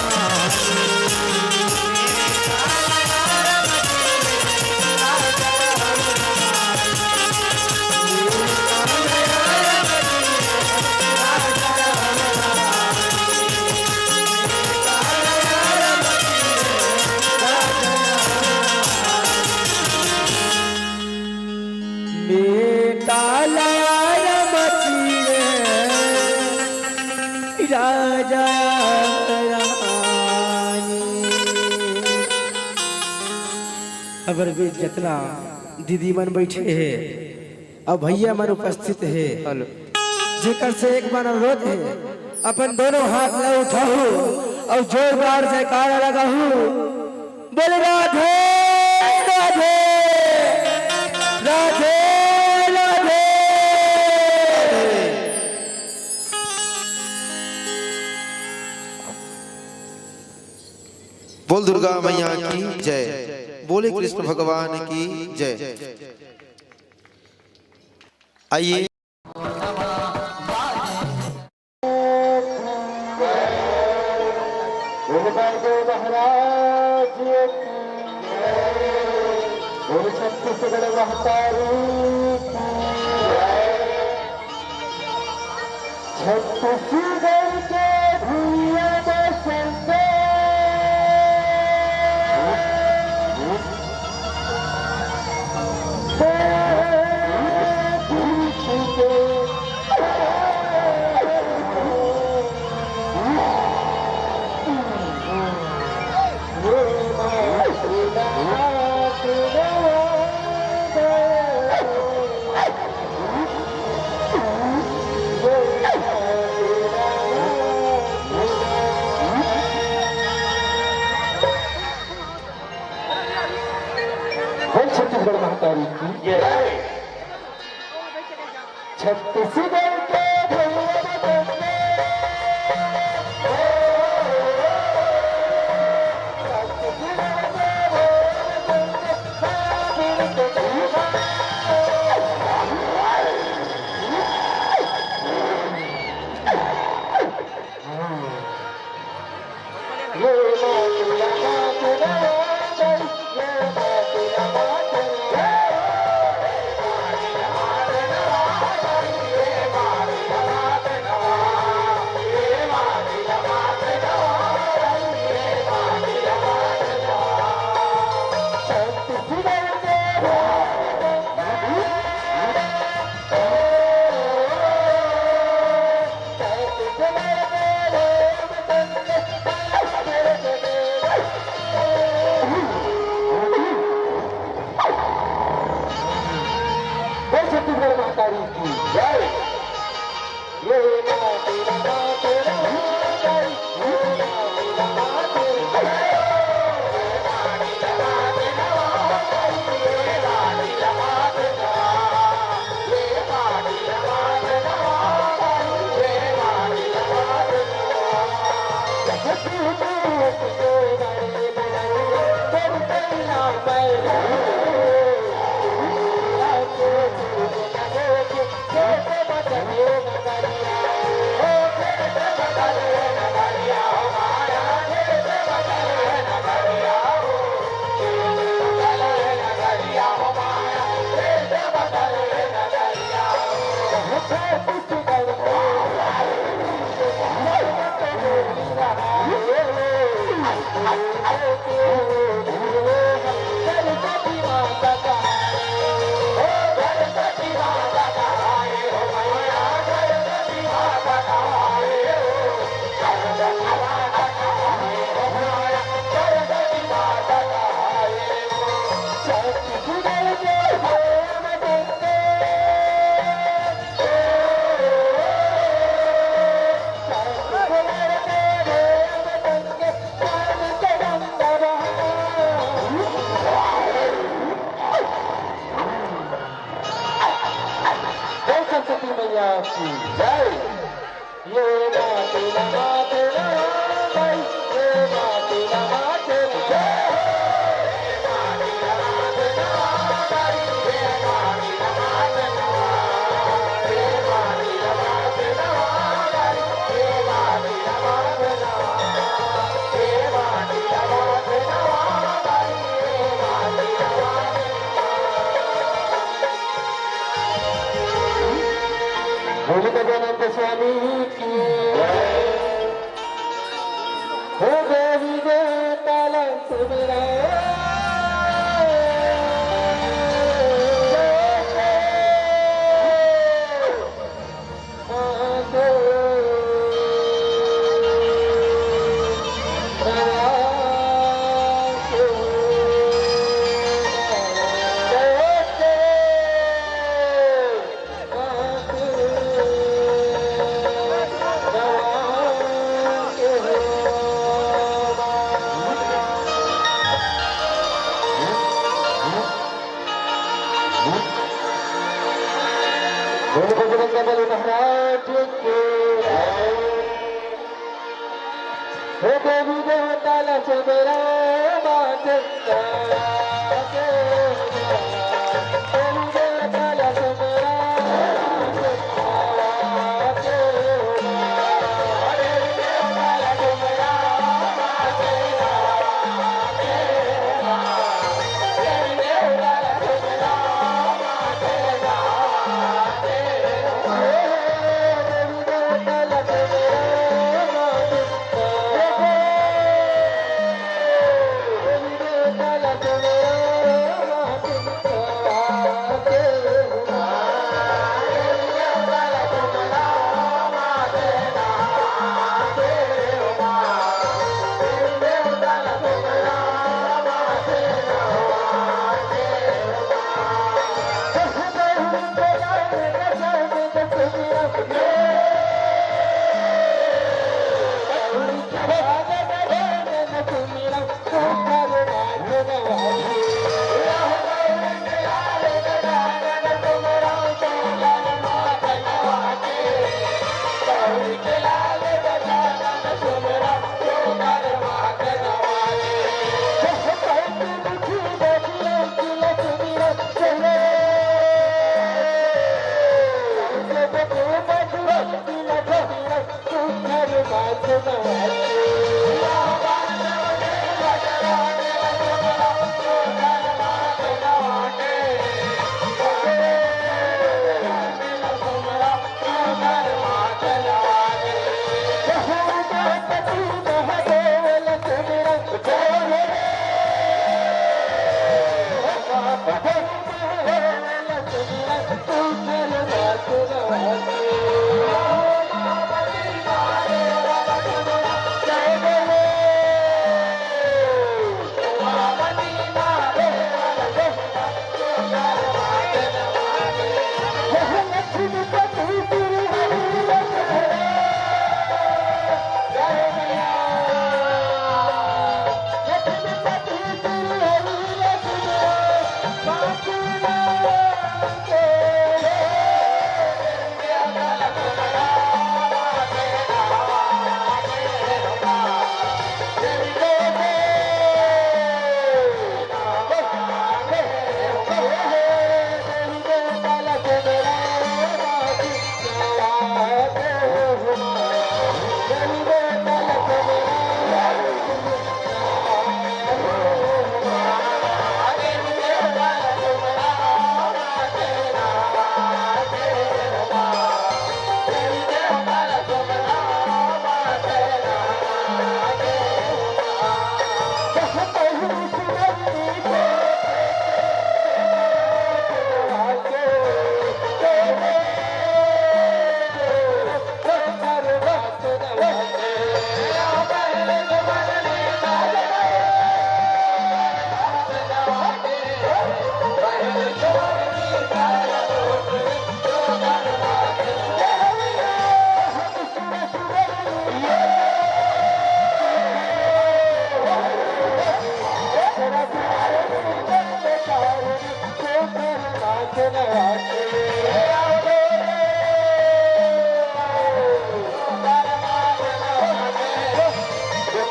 बेटा लाल मती रे राजा रानी। अबर भी जतना दीदी मन बइठे हे अउ भइया मन उपस्थित हे, हेलो। जेकर से एक बार अनुरोध हे, अपन दोनों हाथ ला उठाहू अउ जोरदार जयकारा लगाहू। बोल राधे राधे, राधे राधे। बोल दुर्गा मैया की जय, बोले कृष्ण भगवान की जय। आइए। गुरुदेव महाराज की जय। बोल छत्तीसगढ़ महतारी की। छत्तीसगढ़ के भुइयां बसंत बोल छत्तीसगढ़ महतारी की। जय। छत्तीसगढ़ के भैया बंदे। बोल छत्तीसगढ़ महतारी की जय। सरस्वती मैया की जय। बोल गजानंद स्वामी की। हे देवी देवता ला सुमिरा। बोल बजरंग बली महाराज की। हे देवी देवता ला सुमिरा माँ चंदा के। देवी देवता ला सुमिरा माँ चंदा के।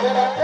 बोल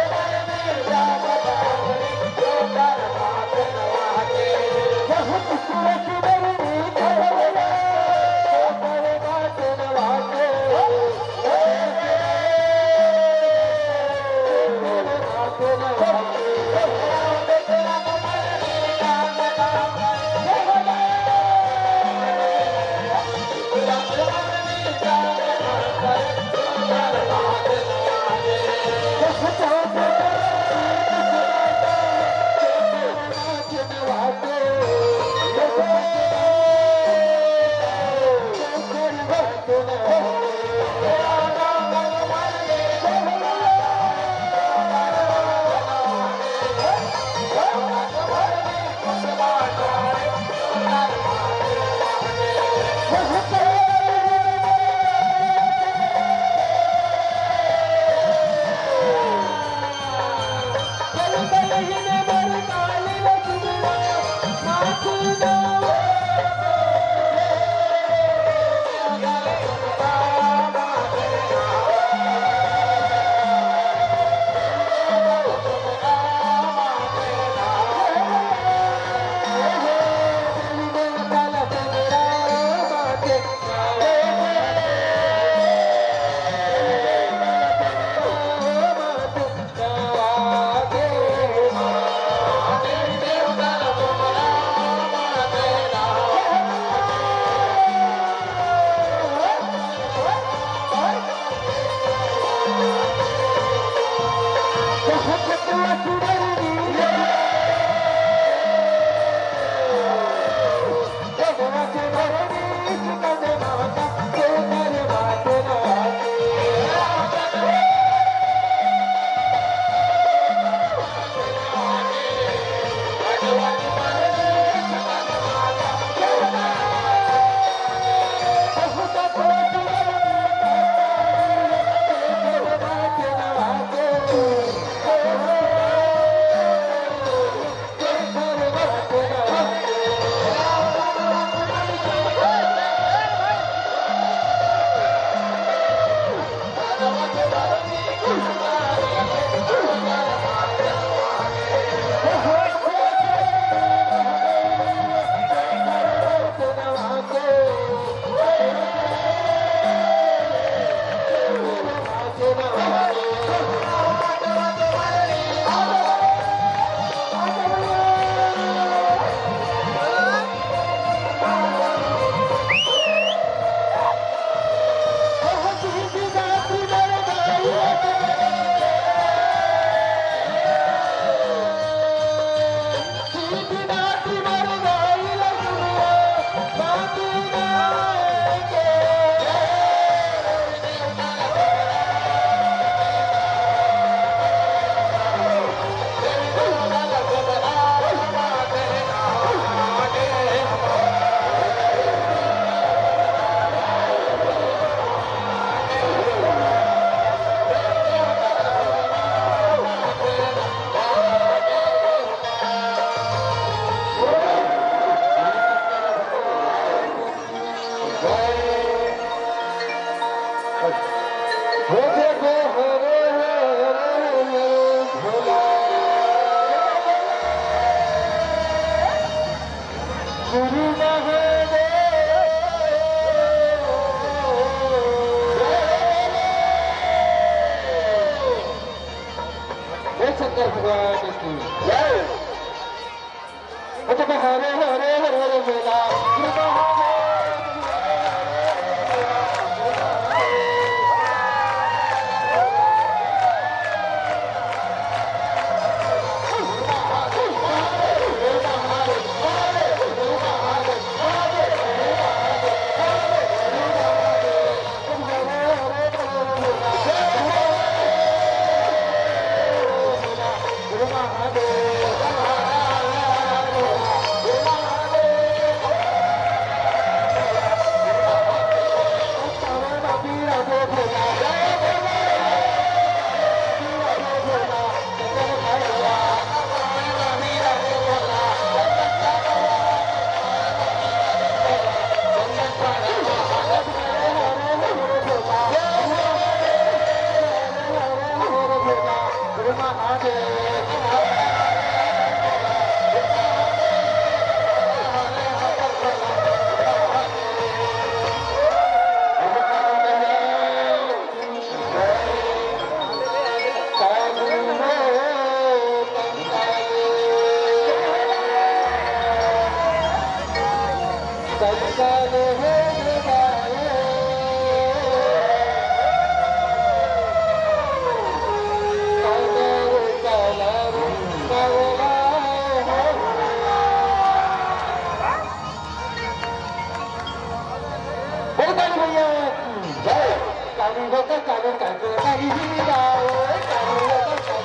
शंकर भगवान की जय। ओ तो हरे हरे हरे हरे बोला। बोल काली मैया की जय। काली बता काली काली काली गाओ, काली बता काली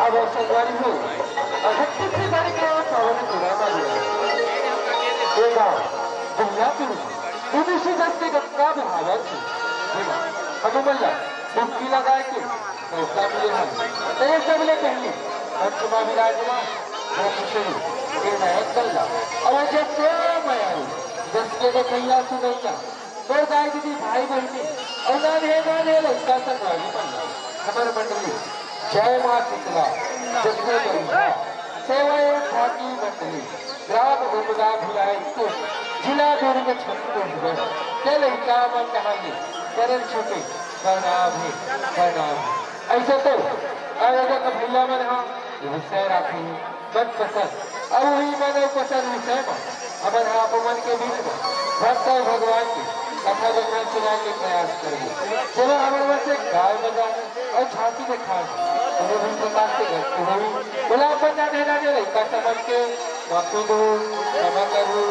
अब संगवारी हो, अगर किसी बारे के पावन गुना मानिया। ये गाँव दुनिया के विदेशी जैसे गंगा बहावत है। हनुमैया डुबकी लगाए के मौका मिले हम। तेरे सबले पहले पंचमा विराजमान ब्रह्मश्री के नयन कल्ला और जैसे मयारू जस के देखैया सुनैया मोर दाई दीदी, भाई बहिनी, अउ नान्हे नान्हे लइका संगवारी मन ला हमर मंडली जय माँ शीतला, जगदीश सेवा एवं भागी मंडली, ग्राम उमदा भिलाई, जिला दुर्ग, छत्तीसगढ़ के लइका मन कहानी चरण छूटे प्रणाम हे, प्रणाम हे। अइसे तो आयोजक भैया मन ह विषय राखे हे मनपसंद, अउ उही मनपसंद विषय म हमन ह आप मन के बीच म भक्त अउ भगवान के कथा बचन सुनाए के प्रयास करबो, जेमा हमन मन से गाय बजाए अउ झांकी देखाए कोनो भी प्रकार के गलती होही, ओला अपन जाने जाने लइका समझ के माफी दो, क्षमा करो,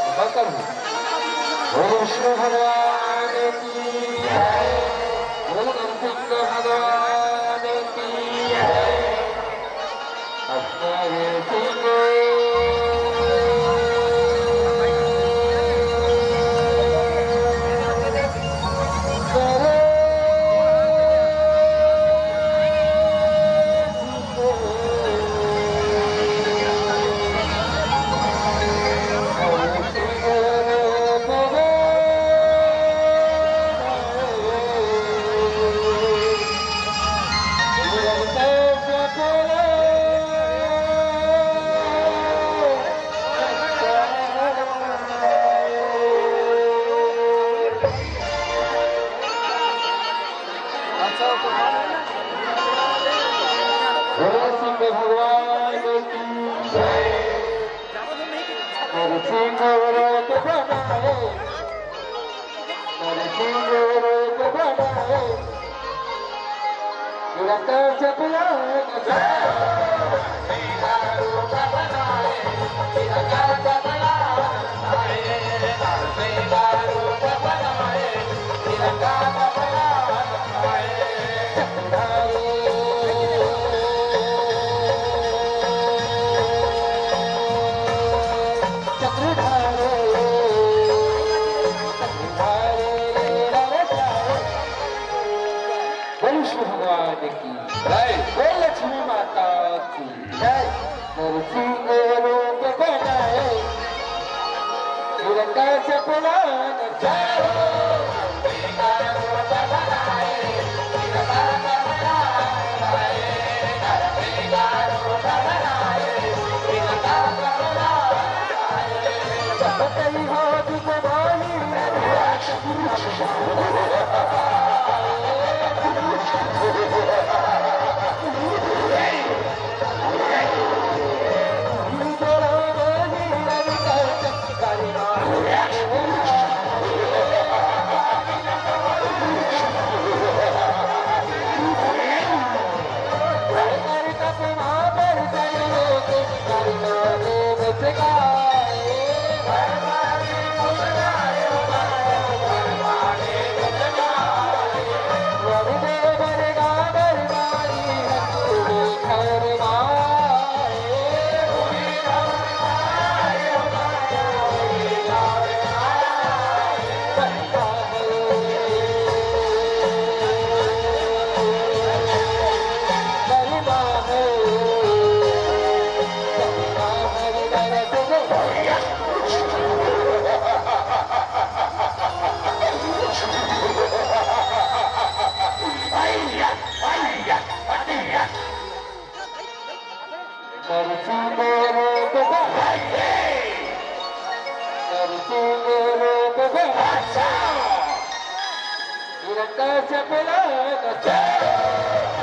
क्षमा करो। बोल विष्णु भगवान की जय, बोल नरसिंह भगवान की जय। नरसिंह रूप बनाए, नरसिंह रूप बनाए, हिरकस चपला नचाए। कृष्ण भगवान की जय। बोल लक्ष्मी माता की जय। नरसिंह रूप बनाए, हिरकस चपला नचाए। नरसिंह रूप बनाए, नरसिंह रूप बनाए, हिरकस चपला नचाए।